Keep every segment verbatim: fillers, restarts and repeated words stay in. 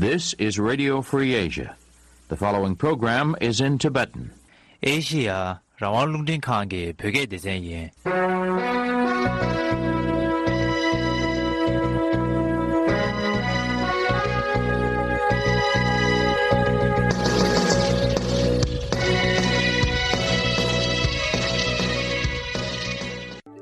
This is Radio Free Asia. The following program is in Tibetan. ཨེ་ཤི་ཡ་རང་དབང་རླུང་འཕྲིན་ཁང་གི་བོད་སྐད་སྡེ་ཚན་ཡིན།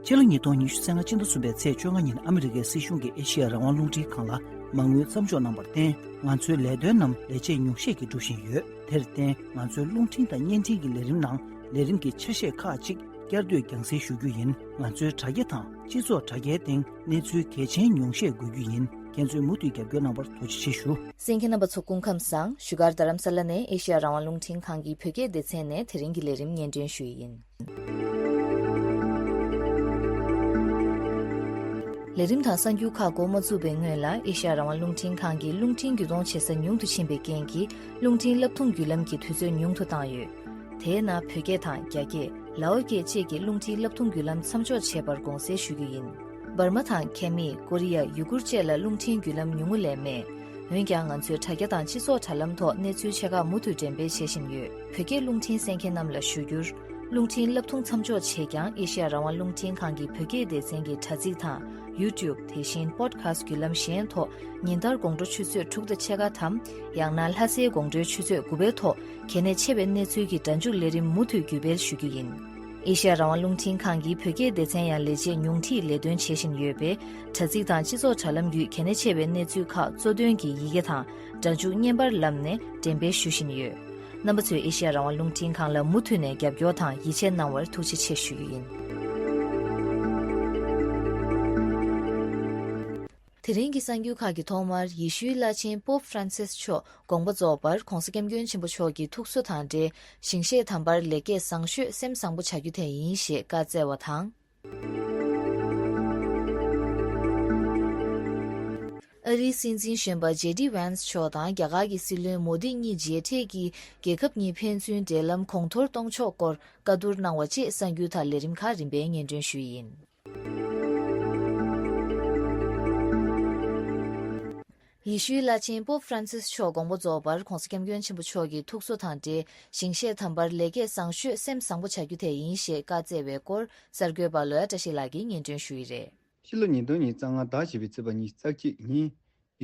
ཕྱི་ལོ་ཉིས་སྟོང་ཉི་ཤུ་རྩ་ལྔ་སྤྱི་ཟླ་གསུམ་པའི་ཚེས་བཅོ་ལྔ་ཉིན་ཨ་མི་རི་ཀའི་སྲིད་གཞུང་གིས་ཨེ་ཤི་ཡ་རང་དབང་རླུང་འཕྲིན་ཁང་ལ་མ་དངུལ་མཚམས་འཇོག་གནང་བར་བརྟེན། ང་ཚོའི་ལས་དོན་རྣམས་ལས་བྱེད་ཉུང་ཤས་ཀྱིས་སྒྲུབ་བཞིན་ཡོད། དེར་བརྟེན། ང་ཚོའི་རླུང་འཕྲིན་དང་བརྙན་འཕྲིན་གྱི་ལས་རིམ་ནང་ལས་རིམ་གྱི་ཆ་ཤས་ཁག་ཅིག་བསྐྱར་ཟློས་རྒྱང་སྲིང་ཞུ་རྒྱུ་ཡིན། ང་ཚོའི་དྲ་རྒྱ་དང་སྤྱི་ཚོགས་དྲ་རྒྱའི་སྟེང་གནས་ཚུལ་གལ་ཆེན་ཉུང་ཤས་འགོད་རྒྱུ་ཡིན། ཁྱེད་ཚོས་མུ་མཐུད་རྒྱབ་སྐྱོར་གནང་བར་ཐུགས་རྗེ་ཆེ་ཞུ། གསན་མཁན་རྣམ་པ་ཚོ་སྐུ་ཁམས་བཟང་། བཞུགས་སྒར་རྡ་རམ་ས་ལ་ནས་ཨེ་ཤི་ཡ་རང་དབང་རླུང་འཕྲིན་ཁང་གི་བོད་སྐད་སྡེ་ཚན་ནས་དེ་རིང་གི་ལས་རིམ་སྙན་སྒྲོན་ཞུ་ཡི་ཡིན། ལས་རིམ་དང་གསར་འགྱུར་ཁག་འགོ་མ་བཙུགས་པའི་སྔོན་ལ། ཨེ་ཤ་ཡ་རང་དབང་རླུང་འཕྲིན་ཁང་གིས་རླུང་འཕྲིན་བརྒྱུད་གཏོང་བྱེད་ས་ཉུང་དུ་ཕྱིན་པའི་རྐྱེན་གྱིས། རླུང་འཕྲིན་བསླབ་ཐུང་བརྒྱུད་ལམ་གྱི་དུས་ཚོད་ཉུང་དུ་བཏང་ཡོད། དེས་ན། བོད་སྐད་དང་རྒྱ་སྐད། ལའོ་སྐད་བཅས་ཀྱི་རླུང་འཕྲིན་བསླབ་ཐུང་བརྒྱུད་ལམ་མཚམས་འཇོག་བྱས་པར་དགོངས་སེལ་ཞུ་རྒྱུ་ཡིན། འབར་མ་དང་ཁེ་མི། ཀོ་རི་ཡ། ཡུ་གུར་བཅས་ལ་རླུང་འཕྲིན་བརྒྱུད་ལམ་ཉུང་ངུ་ལས་མེད། འོན་ཀྱང་། ང་ཚོའི་དྲ་རྒྱ་དང་སྤྱི་ཚོགས་དྲ་ལམ་ཐོག་གནས་ཚུལ་ཆེ་ཁག་མུ་མཐུད་འགྲེམས་སྤེལ་བྱེད་བཞིན་ཡོད། བོད་སྐད་རླུང་འཕྲིན་གསན་མཁན་རྣམས་ལ་ཞུ་རྒྱུར། རླུང་འཕྲིན་བསླབ་ཐུང་མཚམས་འཇོག་བྱེད་ཀྱང་། ཨེ་ཤ་ཡ་རང་དབང་རླུང་འཕྲིན་ཁང་གི་བོད་སྐད་སྡེ་ཚན་གྱི་དྲ་ཚིགས་དང་། ཡུ་ཊུབ། དེ་བཞིན་པོ་ཌི་ཁ་སི་ཊི་བརྒྱུད་ལམ་གཞན་ཐོག་ཉིན་ལྟར་དགོང་དྲོ་ཆུ་ཚོད་དྲུག་དང་ཕྱེད་ཀ་ཐམ། ཡང་ན་ལྷ་སའི་དགོང་དྲོའི་ཆུ་ཚོད་དགུ་པའི་ཐོག་གལ་གནད་ཆེ་བའི་གནས་ཚུལ་གྱི་སྒྲ་འཇུག་ལས་རིམ་མུ་མཐུད་བརྒྱུད་སྤེལ་ཞུ་རྒྱུ་ཡིན། ཨེ་ཤ་ཡ་རང་དབང་རླུང་འཕྲིན་ཁང་གི་བོད་སྐད་སྡེ་ཚན་ཡང་ལས་བྱེད་ཉུང་འཕྲིས་ལས་དོན་བྱེད་བཞིན་ཡོད་པས། དྲ་ཚིགས་དང་སྤྱི་ཚོགས་དྲ་ལམ་བརྒྱུད་གལ་གནད་ཆེ་བའི་གནས་ཚུལ་ཁག་གཙོ་དོན་གྱི་ཡི་གེ་དང་སྒྲ་འཇུག་བརྙན་པར་ལམ་ནས་འགྲེམས་སྤེལ་ཞུ་བཞིན་ཡོད། རྣམ་པ་ཚོས་ཨེ་ཤ་ཡ་རང་དབང་རླུང་འཕྲིན་ཁང་ལ་མུ་མཐུད་ནས་རྒྱབ་སྐྱོར་དང་ཡིད་ཆེས་གནང་བར་ཐུགས་རྗེ་ཆེ་ཞུ་རྒྱུ་ཡིན། དེ་རིང་གི་གསར་འགྱུར་ཁག་གི་ཐོག་མར། ཡེ་ཤུའི་བླ་ཆེན་པོབ་ཧྥ་རན་སིས་མཆོག་དགོངས་པ་རྫོགས་པར། ྋགོང་ས་ྋསྐྱབས་མགོན་ཆེན་པོ་མཆོག་གི་ཐུགས་གསོ་དང་འབྲེལ། ཞིང་གཤེགས་དམ་པར་ལེགས་སྐྱེས་བཟང་ཤོས་སེམས་བཟང་པོ་བྱ་རྒྱུ་དེ་ཡིན་ཞེས་བཀའ་སྩལ་བ་དང་། ཨ་རིའི་སྲིད་འཛིན་གཞོན་པ་ཇེ་ཌི་ཝན་སི་མཆོག་དང་རྒྱ་གར་གྱི་སྲིད་བློན་མོ་དི་གཉིས་མཇལ་འཕྲད་ཀྱིས། རྒྱལ་ཁབ་གཉིས་ཕན་ཚུན་འབྲེལ་ལམ་གོང་མཐོར་གཏོང་ཕྱོགས་སྐོར་བཀའ་བསྡུར་གནང་བ་བཅས། གསར་འགྱུར་དང་ལས་རིམ་ཁག་རིམ་པས་སྙན་སྒྲོན་ཞུ་ཡི་ཡིན། ཡེ་ཤུའི་བླ་ཆེན་པོབ་ཧྥ་རན་སིས་མཆོག་དགོངས་པ་རྫོགས་པར། ྋགོང་ས་ྋསྐྱབས་མགོན་ཆེན་པོ་མཆོག་གི་ཐུགས་གསོ་དང་འབྲེལ། ཞིང་གཤེགས་དམ་པར་ལེགས་སྐྱེས་བཟང་ཤོས་སེམས་བཟང་པོ་བྱ་རྒྱུ་དེ་ཡིན་ཞེས་བཀའ་སྩལ་བའི་སྐོར། གསར་འགོད་པ་ལོ་ཡ་བཀྲ་ཤིས་ལགས་ཀྱིས་སྙན་སྒྲོན་ཞུ་ཡི་རེད། ཕྱི་ལོ་ཉིས་སྟོང་ཉི་ཤུ་རྩ་ལྔ་ཟླ་བཞི་པའི་ཚེས་པ་ཉི་ཤུ་རྩ་གཅིག་ཉིན།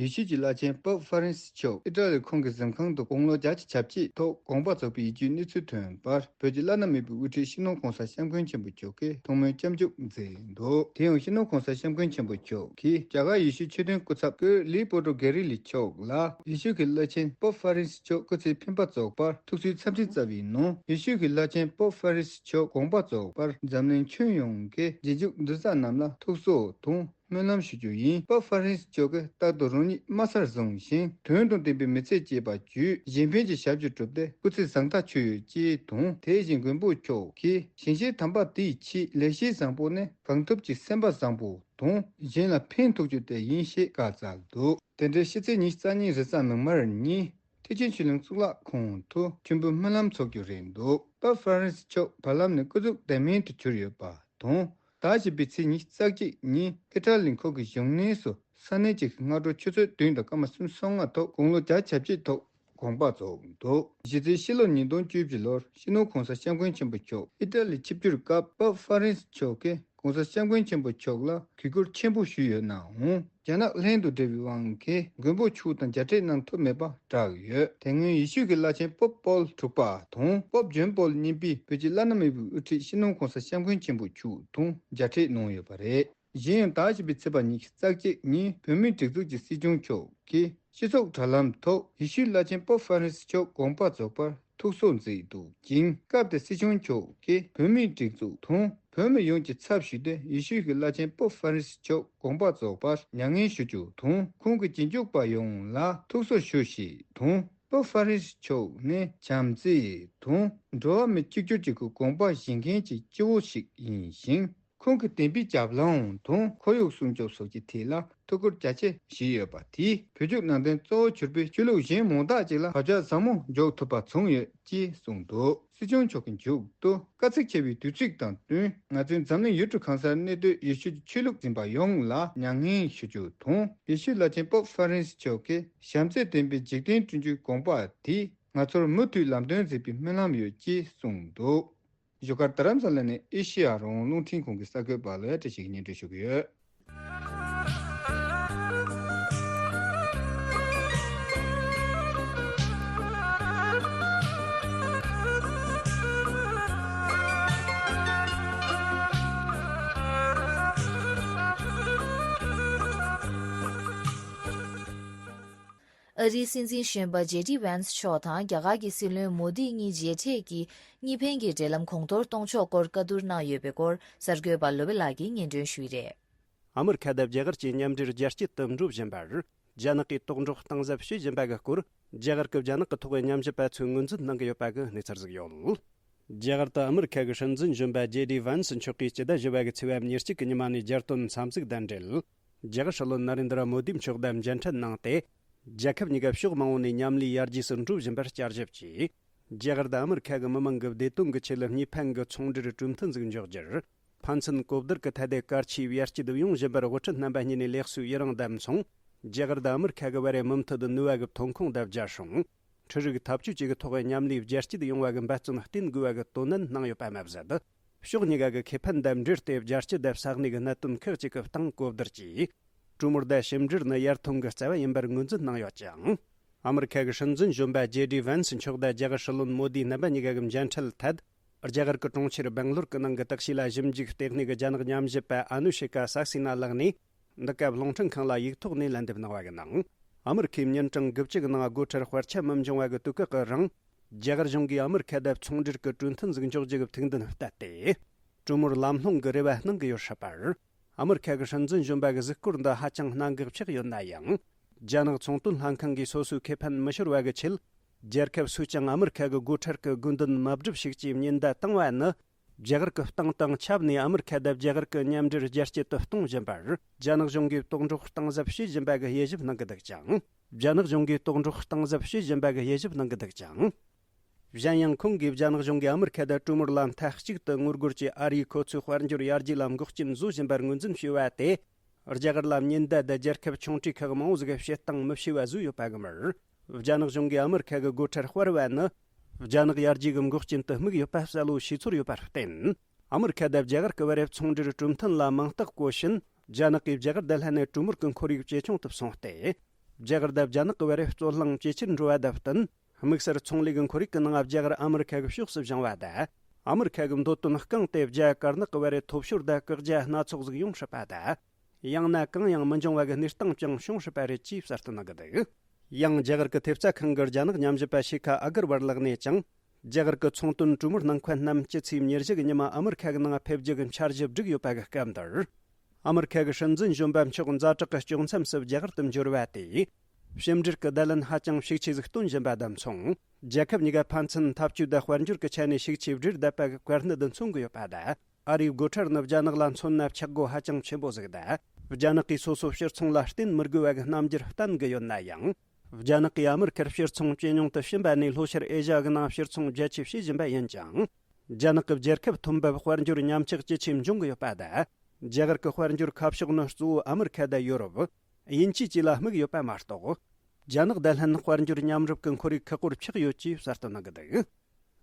ཡེ་ཤུ་གྱི་བླ་ཆེན་པོབ་ཧྥ་རན་སི་མཆོག་ཨི་ཊ་ལི་ཁོང་གི་གཟིམ་ཁང་དུ་དགུང་ལོ་བརྒྱད་ཅུ་གྱ་གཅིག་ཐོག་དགོངས་པ་རྫོགས་པའི་ཡིད་སྐྱོའི་གནས་ཚུལ་ཐོན་པར། བོད་ཀྱི་བླ་ན་མེད་པའི་དབུ་ཁྲིད་སྤྱི་ནོར་༧གོང་ས་༧སྐྱབས་མགོན་ཆེན་པོ་མཆོག་གིས་ཐུགས་སྨོན་སྐྱབས་འཇུག་མཛད་འདུག་དེ་ཡང་སྤྱི་ནོར་༧གོང་ས་༧སྐྱབས་མགོན་ཆེན་པོ་མཆོག་གིས་རྒྱ་གར་ཡེ་ཤུའི་ཆོས་དོན་སྐུ་ཚབ་ཀུར་ལི་པོ་ཏོ་གྷེ་རི་ལི་མཆོག་ལ། ཡེ་ཤུ་གི་བླ་ཆེན་པོབ་ཧྥ་རན་སི་མཆོག་སྐུ་ཚེའི་འཕེན་པ་རྫོགས་པར་ཐུགས་གསོའི་འཚམས་འདྲི་བསྩལ་བའི་ནང་། ཡེ་ཤུ་གི་བླ་ཆེན་པོབ་ཧྥ་རན་སི་མཆོག་དགོངས་པ་རྫོགས་པར་འཛམ་གླིང་ཁྱོན་ཡོངས་ཀྱི་རྗེས་འཇུག་འདུས་ཚོགས་རྣམས་ལ་ཐུགས་གསོ་དང་། སྨོན་ལམ་ཞུ་རྒྱུ་ཡིན། པོབ་ཧྥ་རན་སི་མཆོག་གིས་རྟག་ཏུ་རང་ཉིད་དམའ་སར་བཟུང་ཞིང་། དོན་དང་ལྡན་པའི་མི་ཚེ་སྐྱེལ་བ་བརྒྱུད། གཞན་ཕན་གྱི་ཞབས་ཞུ་བསྒྲུབས་ཏེ་སྐུ་ཚེ་བཟང་ཐག་ཆོད་ཡོད་ཅེས་དང་། དེ་བཞིན་མགོན་པོ་མཆོག་གིས། ཞིང་གཤེགས་དམ་པ་དེའི་ཆེད། ལེགས་བཤད་བཟང་པོ་ནི། གང་ཐུབ་ཀྱིས་སེམས་པ་བཟང་པོ་དང་། གཞན་ལ་ཕན་ཐོགས་རྒྱུ་དེ་ཡིན་ཞེས་བཀའ་སྩལ་འདུག་དེ་འབྲེལ་ཕྱི་ཚེས་ཉི་ཤུ་རྩ་གཉིས་རེས་གཟའ་མིག་དམར་ཉིན། ཐེག་ཆེན་ཆོས་གླིང་གཙུག་ལག་ཁང་དུ་མཆོད་འབུལ་སྨོན་ལམ་འཚོགས་རྒྱུ་རེད་འདུག་པོབ་ཧྥ་རན་སི་མཆོག་བར་ལམ་ནས་སྐུ་གཟུགས་བདེ་སྨོན་དུ་གྱུར་ཡོད་པ། དང་། ཟླ་བཞི་པའི་ཚེས་ཉི་ཤུ་རྩ་གཅིག་ཉིན་ཨི་ཊ་ལི་ཁོང་གི་བཞུགས་གནས་སུ་ས་གནས་གཅིག་གི་སྔ་དྲོ་ཆུ་ཚོད་བདུན་དང་སྐར་མ་སུམ་ཅུ་སོ་ལྔ་ཐོག་དགུང་ལོ་བརྒྱ་ཆ་བརྒྱད་ཐོག་དགོངས་པ་རྫོགས་འདུག་གཞི་རྩའི་ཕྱི་ལོ་ཉིས་སྟོང་བཅུ་བཞི་ལོར་སྤྱི་ནོར་༧གོང་ས་༧སྐྱབས་མགོན་ཆེན་པོ་མཆོག་ཨི་ཊ་ལི་ཆིབས་བསྒྱུར་སྐབས་པོབ་ཧྥ་རན་སི་མཆོག་གིས་༧གོང་ས་༧སྐྱབས་མགོན་ཆེན་པོ་མཆོག་ལ་གུས་བཀུར་ཆེན་པོ་ཞུས་ཡོད་ནའང་། རྒྱ་ནག་ལྷན་དུ་འབྲེལ་བའི་དབང་གིས་མགོན་པོ་མཆོག་དང་མཇལ་འཕྲད་གནང་ཐུབ་མེད་པ་བསྒྲགས་ཡོད། དེ་སྔོན་ཡེ་ཤུ་གི་བླ་ཆེན་པོབ་པོལ་དྲུག་པ་དང་པོབ་ཇོན་པོལ་གཉིས་པས་བོད་ཀྱི་བླ་ན་མེད་པའི་དབུ་ཁྲིད་སྤྱི་ནོར་༧གོང་ས་༧སྐྱབས་མགོན་ཆེན་པོ་མཆོག་དང་མཇལ་འཕྲད་གནང་ཡོད་པ་རེད། གཞན་ཡང་ཟླ་བཞི་པའི་ཚེས་པ་ཉི་ཤུ་རྩ་གཅིག་ཉིན་བོད་མིའི་སྒྲིག་འཛུགས་ཀྱི་སྲིད་སྐྱོང་མཆོག་གིས་སྤྱི་ཚོགས་དྲ་ལམ་ཐོག་ཡེ་ཤུའི་བླ་ཆེན་པོབ་ཧྥ་རན་སི་མཆོག་དགོངས་པ་རྫོགས་པར་ཐུགས་གསོ་མཛད་འདུག་ཅིང་། སྐབས་དེར་སྲིད་སྐྱོང་མཆོག་གིས་བོད་མིའི་སྒྲིག་འཛུགས་དང་བོད་མི་ཡོངས་ཀྱི་ཚབ་ཞུས་ཏེ་ཡེ་ཤུ་གི་བླ་ཆེན་པོབ་ཧྥ་རན་སི་མཆོག་དགོངས་པ་རྫོགས་པར་མྱ་ངན་ཞུ་རྒྱུ་དང་། ཁོང་གི་རྗེས་འཇུག་པ་ཡོངས་ལ་ཐུགས་གསོ་ཞུ་ཞེས་དང་། པོབ་ཧྥ་རན་སི་མཆོག་ནི་བྱམས་བརྩེ་དང་འགྲོ་བ་མི་གཅིག་གྱུར་གྱི་དགོངས་པ་བཞེས་མཁན་གྱི་སྐྱེ་བོ་ཞིག་ཡིན་ཞིང་། ཁོང་གི་བསྟན་པའི་རྒྱབ་ལངས་དང་ཁོར་ཡུག་སྲུང་སྐྱོབ་སོགས་ཀྱི་ཐད་ལ་ཐུགས་ཁུར་རྒྱ་ཆེ་བཞེས་ཡོད་པ་དེས་བོད་བརྒྱུད་ནང་བསྟན་གཙོ་བོ་གྱུར་པའི་ཆོས་ལུགས་གཞན་མང་དག་ཅིག་ལ་བག་ཆགས་ཟབ་མོ་འཇོག་ཐུབ་པ་བྱུང་ཡོད་ཅེས་གསུངས་འདུག་སྲིད་སྐྱོང་མཆོག་གིས་མཇུག་ཏུ། དཀའ་ཚེགས་ཆེ་བའི་དུས་ཚིགས་དང་བསྟུན། ང་ཚོའི་འཛམ་གླིང་ཡུལ་གྲུ་གང་སར་གནས་སྡོད་ཡེ་ཤུའི་ཆོས་ལུགས་འཛིན་པ་ཡོངས་ལ་མྱ་ངན་ཞུ་རྒྱུ་དང་། ཡེ་ཤུའི་བླ་ཆེན་པོབ་ཧྥ་རན་སི་མཆོག་གིས་བྱམས་བརྩེ་ལྡན་པའི་འཇིག་རྟེན་བསྐྲུན་རྒྱུའི་དགོངས་པ་དེས་ང་ཚོར་མུ་མཐུད་ལམ་སྟོན་མཛད་པའི་སྨོན་ལམ་ཡོད་ཅེས་གསུངས་འདུག་བཞུགས་སྒར་རྡ་རམ་ས་ལ་ནས་ཨེ་ཤེ་ཡ་རང་དབང་རླུང་འཕྲིན་ཁང་གི་གསར་འགོད་པ་ལོ་ཡ་བཀྲ་ཤིས་ཀྱིས་སྙན་སྒྲོན་ཞུ་གི་ཡོད། ཨ་རིའི་སྲིད་འཛིན་གཞོན་པ་ཇེ་ཌི་ཝན་སི་མཆོག་དང་རྒྱ་གར་གྱི་སྲིད་བློན་མོ་དི་གཉིས་མཇལ་འཕྲད་ཀྱིས་གཉིས་ཕན་གྱི་འབྲེལ་ལམ་གོང་མཐོར་གཏོང་ཕྱོགས་སྐོར་བཀའ་བསྡུར་གནང་ཡོད་པའི་སྐོར་གསར་འགོད་པ་ལོ་བེ་ལགས་ཀྱིས་སྙན་སྒྲོན་ཞུས་རེད། ཨ་མི་རི་ཁ་དང་རྒྱ་གར་གྱི་མཉམ་འབྲེལ་རྒྱ་སྐྱེད་དུ་འགྲོ་བཞིན་པར། རྒྱ་ནག་གིས་དོགས་འདྲི་གཏིང་ཟབ་བྱེད་བཞིན་པ་གི་སྐོར། རྒྱ་གར་གྱི་རྒྱ་ནག་གི་ཐོག་ཉམས་ཞིབ་པ་ཚོས་ངོས་འཛིན་གནང་གི་ཡོད་པ་གི་གནས་ཚུལ་ཟིག་ཡོད། རྒྱ་གར་དུ་ཨ་མི་རི་ཁ་གི་སྲིད་འཛིན་གཞོན་པ་ཇེ་ཌི་ཝན་སི་མཆོག་གིས་སྤྱི་ཟླ་བཞི་པ་གི་ཚེས་པ་ཉེར་གཅིག་གི་ཉི་མ་ནས་རྒྱལ་དོན་འཚམས་གཟིགས་དང་འབྲེལ། རྒྱ་གར་སྲིད་བློན་ནཱ་རེན་དྲ་མོ་དི་མཆོག་དང་མཇལ་འཕྲད་གནང་སྟེ། རྒྱལ་ཁབ་གཉིས་ཀ་ཕྱོགས་མང་བོ་ནས་མཉམ་ལས་ཡར་རྒྱས་སུ་འགྲོ་བཞིན་པར་བསྐྱར་ཞིབ་ཀྱིས། རྒྱ་གར་དང་ཨ་མི་རི་ཁ་གི་མི་མང་གི་བདེ་དོན་གྱི་ཆེད་ལ་གཉིས་ཕན་གྱི་ཚོང་འབྲེལ་གྲོས་མཐུན་ཟིག་འཇོག་རྒྱུར་ཕན་ཚུན་གོ་བསྡུར་གྱི་ཐད་དེ་གལ་ཆེའི་ཡར་སྐྱེད་ཡོང་བཞིན་པར་དབུ་ཁྲིད་རྣམ་པ་གཉིས་ནས་ལེགས་སོའི་ཡི་རང་དང་མཚུངས། རྒྱ་གར་དང་ཨ་མི་རི་ཁ་གི་བར་མུ་མཐུད་ནུས་པ་གི་ཐོན་ཁུངས་དང་རྒྱལ་སྲུང་། འཕྲུལ་རིག་འཐབ་ཇུས་བཅས་ཀྱི་ཐོག་མཉམ་ལས་རྒྱ་སྐྱེད་ཡོང་བ་གི་འབད་བརྩོན་བསྟེན་དགོས་པ་གི་དོ་ནན་གནང་ཡོད་པ་མ་ཟད། ཕྱོགས་གཉིས་ཀ་གི་ཁེ་ཕན་དང་འབྲེལ་ཏེ་རྒྱ་སྐྱེད་དང་ས་གནས་ཀྱི་གནད་དོན་ཁག་ཅིག་གི་སྟེང་གོ་བསྡུར་གྱིས། གྲོས་མོལ་དང་ཞིབ་འབྲེལ་ནི་ཡར་ཐོན་གྱི་རྩ་བ་ཡིན་པར་ངོས་འཛིན་གནང་ཡོད་ཅིང་། ཨ་མི་རི་ཁ་གི་སྲིད་འཛིན་གཞོན་པ་ཇེ་ཌི་ཝན་སི་མཆོག་དང་རྒྱ་གར་སྲིད་བློན་མོ་དི་རྣམ་པ་གཉིས་ཀ་གི་མཇལ་འཕྲད་ཐད། རྒྱ་གར་གྱི་གྲོང་ཁྱེར་སྦེང་ལོར་གྱི་ནང་གི་བརྟག་དཔྱད་ལ་ཞིབ་འཇུག་ལྟེ་གནས་ཀྱི་རྒྱ་ནག་ཉམས་ཞིབ་པ་ཨ་ནུ་ཤི་ཀ་སཱ་སི་ན་ལགས་ནས། འདི་སྐབས་རླུང་འཕྲིན་ཁང་ལ་ཡིག་ཐོག་ནས་ལན་འདེབས་གནང་བ་གི་ནང་། ཨ་མི་རི་ཁའི་ཉིན་གྲངས་དགུ་བཅུ་གི་ནང་སྒོ་ཁྲལ་སྤར་ཆ་མི་འབྱུང་བ་གི་དུས་སྐབས་ཀྱི་རིང་། རྒྱ་གར་གཞུང་གིས་ཨ་མི་རི་ཁ་དང་ཚོང་འབྲེལ་གྱི་གྲོས་མཐུན་ཟིག་འཇོག་རྒྱུ་གི་ཐུགས་འདུན་བསྟན་ཏེ། གྲོས་མོལ་ལམ་ལྷོང་གི་རེ་བ་གནང་གི་ཡོད་སྲིད་པར། ཨ་མི་རི་ཁ་གི་སྲིད་འཛིན་གཞོན་པ་གི་གཟིགས་སྐོར་འདི་ཧ་ཅང་གནད་འགག་ཆགས་ཡོད་ན་ཡང་། རྒྱ་ནག་ཚོང་དོན་ལྷན་ཁང་གིས་སོ་སོའི་ཁེ་ཕན་མི་ཤོར་བ་གི་ཆེད། རྒྱལ་ཁབ་སུས་ཀྱང་ཨ་མི་རི་ཁ་གི་སྒོ་ཁྲལ་གྱི་དགོས་འདུན་མ་བསྒྲུབས་ཤིག་ཅེས་ཉེན་བརྡ་བཏང་བ་ནི། རྒྱ་གར་གྱི་སྟེང་དང་ཆབས་ནས་ཨ་མི་རི་ཁ་དང་རྒྱ་གར་གྱི་མཉམ་འབྲེལ་རྒྱ་སྐྱེད་དུ་གཏོང་བཞིན་པར། རྒྱ་ནག་གཞུང་གིས་དོགས་འདྲི་གཏིང་ཟབ་བྱེད་བཞིན་པ་གི་དབྱེ་ཞིབ་གནང་གི་འདུག་ཅིང་། རྒྱ་ནག་གཞུང་གིས་དོགས་འདྲི་གཏིང་ཟབ་བྱེད་བཞིན་པ་གི་དབྱེ་ཞིབ་གནང་གི་འདུག་ཅིང་། གཞན་ཡང་ཁོང་གིས་རྒྱ་ནག་གཞུང་གིས་ཨ་མི་རི་ཁ་དང་གྲོས་མོལ་ལ་མཐའ་གཅིག་ཏུ་ངོ་རྒོལ་གྱིས་ཨ་རིས་ཁོ་ཚོའི་དཔལ་འབྱོར་ཡར་རྒྱས་ལ་འགོག་རྐྱེན་བཟོ་བཞིན་པར་ངོས་འཛིན་བྱས་པ་དེ། རྒྱ་གར་ལ་ཉེན་བརྡ་དང་རྒྱལ་ཁབ་ཆུང་གྲས་ཁག་མང་བོ་ཟིག་གི་བྱེད་སྟངས་མི་ཤེས་པ་བཟོས་ཡོད་པ་གི་མིར། རྒྱ་ནག་གཞུང་གིས་ཨ་མི་རི་ཁ་གི་སྒོ་ཁྲལ་སྤར་བ་ནི། རྒྱ་ནག་ཡར་རྒྱས་ཀྱི་འགོག་རྐྱེན་དུ་དམིགས་ཡོད་པ་གསལ་བོ་ཤེས་ཚོར་ཡོད་པར་བརྟེན། ཨ་མི་རི་ཁ་དང་རྒྱ་གར་གྱི་བར་ཚོང་འབྲེལ་གྲོས་མཐུན་ལ་མིང་རྟགས་བཀོད་བཞིན། རྒྱ་ནག་གིས་རྒྱ་གར་དང་ལྷན་ནས་གྲོས་མོལ་གྱི་ཁོར་ཡུག་ཇེ་ཆུང་དུ་སོང་སྟེ། རྒྱ་གར་དང་རྒྱ་ནག་གི་བར་རྩོད་གླེང་ཇེ་ཆེར་འགྲོ་བ་དང་བསྟུན། དམིགས་བསལ་ཚོང་ལས་ཀྱི་ཁོར་ཡུག་གི་ནང་རྒྱ་གར་ཨ་མི་རི་ཁ་གི་ཕྱོགས་སུ་བཞེངས་བ་དང་། ཨ་མི་རི་ཁ་གི་འདོད་དོན་བསྐངས་ཏེ་རྒྱ་དཀར་ནག་གི་བར་ཐོབ་ཤོར་དང་བཀག་རྒྱ་སྣ་ཚོགས་ཟིག་ཡོང་སྲིད་པ་དང་། ཡང་ན་གང་ཡང་མི་འབྱུང་བ་གི་གནས་སྟངས་ཀྱང་བྱུང་སྲིད་པ་རེད་ཅེས་གསལ་སྟོན་གནང་གི་འདུག་ཡང་རྒྱ་གར་གྱི་ཐེབས་རྩ་ཁང་གི་རྒྱ་ནག་ཉམས་ཞིབ་པ་ཤེ་ཁ་ཨ་གར་བར་ལགས་ནས་ཀྱང་། རྒྱ་གར་གྱི་ཚོང་དོན་གྲོས་མོལ་གནང་མཁན་རྣམས་སྤྱི་ཚེས་ཉེར་བཞི་གི་ཉི་མ་ཨ་མི་རི་ཁ་གི་ནང་ཕེབས་རྒྱུ་གི་འཆར་གཞི་བསྒྲིགས་ཡོད་པ་གི་སྐབས་འདིར། ཨ་མི་རི་ཁ་གི་སྲིད་འཛིན་གཞོན་པ་མཆོག་ཛ་དྲག་གི་དཀྱོག་མཚམས་སུ་རྒྱ་གར་དུ་འབྱོར་བ་དེས། ཕྱི་འབྲེལ་གྱི་བརྡ་ལན་ཧ་ཅང་ཤུགས་ཆེ་ཟིག་སྟོན་བཞིན་པ་དང་མཚུངས། རྒྱལ་ཁབ་གཉིས་ཀ་ཕན་ཚུན་འཐབ་ཇུས་དང་དཔལ་འབྱོར་གྱི་ཆ་ནས་ཤུགས་ཆེ་སྦྲེལ་བསྡད་པ་གི་བཀའ་གནད་དུ་མཚོན་གྱི་ཡོད་པ་དང་། ཨ་རིའི་སྒོ་ཁྲལ་ནི་རྒྱ་ནག་ལ་མཚོན་ན་ཆག་སྒོ་ཧ་ཅང་ཆེན་པོ་ཟིག་དང་། རྒྱ་ནག་གིས་སོ་སོའི་ཕྱིར་ཚོང་ལ་བརྟེན་མི་དགོས་པ་གི་རྣམ་འགྱུར་བསྟན་གྱི་ཡོད་ན་ཡང་། རྒྱ་ནག་གིས་ཨ་མི་རི་ཁར་ཕྱིར་ཚོང་ཇེ་ཉུང་དུ་ཕྱིན་པ་ནས་ལྷོ་ཤར་ཨེ་ཤ་ཡ་གི་ནང་ཕྱིར་ཚོང་རྒྱ་ཆེ་བྱེད་བཞིན་པ་ཡིན་ཀྱང་། རྒྱ་ནག་གི་རྒྱལ་ཁབ་ཐོན་འབབ་དཔལ་འབྱོར་ཉམས་ཆག་ཇེ་ཆེ་འབྱུང་གི་ཡོད་པ་དང་། རྒྱ་གར་གྱི་དཔལ་འབྱོར་ཁ་ཕྱོགས་ནི་གཙོ་བོ་ཨ་མི་རི་ཁ་དང་ཡོ་རོབ། དབྱིན་ཇི་བཅས་ལ་དམིགས་ཡོད་པ་མ་གཏོགས། རྒྱ་ནག་དང་ལྷན་དཔལ་འབྱོར་མཉམ་རུབ་ཀྱི་ཁོར་ཡུག་ཁག་པོར་ཆགས་ཡོད་ཅེས་གསལ་སྟོན་གནང་གི་འདུག་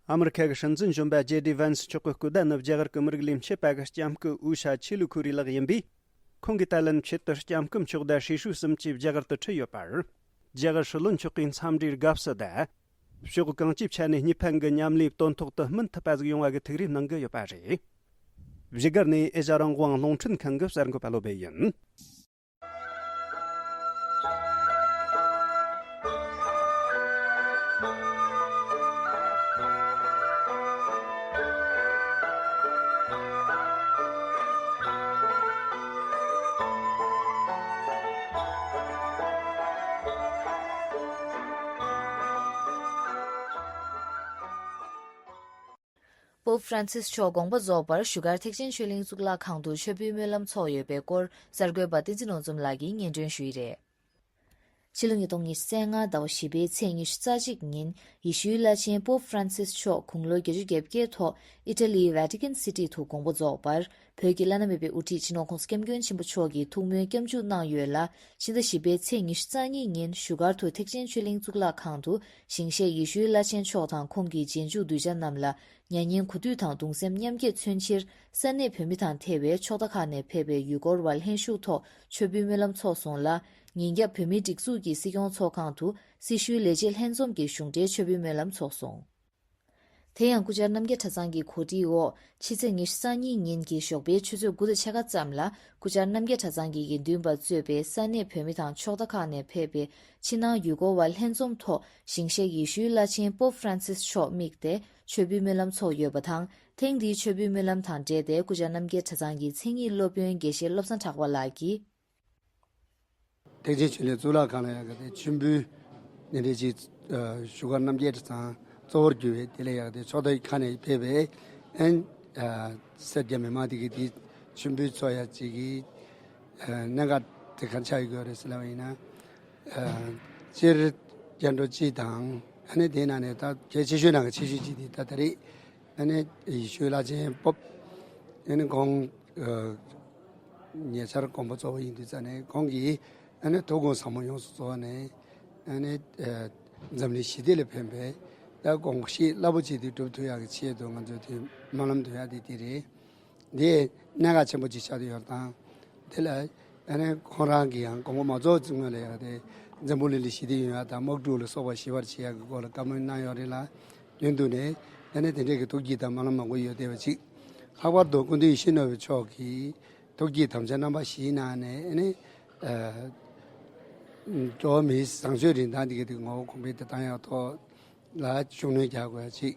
ཨ་མི་རི་ཁ་གི་སྲིད་འཛིན་གཞོན་པ་ཇེ་ཌི་ཝན་སི་མཆོག་གི་སྐུ་ཟླ་ནི་རྒྱ་གར་གྱི་མི་རིགས་ལས་མཆེད་པ་གི་ལྕམ་སྐུ་ཨུ་ཤ་ཆི་ལུ་ཁུ་རི་ལགས་ཡིན་པས། ཁོང་གིས་ད་ལན་ཆེད་དུ་ལྕམ་སྐུ་མཆོག་དང་ཧྲི་ཧྲུའུ་སུམ་བཅས་རྒྱ་གར་དུ་ཁྲིད་ཡོད་པར། རྒྱ་གར་སྲིད་བློན་མཆོག་གིས་འཚམས་འདྲིའི་དགའ་བསུ་དང་། ཕྱོགས་གང་ཅིའི་ཆ་ནས་གཉིས་ཕན་གྱི་མཉམ་ལས་དོན་ཐོག་ཏུ་སྨིན་ཐུབ་པ་ཟིག་ཡོང་བ་གི་ཐུགས་རེ་གནང་གི་ཡོད་པ་རེད། བཞུགས་སྒར་ནས་ཨེ་ཤ་རང་དབང་རླུང་འཕྲིན་ཁང་གི་གསར་འགོད་པ་བློ་བྷེ་ཡིན། ཕོབ་ཧྥ་རན་སིས་མཆོག་དགོངས་པ་རྫོགས་པར་བཞུགས་སྒར་ཐེག་ཆེན་ཆོས་གླིང་གཙུག་ལག་ཁང་དུ་མཆོད་འབུལ་སྨོན་ལམ་ཚོགས་ཡོད་པའི་སྐོར་གསར་འགོད་པ་བསྟན་འཛིན་ནོར་འཛོམས་ལགས་ཀྱིས་སྙན་སྒྲོན་ཞུས་ཡི་རེད། ཕྱི་ལོ་ཉིས་སྟོང་ཉི་ཤུ་རྩ་ལྔ་ཟླ་བ་བཞི་པའི་ཚེས་ཉི་ཤུ་རྩ་གཅིག་ཉིན་ཡེ་ཤུའི་བླ་ཆེན་པོབ་ཧྥ་རན་སིས་མཆོག་དགུང་ལོ་བརྒྱད་ཅུ་གྱ་བརྒྱད་ཐོག་ཨི་ཊ་ལིའི་ཝེ་ཏི་ཀན་སི་ཊི་དུ་དགོངས་པ་རྫོགས་པར། བོད་ཀྱི་བླ་ན་མེད་པའི་དབུ་ཁྲིད་སྤྱི་ནོར་༸གོང་ས་༸སྐྱབས་མགོན་ཆེན་པོ་མཆོག་གིས་ཐུགས་སྨོན་སྐྱབས་འཇུག་གནང་ཡོད་ལ། ཕྱི་ཟླ་བཞི་པའི་ཚེས་ཉི་ཤུ་རྩ་གཉིས་ཉིན་བཞུགས་སྒར་དུ་ཐེག་ཆེན་ཆོས་གླིང་གཙུག་ལག་ཁང་དུ་ཞིང་གཤེགས་ཡེ་ཤུའི་བླ་ཆེན་མཆོག་དང་ཁོང་གི་རྗེས་འཇུག་གདུལ་བྱ་རྣམས་ལ་མྱ་ངན་གུས་འདུད་དང་གདུང་སེམས་མཉམ་སྐྱེད་མཚོན་ཕྱིར། ས་གནས་བོད་མི་དང་ཐེ་བའི་ཕྱོགས་མཐའ་ཁག་ནས་ཕེབས་པའི་ཡུལ་སྐོར་བ་ལྷན་ཞུགས་ཐོག་མཆོད་འབུལ་སྨོན་ལམ་ཚོགས་སོང་ལ། ཉིན་རྒྱབ་བོད་མིའི་སྒྲིག་འཛུགས་ཀྱི་སྲིད་སྐྱོང་ཚོགས་ཁང་དུ་སྲི་ཞུའི་ལས་བྱེད་ལྷན་འཛོམས་ཀྱི་གཞུང་འབྲེལ་མཆོད་འབུལ་སྨོན་ལམ་ཚོགས་སོང་། དེ་ཡང་སྐུ་བཅར་རྣམ་རྒྱལ་གྲྭ་ཚང་གི་གོ་སྒྲིག་འོག་ཕྱི་ཚེས་ཉི་ཤུ་རྩ་གཉིས་ཉིན་གྱི་ཞོགས་པའི་ཆུ་ཚོད་དགུ་དང་ཕྱེད་ཀ་ཙམ་ལ་སྐུ་བཅར་རྣམ་རྒྱལ་གྲྭ་ཚང་གི་དགེ་འདུན་པ་གཙོས་པའི་ས་གནས་བོད་མི་དང་ཕྱོགས་མཐའ་ཁག་ནས་ཕེབས་པའི་ཕྱི་ནང་ཡུལ་སྐོར་བ་ལྷན་འཛོམས་ཐོག་ཞིང་གཤེགས་ཡེ་ཤུའི་བླ་ཆེན་པོབ་ཧྥ་རན་སིས་མཆོག་དམིགས་ཏེ་མཆོད་འབུལ་སྨོན་ལམ་ཚོགས་ཡོད་པ་དང་། ཐེངས་འདིའི་མཆོད་འབུལ་སྨོན་ལམ་དང་འབྲེལ་ཏེ་སྐུ་བཅར་རྣམ་རྒྱལ་གྲྭ་ཚང་གི་མཚན་ཉིད་སློབ་དཔོན་དགེ་བཤེས་བློ་བཟང་གྲགས་པ་ལགས་ཀྱིས། ཐེག་ཆེན་ཆོས་གླིང་གཙུག་ལག་ཁང་ལ་ཡང་ག་དེ་མཆོད་འབུལ་ནི་འདྲ་ཅིག་བཞུགས་སྒར་རྣམ་རྒྱལ་གྲྭ་ཚང་གཙོ་བོར་གྱུར་བའི་དེ་ལ་ཡང་ག་དེ་ཕྱོགས་མཐའ་ཁག་ནས་ཕེབས་པའི་ཨན་སེར་སྐྱ་མི་མང་དེ་གི་དེ་མཆོད་འབུལ་ཚོགས་ཡ་ཅིག་གི་གནད་འགག་དེ་གང་ཆགས་ཡོད་དགོས་རེད་ཟེར་ལབ་པ་ཡིན་ན། སྤྱིར་སྐྱེ་འགྲོ་སྤྱི་དང་ཨ་ནི་དེའི་ནང་ནས་ད་གལ་ཆེ་ཤོས་ནང་གི་ཆེ་ཤོས་ཅིག་དེ་ད་ད་རེས། ཨ་ནི་ཡེ་ཤུའི་བླ་ཆེན་པོབ། ཨ་ནི་ཁོང་ཨ་ཉེ་ཆར་དགོངས་པ་རྫོགས་པ་ཡིན་དུས་ཙ་ནས་ཁོང་གིས་ཨ་ནི་ཐུགས་དགོངས་ཟབ་མོ་ཡོངས་སུ་རྫོགས་ནས། ཨ་ནི་ཨ་འཛམ་གླིང་ཞི་བདེ་ལ་ཕན་པའི་ད་དགོངས་བཞེས་རླབས་པོ་ཆེ་དེ་སྒྲུབ་ཐུབ་ཡག་གི་ཆེད་དུ་ང་ཚོས་དེ་སྨོན་ལམ་འདོན་ཡག་དེ་དེ་རེད། འདི་གནད་འགག་ཆེན་པོ་ཅིག་ཆགས་བསྡད་ཡོད་དང་། དེ་ལ་ཨ་ནི་ཁོང་རང་གིས་ཡང་དགོངས་པ་མ་རྫོགས་ཙམ་སྔོན་ལ་ཡང་དེ་འཛམ་བུ་གླིང་ལ་ཞི་བདེ་ཡོང་ཡག་དང་དམག་འཁྲུག་ལ་སོགས་པ་ཞི་བར་བྱེད་ཡག་གི་སྐོར་ལ་བཀའ་མོལ་གནང་ཡོད་རེད་ལ། རྒྱུན་དུ་ནས་ཨ་ནི་དེ་འདྲས་ཀྱི་ཐུགས་བསྐྱེད་དང་སྨོན་ལམ་མང་པོ་ཡོད་བསྡད་པ་ཅིག། ལྷག་པར་དུ་སྐུ་མདུན་ཡིད་བཞིན་ནོར་བུ་མཆོག་གིས་ཐུགས་བསྐྱེད་དམ་བཅའ་རྣམ་པ་བཞིའི་ནང་ནས་ཨ་ནི་ཨ་འགྲོ་བ་མིའི་བཟང་སྤྱོད་རིན་ཐང་དེ་ག་དེ་ངོ་བོ་གོང་འཕེལ་དུ་བཏང་ཡག་ཐོག་ལ་ཤུགས་སྣོན་རྒྱག་དགོས་ཡག་ཅིག།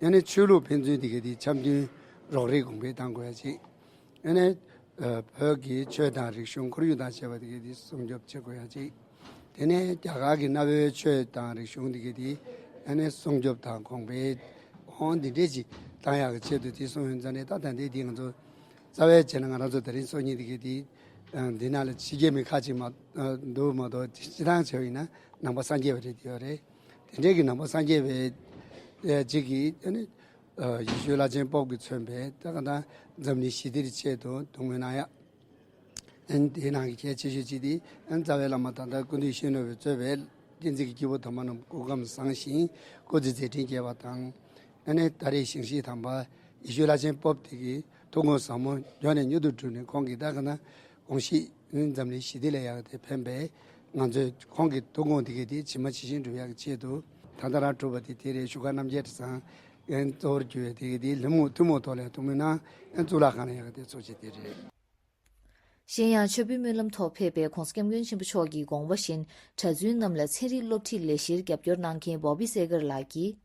ཨ་ནི་ཆོས་ལུགས་ཕན་ཚུན་དེ་ག་དེ་འཆམ་མཐུན་རོགས་རེས་གོང་འཕེལ་གཏང་དགོས་ཡག་ཅིག། ཨ་ནི་ཨ་བོད་ཀྱི་ཆོས་དང་རིག་གཞུང་ཁོར་ཡུག་དང་བཅས་པ་དེ་ག་དེ་སྲུང་སྐྱོབ་བྱེད་དགོས་ཡག་ཅིག། དེ་ནས་རྒྱ་གར་གྱི་གནའ་བོའི་ཆོས་དང་རིག་གཞུང་དེ་ག་དེ་ཨ་ནི་སྲུང་སྐྱོབ་དང་གོང་འཕེལ་འོང་འདི་འདྲས་ཅིག་གཏང་ཡག་གི་ཆེད་དུ་དེ་གསུངས་ཡོད་ཙང་ནས། ད་ད་ལྟའི་དེ་ང་ཚོ་རྩ་བའི་བྱས་ན་ང་རང་ཚོ་དེ་རིང་སང་ཉིན་དེ་ག་དེ་འདི་ནང་ལ་ཕྱི་རྒྱལ་མི་ཁག་ཅིག་མ་འདུག་མ་གཏོགས་སྤྱིར་བཏང་བྱས་པ་ཡིན་ན་ནང་པ་སངས་རྒྱས་པ་རེད་དེ་ཡོད་རེད། དེ་འདྲས་ཀྱི་ནང་པ་སངས་རྒྱས་པའི་ཅིག་གིས་ཨ་ནི་ཡེ་ཤུའི་བླ་ཆེན་པོབ་ཀྱིས་མཚོན་པའི་ད་ག་ད་འཛམ་གླིང་ཞི་བདེའི་ཆེད་དུ་ཐུགས་སྨོན་གནང་ཡག། ཨན་དེའི་ནང་གི་གལ་ཆེ་ཤོས་གཅིག་དེ་ཨན་རྩ་བའི་བླ་མ་ད་ལྟ་སྐུ་མདུན་ཡིད་བཞིན་ནོར་བུས་གཙོས་པའི་བསྟན་འཛིན་གྱི་སྐྱེས་བུ་དམ་པ་རྣམས་སྐུ་ཁམས་བཟང་ཞིང་སྐུ་ཚེ་མཛད་འཕྲིན་རྒྱས་པ་དང་། ཨ་ནི་ད་རེས་ཞིང་གཤེགས་དམ་པ་ཡེ་ཤུའི་བླ་ཆེན་པོབ་དེ་གི་ཐུགས་དགོངས་ཟབ་མོ་མགྱོགས་ནས་མྱུར་དུ་གྲུབ་ནས་ཁོང་གི་ད་ག་ན་དགོངས་གཞི་འཛམ་གླིང་ཞི་བདེ་ལ་ཡག་དེ་ཕན་པའི་ང་ཚོས་ཁོང་གི་ཐུགས་དགོངས་དེ་གི་དེ་ཇི་མ་ཇི་བཞིན་འགྲུབ་ཡག་གི་ཆེད་དུ་ད་ལྟ་རང་གྲུབ་པ་དེ་དེ་རེད། བཞུགས་སྒར་རྣམ་རྒྱལ་གྲྭ་ཚང་ཨན་གཙོ་བོར་གྱུར་བའི་དེ་གི་དེ་ལྷ་མོ་ཐུན་མོང་ཐོག་ལ་ཐུགས་སྨོན་གནང་ཨན་གཙུག་ལག་ཁང་ལ་ཡག་དེ་ཚོགས་ཆེད་དེ་རེད། གཞན་ཡང་མཆོད་འབུལ་སྨོན་ལམ་ཐོག་ཕེབས་པའི་༸གོང་ས་༸སྐྱབས་མགོན་ཆེན་པོ་མཆོག་གི་དགོངས་པ་བཞིན་གྲྭ་བཙུན་རྣམས་ལ་ཚན་རིག་སློབ་ཁྲིད་ལས་གཞིར་རྒྱབ་སྐྱོར་གནང་མཁན་བོ་བི་སེ་གར་ལགས་ཀྱིས།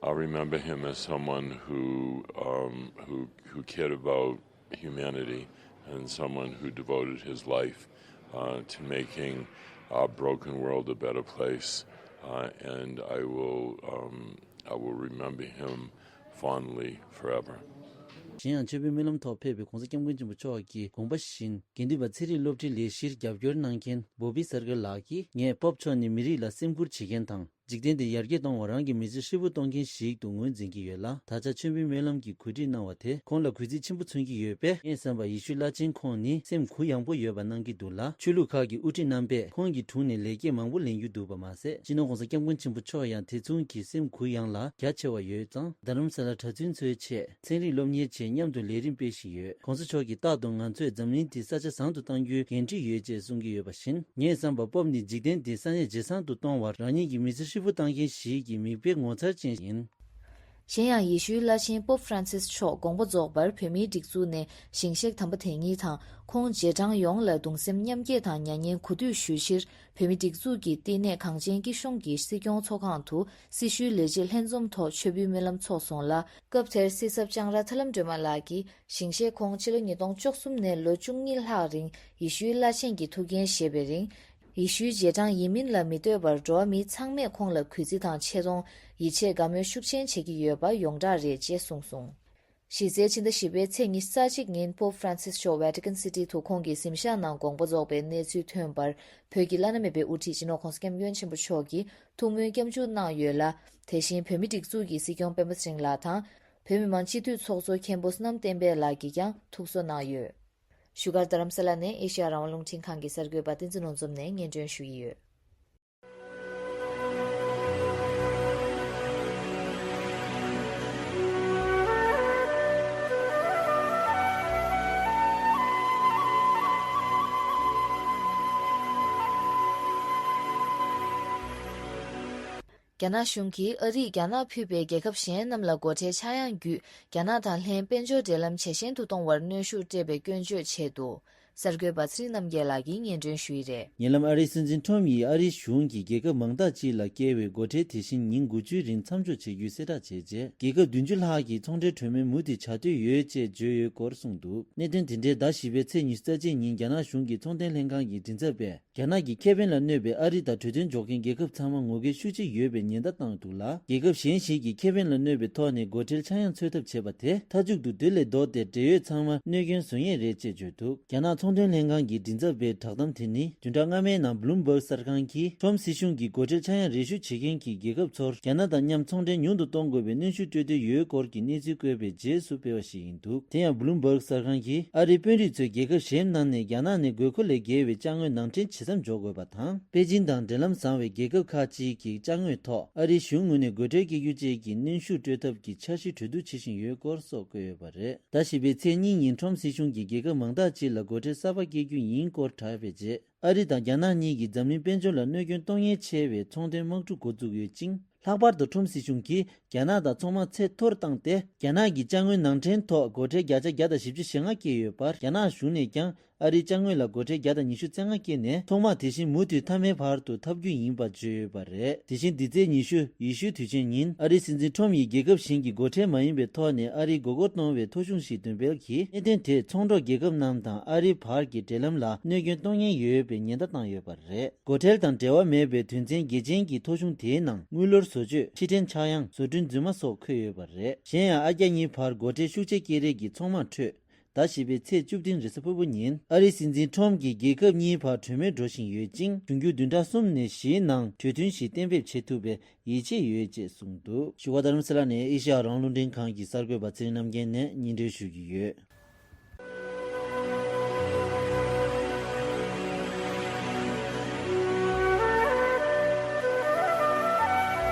I remember him as someone who, um, who, who cared about humanity and someone who devoted his life, uh, to making our broken world a better place. Uh, and I will, um, I will remember him fondly forever. གཞན་ཡང་མཆོད་འབུལ་སྨོན་ལམ་ཐོག་ཕེབས་པའི་༸གོང་ས་༸སྐྱབས་མགོན་ཆེན་པོ་མཆོག་གི་དགོངས་པ་བཞིན་དགེ་འདུན་པ་ཚན་རིག་སློབ་ཁྲིད་ལས་གཞིར་རྒྱབ་སྐྱོར་གནང་མཁན་བོ་བི་སར་ཀར་ལགས་ཀྱིས། ངས་པོབ་མཆོག་ནི་མི་རིགས་ལ་སེམས་ཁུར་བྱེད་མཁན་དང་། འཇིག་རྟེན་འདི་ཡར་རྒྱས་གཏོང་བར་རང་གི་མི་ཚེ་ཧྲིལ་པོ་གཏོང་མཁན་ཞིག་ཏུ་ངོས་འཛིན་གྱི་ཡོད་ལ། ད་ཆ་མཆོད་འབུལ་སྨོན་ལམ་གྱི་གོ་སྒྲིག་གནང་བ་དེ་ཁོང་ལ་གུས་བརྩི་ཆེན་པོ་མཚོན་གྱི་ཡོད་པས། ངས་བསམ་པར་ཡེ་ཤུའི་བླ་ཆེན་ཁོང་ནི་སེམས་གུ་ཡངས་པོ་ཡོད་པ་གནང་གི་འདུག་ལ། ཆོས་ལུགས་ཁག་གི་དབུ་ཁྲིད་རྣམ་པས་ཁོང་གི་དྲུང་ནས་ལེགས་སྐྱེས་མང་པོ་ལེན་རྒྱུ་འདུག་པ་མ་ཟད། སྤྱི་ནོར་༸གོང་ས་༸སྐྱབས་མགོན་ཆེན་པོ་མཆོག་ཡང་དེ་མཚུངས་ཀྱི་སེམས་གུ་ཡངས་ལ་རྒྱ་ཆེ་བ་ཡོད་ཙང་། རྡ་རམ་ས་ལ་གྲྭ་བཙུན་ཚོའི་ཆེད་ཚན་རིག་སློབ་གཉེར་ཆེད་མཉམ་དུ་ལས་རིམ་སྤེལ་བཞིན་ཡོད། ༸གོང་ས་མཆོག་གིས་རྟག་ཏུ་ང་ཚོས་འཛམ་གླིང་འདི་ས་ཆ་བཟང་དུ་གཏང་རྒྱུའི་འགན་འཁྲི་ཡོད་ཅེས་གསུང་གི་ཡོད་པ་བཞིན། ངས་བསམ་པར་པོབ་ནི་འཇིག་རྟེན་འདི་ས་གནས་ཇེ་བཟང་དུ་གཏོང་བར་རང་ཉིད་ཀྱི་མི་ཚེ་ཧྲིལ་པོ་བཏང་མཁན་ཞིག་གི་མིག་དཔེ་ངོ་མཚར་ཅན་ཡིན། གཞན་ཡང་ཡེ་ཤུའི་བླ་ཆེན་པོབ་ཧྥ་རན་སིས་མཆོག་དགོངས་པ་རྫོགས་པར་བོད་མིའི་སྒྲིག་འཛུགས་ནས་ཞིང་གཤེགས་དམ་པ་དེ་ཉིད་དང་ཁོང་རྗེས་འབྲང་ཡོངས་ལ་གདུང་སེམས་མཉམ་སྐྱེད་དང་མྱ་ངན་གུས་འདུད་ཞུ་ཕྱིར། བོད་མི་སྒྲིག་འཛུགས་ཀྱི་བསྟི་གནས་གངས་ཅན་སྐྱིད་གཤོངས་ཀྱི་སྲིད་སྐྱོང་ཚོགས་ཁང་དུ་སྲི་ཞུའི་ལས་བྱེད་ལྷན་འཛོམས་ཐོག་མཆོད་འབུལ་སྨོན་ལམ་ཚོགས་སོང་ལ། སྐབས་དེར་སྲིད་ཚབ་ལྕང་ར་ཐར་ལམ་སྒྲོལ་མ་ལགས་ཀྱིས། ཞིང་གཤེགས་ཁོང་ཕྱི་ལོ་ཉིས་སྟོང་བཅུ་གསུམ་ནས་ལོ་བཅུ་གཉིས་ལྷག་རིང་ཡེ་ཤུའི་བླ་ཆེན་གྱི་ཐུགས་འགན་བཞེས་པའི་རིང་། ཡེ་ཤུའི་རྗེས་འབྲང་ཡིན་མིན་ལ་མི་ལྟོས་པར་འགྲོ་བ་མི་ཚང་མས་ཁོང་ལ་གུས་བརྩི་དང་ཆེ་མཐོང་། ཡིད་ཆེས་དགའ་མོས་ཤུགས་ཆེན་བྱེད་ཀྱི་ཡོད་པ་ཡོངས་གྲགས་རེད་ཅེས་གསུངས་སོང་། གཞི་རྩའི་ཕྱི་ཟླ་བཞི་པའི་ཚེས་ཉི་ཤུ་རྩ་གཅིག་ཉིན་པོབ་ཧྥ་རན་སིས་མཆོག་ཝེ་ཏི་ཀན་སི་ཊི་དུ་ཁོང་གི་གཟིམ་ཤག་ནང་དགོངས་པ་རྫོགས་པའི་གནས་ཚུལ་ཐོན་པར། བོད་ཀྱི་བླ་ན་མེད་པའི་དབུ་ཁྲིད་སྤྱི་ནོར་༧གོང་ས་༧སྐྱབས་མགོན་ཆེན་པོ་མཆོག་གིས་ཐུགས་སྨོན་སྐྱབས་འཇུག་གནང་ཡོད་ལ། དེ་བཞིན་བོད་མིའི་སྒྲིག་འཛུགས་ཀྱི་སྲིད་སྐྱོང་སྤེན་པ་ཚེ་རིང་ལགས་དང་། བོད་མི་མང་སྤྱི་འཐུས་ཚོགས་གཙོ་མཁན་པོ་བསོད་ནམས་བསྟན་འཕེལ་ལགས་ཀྱིས་ཀྱང་ཐུགས་གསོ་གནང་ཡོད། བཞུགས་སྒར་རྡ་རམ་ས་ལ་ནས་ཨེ་ཤེ་ཡ་རང་དབང་རླུང་འཕྲིན་ཁང་གི་གསར་འགོད་པ་བསྟན་འཛིན་ནོར་འཛོམས་ནས་སྙན་སྒྲོན་ཞུ་ཡི་ཡོད། རྒྱ་ནག་གཞུང་གིས་ཨ་རིས་རྒྱ་ནག་ཕུད་པའི་རྒྱལ་ཁབ་གཞན་རྣམས་ལ་སྒོ་ཁྲལ་ཆག་ཡང་བརྒྱུད། རྒྱ་ནག་དང་ལྷན་དཔལ་འབྱོར་འབྲེལ་ལམ་ཇེ་ཞན་དུ་གཏོང་བར་གནོན་ཤུགས་སྤྲད་པའི་སྐྱོན་བརྗོད་ཆེད་དུ། གསར་འགོད་པ་ཚེ་རིང་རྣམ་རྒྱལ་ལགས་ཀྱིས་སྙན་སྒྲོན་ཞུ་ཡི་རེད། ཉེ་ལམ་ཨ་རིའི་སྲིད་འཛིན་ཁྲོམ་ཡིས་ཨ་རིའི་གཞུང་གིས་རྒྱལ་ཁབ་མང་དག་ཅིག་ལ་བཀལ་བའི་སྒོ་ཁྲལ་དེ་བཞིན་ཉིན་དགུ་བཅུའི་རིང་མཚམས་འཇོག་བྱེད་རྒྱུའི་གསལ་བསྒྲགས་བྱས་རྗེས། རྒྱལ་ཁབ་བདུན་ཅུ་ལྷག་གིས་ཚོང་འབྲེལ་གྲོས་མོལ་མུ་མཐུད་བྱ་འདོད་ཡོད་ཅེས་བརྗོད་ཡོད་སྐོར་གསུངས་འདུག་གནད་དོན་དེ་འབྲེལ་ཟླ་བཞི་པའི་ཚེས་ཉི་ཤུ་རྩ་གཅིག་ཉིན་རྒྱ་ནག་གཞུང་གི་ཚོང་དོན་ལྷན་ཁང་གི་མགྲིན་ཚབ་པས། རྒྱ་ནག་གི་ཁེ་ཕན་ལ་གནོད་པའི་ཨ་རི་དང་གྲོས་མཐུན་འཇོག་མཁན་རྒྱལ་ཁབ་ཚང་མ་ངོ་རྒོལ་ཤུགས་ཆེ་ཡོད་པའི་ཉེན་བརྡ་བཏང་འདུག་ལ། རྒྱལ་ཁབ་གཞན་ཞིག་གི་ཁེ་ཕན་ལ་གནོད་པའི་ཐོག་ནས་སྒོ་ཁྲལ་ཆག་ཡང་འཚོལ་ཐབས་བྱས་པ་དེ་མཐའ་མཇུག་ཏུ་དེ་ལས་ལྡོག་སྟེ་འབྲེལ་ཡོད་ཚང་མ་གནོད་སྐྱོན་བཟོ་ངེས་རེད་ཅེས་བརྗོད་འདུག་རྒྱ་ནག་ཚོང་དོན་ལྷན་ཁང་གི་མགྲིན་ཚབ་པའི་བསྒྲགས་གཏམ་དེ་ནི་བདུན་ཕྲག་སྔ་མའི་ནང་བྷ་ལུམ་བྷག་གསར་ཁང་གིས་ཁྲོམ་སྲིད་གཞུང་གིས་སྒོ་ཁྲལ་ཆག་ཡང་རེ་ཞུ་བྱེད་མཁན་གྱི་རྒྱལ་ཁབ་ཚོར་རྒྱ་ནག་དང་མཉམ་ཚོང་འབྲེལ་ཉུང་དུ་གཏོང་དགོས་པའི་གནོན་ཤུགས་སྤྲོད་འདོད་ཡོད་སྐོར་གྱི་གནས་ཚུལ་བཀོད་པའི་རྗེས་སུ་སྤེལ་བ་ཞིག་ཡིན་འདུག་དེ་ཡང་བྷ་ལུམ་བྷག་གསར་ཁང་གིས་ཨ་རིའི་དཔོན་རིགས་ཚོས་རྒྱལ་ཁབ་གཞན་ནང་ནས་རྒྱ་ནག་ནས་དགོས་མཁོ་ལས་བརྒལ་བའི་ཅ་དངོས་ནང་འདྲེན་བྱེད་མཚམས་འཇོག་དགོས་པ་དང་། པེ་ཅིན་དང་འབྲེལ་ལམ་བཟང་བའི་རྒྱལ་ཁབ་ཁག་ཅིག་གི་ཅ་དངོས་ཐོག་ཨ་རིའི་གཞུང་ངོས་ནས་སྒོ་ཁྲལ་བཀལ་རྒྱུ་བཅས་ཀྱི་གནོན་ཤུགས་སྤྲོད་ཐབས་ཀྱི་འཆར་གཞི་གྲོས་བསྡུར་བྱེད་བཞིན་ཡོད་སྐོར་སོགས་བཀོད་ཡོད་པ་རེད། ཟླ་བཞི་པའི་ཚེས་གཉིས་ཉིན་ཁྲོམ་སྲིད་གཞུང་གིས་རྒྱལ་ཁབ་མང་དག་ཅིག་ལ་སྒོ་ཁྲལ་གསར་པ་བཀལ་རྒྱུ་ཡིན་སྐོར་བསྒྲགས་པའི་རྗེས། ཨ་རི་དང་རྒྱ་ནག་གཉིས་ཀྱིས་འཛམ་གླིང་དཔལ་འབྱོར་ལ་གནོད་སྐྱོན་གཏོང་ཉེན་ཆེ་བའི་ཚོང་དོན་དམག་འཁྲུག་འགོ་བཙུགས་ཡོད་ཅིང་། ལྷག་པར་དུ་ཁྲོམ་སྲིད་གཞུང་གིས་རྒྱ་ནག་དང་ཚོང་དམག་ཚད་མཐོར་བཏང་སྟེ། རྒྱ་ནག་གི་ཅ་དངོས་ནང་འདྲེན་ཐོག་སྒོ་ཁྲལ་བརྒྱ་ཆ་བརྒྱ་དང་བཞི་བཅུ་ཞེ་ལྔ་བཀལ་ཡོད་པར། རྒྱ་ནག་གཞུང་ནས་ཀྱང་ཨ་རིའི་ཅ་དངོས་ལ་སྒོ་ཁྲལ་བརྒྱ་དང་ཉི་ཤུ་རྩ་ལྔ་བཀལ་ནས། ཚོང་དམག་དེ་བཞིན་མུ་མཐུད་མཐའ་མའི་བར་དུ་འཐབ་རྒྱུ་ཡིན་པ་བརྗོད་ཡོད་པ་རེད། དེ་བཞིན་འདི་ཚེས་ཉི་ཤུ་ཡེ་ཤུའི་དུས་ཆེན་ཉིན། ཨ་རིའི་སྲིད་འཛིན་ཁྲོམ་ཡིས་རྒྱལ་ཁབ་གཞན་གྱི་སྒོ་ཁྲལ་མ་ཡིན་པའི་ཐོག་ནས་ཨ་རིའི་མགོ་སྐོར་གཏོང་བའི་ཐོ་གཞུང་ཞིག་འདོན་སྤེལ་གྱིས། གནད་དོན་དེས་ཚོང་གྲོགས་རྒྱལ་ཁབ་རྣམས་དང་ཨ་རིའི་བར་གྱི་འབྲེལ་ལམ་ལ་གནོད་སྐྱོན་གཏོང་ཉེན་ཡོད་པའི་ཉེན་བརྡ་བཏང་ཡོད་པ་རེད། སྒོ་ཁྲལ་དང་འབྲེལ་བ་མེད་པའི་དོན་ཚན་གལ་ཆེན་གྱི་ཐོ་གཞུང་དེའི་ནང་། དངུལ་ལོར་བཟོ་བཅོས། ཕྱིར་འཐེན་ཆག་ཡང་། བཟོ་སྐྲུན་རྫུན་མ་སོགས་འཁོད་ཡོད་པ་རེད། གཞན་ཡང་། ཨ་རྒྱ་གཉིས་བར་སྒོ་ཁྲལ་ཤུགས་ཆེ་སྐྱེད་རིགས་ཀྱི་ཚོང་དམག་ཁྲོད། ཟླ་བཞི་པའི་ཚེས་བཅུ་བདུན་རེས་གཟའ་ཕུར་བུ་ཉིན། ཨ་རིའི་སྲིད་འཛིན་ཁྲོམ་གྱིས་རྒྱལ་ཁབ་གཉིས་བར་གྲོས་མོལ་འགྲོ་བཞིན་ཡོད་ཅིང་། འབྱུང་འགྱུར་བདུན་ཕྲག་གསུམ་ནས་བཞིའི་ནང་གྲོས་མཐུན་ཞིག་གཏན་འབེབས་བྱེད་ཐུབ་པའི་ཡིད་ཆེས་ཡོད་ཅེས་གསུངས་འདུག་བཞུགས་སྒར་རྡ་རམ་ས་ལ་ནས་ཨེ་ཤེ་ཡ་རང་དབང་རླུང་འཕྲིན་ཁང་གི་གསར་འགོད་པ་ཚེ་རིང་རྣམ་རྒྱལ་ནས་སྙན་སྒྲོན་ཞུ་གི་ཡོད།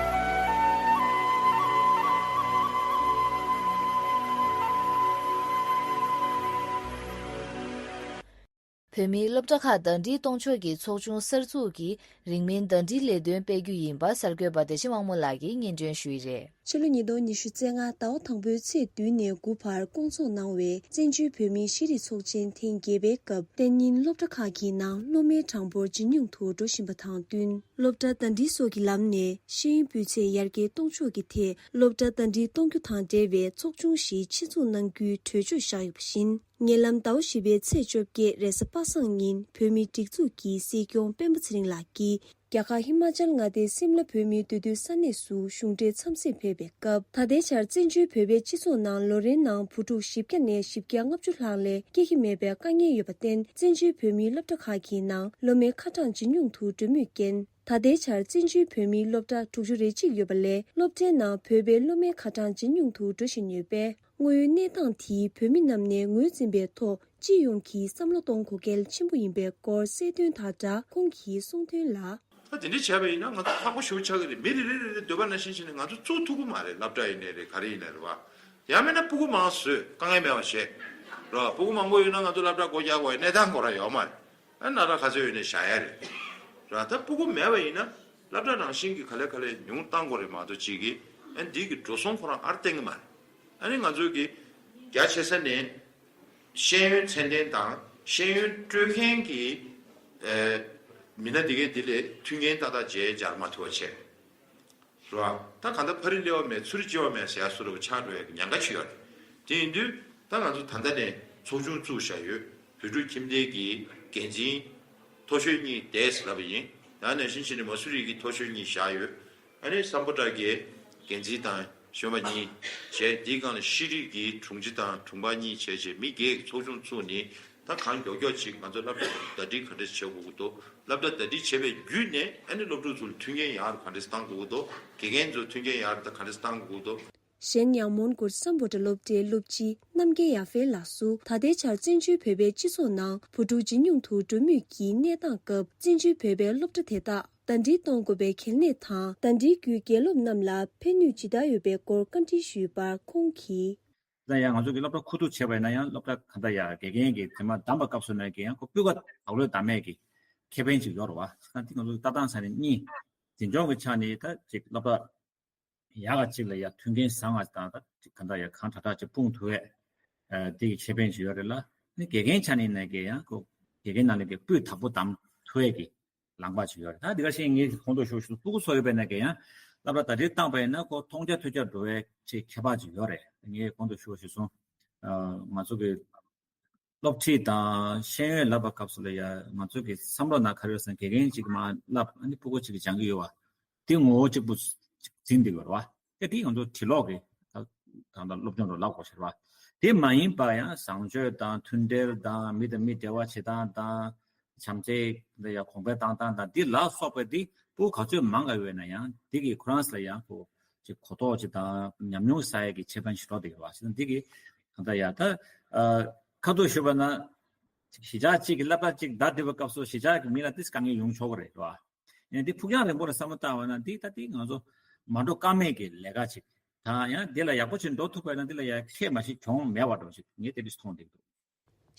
བོད་མིའི་སློབ་གྲྭ་ཁག་ཟླ་སྒྲིལ་གཏོང་ཕྱོགས་ཀྱི་ཚོགས་ཆུང་གསར་འཛུགས་ཀྱིས་རིང་མིན་ཟླ་སྒྲིལ་ལས་དོན་སྤེལ་རྒྱུ་ཡིན་པ་གསར་འགོད་པ་བདེ་ཆེན་དབང་མོ་ལགས་ཀྱིས་སྙན་སྒྲོན་ཞུས་པ་རེད། ཕྱི་ལོ་ཉིས་སྟོང་ཉི་ཤུ་རྩ་ལྔ་ཟླ་བ་དང་པོའི་ཚེས་བདུན་ནས་དགུ་བར་བསྐོང་ཚོགས་གནང་བའི་བཙན་བྱོལ་བོད་མིའི་ཤེས་རིག་ཚོགས་ཆེན་ཐེངས་བརྒྱད་པའི་སྐབས། གཏན་ཉིན་སློབ་གྲྭ་ཁག་གི་ནང་སློབ་མའི་གྲངས་འབོར་ཇེ་ཉུང་དུ་འགྲོ་བཞིན་པ་དང་བསྟུན། སློབ་གྲྭ་ཟླ་སྒྲིལ་སོགས་ཀྱི་ལམ་ནས་ཤེས་ཡོན་སྤུས་ཚད་ཡར་རྒྱས་གཏོང་ཕྱོགས་ཀྱི་ཐད། སློབ་གྲྭ་ཟླ་སྒྲིལ་གཏོང་རྒྱུ་དང་འབྲེལ་བའི་ཚོགས་ཆུང་ཞིག་ཆེད་འཛུགས་གནང་རྒྱུའི་གྲོས་ཆོད་བཞག་ཡོད་པ་བཞིན། ཉེ་ལམ་ཟླ་བ་བཞི་པའི་ཚེས་བཅོ་བརྒྱད་རེས་གཟའ་པ་སངས་ཉིན། བོད་མིའི་སྒྲིག་འཛུགས་ཀྱི་སྲིད་སྐྱོང་སྤེན་པ་ཚེ་རིང་ལགས་ཀྱིས། རྒྱ་གར་ཧི་མ་ཅལ་མངའ་སྡེའི་སིམ་ལ་བོད་མིའི་འདུས་སྡོད་ས་གནས་སུ་གཞུང་འབྲེལ་འཚམས་གཟིགས་ཕེབས་པའི་སྐབས། ད་ལྟའི་ཆར་བཙན་བྱོལ་བོད་པའི་སྤྱི་ཚོགས་ནང་ལོ་རེའི་ནང་བུ་ཕྲུག་བཞི་བརྒྱ་ནས་བཞི་བརྒྱ་ལྔ་བཅུ་ལྷག་ལས་སྐྱེ་གི་མེད་པའི་དཀའ་ངལ་ཡོད་པར་བརྟེན། བཙན་བྱོལ་བོད་མིའི་སློབ་གྲྭ་ཁག་གི་ནང་སློབ་མའི་ཁ་གྲངས་ཇེ་ཉུང་དུ་འགྲོ་མུས་རྐྱེན། ད་ལྟའི་ཆར་བཙན་བྱོལ་བོད་མིའི་སློབ་གྲྭ་དྲུག་ཅུ་རེ་གཅིག་ཡོད་པ་ལས། སློབ་གྲྭའི་ནང་བོད་པའི་སློབ་མའི་ཁ་གྲངས་ཇེ་ཉུང་དུ་འགྲོ་བཞིན་ཡོད་པས། དངོས་ཡོད་གནས་སྟངས་དེས་བོད་མི་རྣམས་ནས་ངོས་འཛིན་པའི་ཐོག་སྤྱི་ཡོངས་ཀྱིས་བསམ་བློ་གཏོང་དགོས་གལ་ཆེན་པོ་ཡིན་པའི་སྐོར་གསལ་སྟོན་དང་སྦྲགས། ཁོང་གིས་གསུངས་དོན་ལ། ད་དེ་འདྲ་བྱས་པ་ཡིན་ན་ང་ཚོ་ཁག་པོ་ཞེ་པོ་ཆགས་ཀྱི་རེད། མི་རེ་རེ་རེ་རེ་འདོད་པ་ནང་བཞིན་བྱས་ནས་ང་ཚོ་བཙུགས་ཐུབ་ཀྱི་མ་རེད། སློབ་གྲྭ་ཡིན་ནའི་རེད། ག་རེ་ཡིན་ནའི་རེད་བ། ཡང་མིན་ན་སྤུ་གུ་མང་བཟོས་དཀའ་ངལ་མེད་པ་བྱས། རེད་བ། སྤུ་གུ་མང་པོ་ཡོད་ན་ང་ཚོ་སློབ་གྲྭ་སྒོ་རྒྱག་དགོས་ཡ་གནས་སྟངས་ཁོ་རང་ཡོད་མ་རེད། ཨ་ནི་སློབ་གྲྭ་ག་ཚོད་ཡོད་ནའི་བཞག་ཡ་རེད། རེད་བ། ད་སྤུ་གུ་མེད་པ་ཡིན་ན་སློབ་གྲྭ་རང་བཞིན་གྱིས་ག་ལེ་ག་ལེ་ཉུང་བཏང་དགོས་རེད་མ་གཏོགས་ཅིག་གིས་ཨ་ནི་འདི་གི་འགྲོ་སོང་ཁོ་རང་ཨར་བཏང་གི་མ་རེད། ཨ་ནི་ང་ཚོ་གི་རྒྱ་ཆེ་ས་ནས་ཤེས་ཡོན་ཚད་ལྡན་དང་ཤེས་ཡོན་སྤྲོད་མཁན་གྱི་ཨེ་མི་སྣ་དེ་གས་དེ་ལས་མཐུན་རྐྱེན་ཏག་ཏག་མཇལ་མཇལ་མ་ཐུབ་པ་བྱས། རེད་བ། ད་གང་ལྟར་ཕ་རི་སླེབས་པ་མེད་ཚུར་སྐྱེལ་བ་མེད་ཟེར་ཡ་བཟོ་འདྲ་པོ་ཆགས་འགྲོ་ཡ་གི་ཉེན་ཁ་ཅིག་ཡོད་རེད། དེ་ཡིན་དུས་ད་ང་ཚོ་ད་ལྟ་ནས་ཚོགས་ཆུང་བཙུགས་བཞག་ཡོད། བོད་ཕྲུག་ཁྱིམ་སྡེ་གི་འགན་འཛིན། མཐོ་ཤོས་གཉིས་བསྡད་ཟེར་ལབ་པ་ཡིན། ད་ནང་བཞིན་བྱས་ནས་མ་སུ་རི་གི་མཐོ་ཤོས་གཉིས་བཞག་ཡོད། ཨ་ནི་སམ་བྷོ་ཊ་གི་འགན་འཛིན་དང་གཞོན་པ་གཉིས་བྱས། དེའི་སྒང་ལ་ཤེས་རིག་གི་དྲུང་ཆེ་དང་དྲུང་འཕར་གཉིས་བྱས་བྱས་མི་བརྒྱད་ཀྱི་ཚོགས་ཆུང་བཙུགས་ནས། ད་གང་མགྱོགས་མགྱོགས་ཅིག་ང་ཚོ་སློབ་གྲྭ་ཟླ་སྒྲིལ་ག་འདྲས་བྱེད་དགོས་ཀྱི་འདུག་སློབ་གྲྭ་ཟླ་སྒྲིལ་བྱས་པའི་བརྒྱུད་ནས་ཨ་ནི་སློབ་ཕྲུག་ཚོ་ལ་མཐུན་རྐྱེན་ཡག་རུ་ག་འདྲས་བཏང་དགོས་ཀྱི་འདུག་དགེ་རྒན་ཚོ་མཐུན་རྐྱེན་ཡག་རུ་ད་ག་འདྲས་བཏང་དགོས་ཀྱི་འདུག་གཞན་ཡང་མོན་གྷོར་སམ་བྷོ་ཊ་སློབ་གྲྭའི་སློབ་སྤྱི་རྣམ་རྒྱལ་ཡར་ཧྥེ་ལགས་སུ། ད་ལྟའི་ཆར་བཙན་བྱོལ་བོད་པའི་སྤྱི་ཚོགས་ནང་བུ་ཕྲུག་ཇེ་ཉུང་དུ་འགྲོ་མུས་ཀྱི་གནས་སྟངས་སྐབས། བཙན་བྱོལ་བོད་པའི་སློབ་གྲྭ་དེ་དག་ཟླ་སྒྲིལ་གཏོང་དགོས་པའི་གལ་གནད་དང་། ཟླ་སྒྲིལ་བརྒྱུད་དགེ་སློབ་རྣམས་ལ་ཕན་ནུས་ཇི་ལྟར་ཡོད་པའི་སྐོར་བཀའ་འདྲི་ཞུས་པར་ཁོང་གིས། ད་ཡང་ང་ཚོ་གི་སློབ་གྲྭ་ཁུ་བསྡུ་བྱས་པ་ཡིན་ན་ཡང་། སློབ་གྲྭ་ག་འདྲ་ཡ་དགེ་རྒན་གྱིས་དེ་མ་བདམས་པའི་སྐབས་སུ་ནས་ཀྱི་ཡང་ཁོ་སྤུས་ཀ་བག་ལེབ་བདམས་མེད་ཀྱི་ཁེ་ཕན་ཅིག་ཡོད་རེད་བ། ད་འདི་ང་ཚོ་ལྟ་སྟངས་ས་ནས་གཉིས། འཛིན་སྐྱོང་གི་ཆ་ནས་ད་ཅིག་སློབ་གྲྭ་ཡག་ག་ཅིག་ལ་ཡ་མཐུན་རྐྱེན་བཟང་ང་དང་། ད་ཅིག་ག་འདྲ་ཡ་གང་དྲག་དྲག་ཅིག་སྤུངས་ཐུབ་པས། ཨ་དེ་གི་ཁེ་ཕན་ཅིག་ཡོད་རེད་ལ། ནི་དགེ་རྒན་ཆ་ནས་ནས་ཀྱི་ཡང་ཁོ་དགེ་རྒན་ནང་ལ་ཀྱི་སྤུས་དག་པོ་བདམས་ཐུབ་པའི་གི་ལངས་པ་ཅིག་ཡོད་རེད། ད་འདི་ག་ཤེས་ངས་གོང་དུ་ཞུ་ཞུ་སྤུ་གུ་ཚོ་ཡོད་པའི་ནས་ཀྱི་ཡང་སློབ་གྲྭ་ཟླ་སྒྲིལ་བཏང་པ་ཡིན་ན་ཁོ་མཐོང་རྒྱ་ཐོས་རྒྱ་འགྲོ་བའི་ཆེས་ཁྱད་པར་ཅིག་ཡོད་རེད། ངས་གོང་དུ་ཞུ་ཞུ་སོང་། ཨ་ང་ཚོ་གི་སློབ་ཁྲིད་དང་ཤེས་ཡོན་ལབ་པའི་སྐབས་སུ་ལ་ཡ་ང་ཚོ་གི་བསམ་བློ་ནང་ག་རེ་ཡོད་ཟེར་ན། དགེ་རྒན་གཅིག་མར་བསླབ། ཨ་ནི་སྤུ་གུ་གཅིག་གིས་སྦྱང་གི་ཡོད་བ། དེ་ངོ་བོ་གཅིག་པུ་འཛིན་བསྡད་ཡོད་རེད་བ། དེ་དེ་ང་ཚོ་དྲི་ལོག་གི་ད་ད་ལྟ་སློབ་སྦྱོང་རུ་ལབ་དགོས་ཤེས་རེད་བ། དེ་མ་ཡིན་པ་ཡང་བཟང་སྤྱོད་དང་མཐུན་སྒྲིལ་དང་། མི་དང་མི་འབྲེལ་བ་བྱེད་སྟངས་དང་། བྱམས་བརྩེ་འདི་ཡ་གོང་འཕེལ་བཏང་སྟངས་དང་། འདི་ལ་སོགས་པ་འདི་སྤུ་གུ་ག་ཚོད་མང་ག་ཡོད་ན་ཡང་། འདི་གི་ཁོ་རང་ལ་ཡང་ཁོ་ཅིག་གོ་རྟོགས་ཅིག་དང་ཉམས་མྱོང་ཟ་ཡ་གི་ཁེ་ཕན་ཞིག་རག་བསྡད་ཡོད་བ། ཞེས་ན་འདི་གི་གང་ལྟར་ཡ་ད་ཨ་ཁ་ཐུག་ཞུས་པ་ན། གཞིས་ཆགས་གཅིག་གི་སློབ་གྲྭ་གཅིག་ཟླ་སྒྲིལ་བའི་སྐབས་སུ་གཞིས་ཆགས་ཀྱི་མི་ལ་ཏིས་དཀའ་ངལ་ཡོང་ཆོག་གི་རེད་བ། ཡང་འདི་ཕུགས་རྒྱང་རིང་པོ་ལ་བསམ་བློ་བཏང་བ་ན་འདི་ད་ལྟའི་ང་ཚོ་མ་འགྲོ་ཀ་མེད་ཀྱི་ལས་ཀ་ཅིག་དང་། ཡང་འདི་ལ་ཡག་པོ་ཅིག་འགྲོ་ཐུབ་པ་ཡིན་ན་འདི་ལ་ཡང་ཁྱད་མ་ཞིག་གྱོང་མེད་པ་འགྲོ་ཞིག་ངས་དེ་འདྲ་མཐོང་བསྡད་འདུག་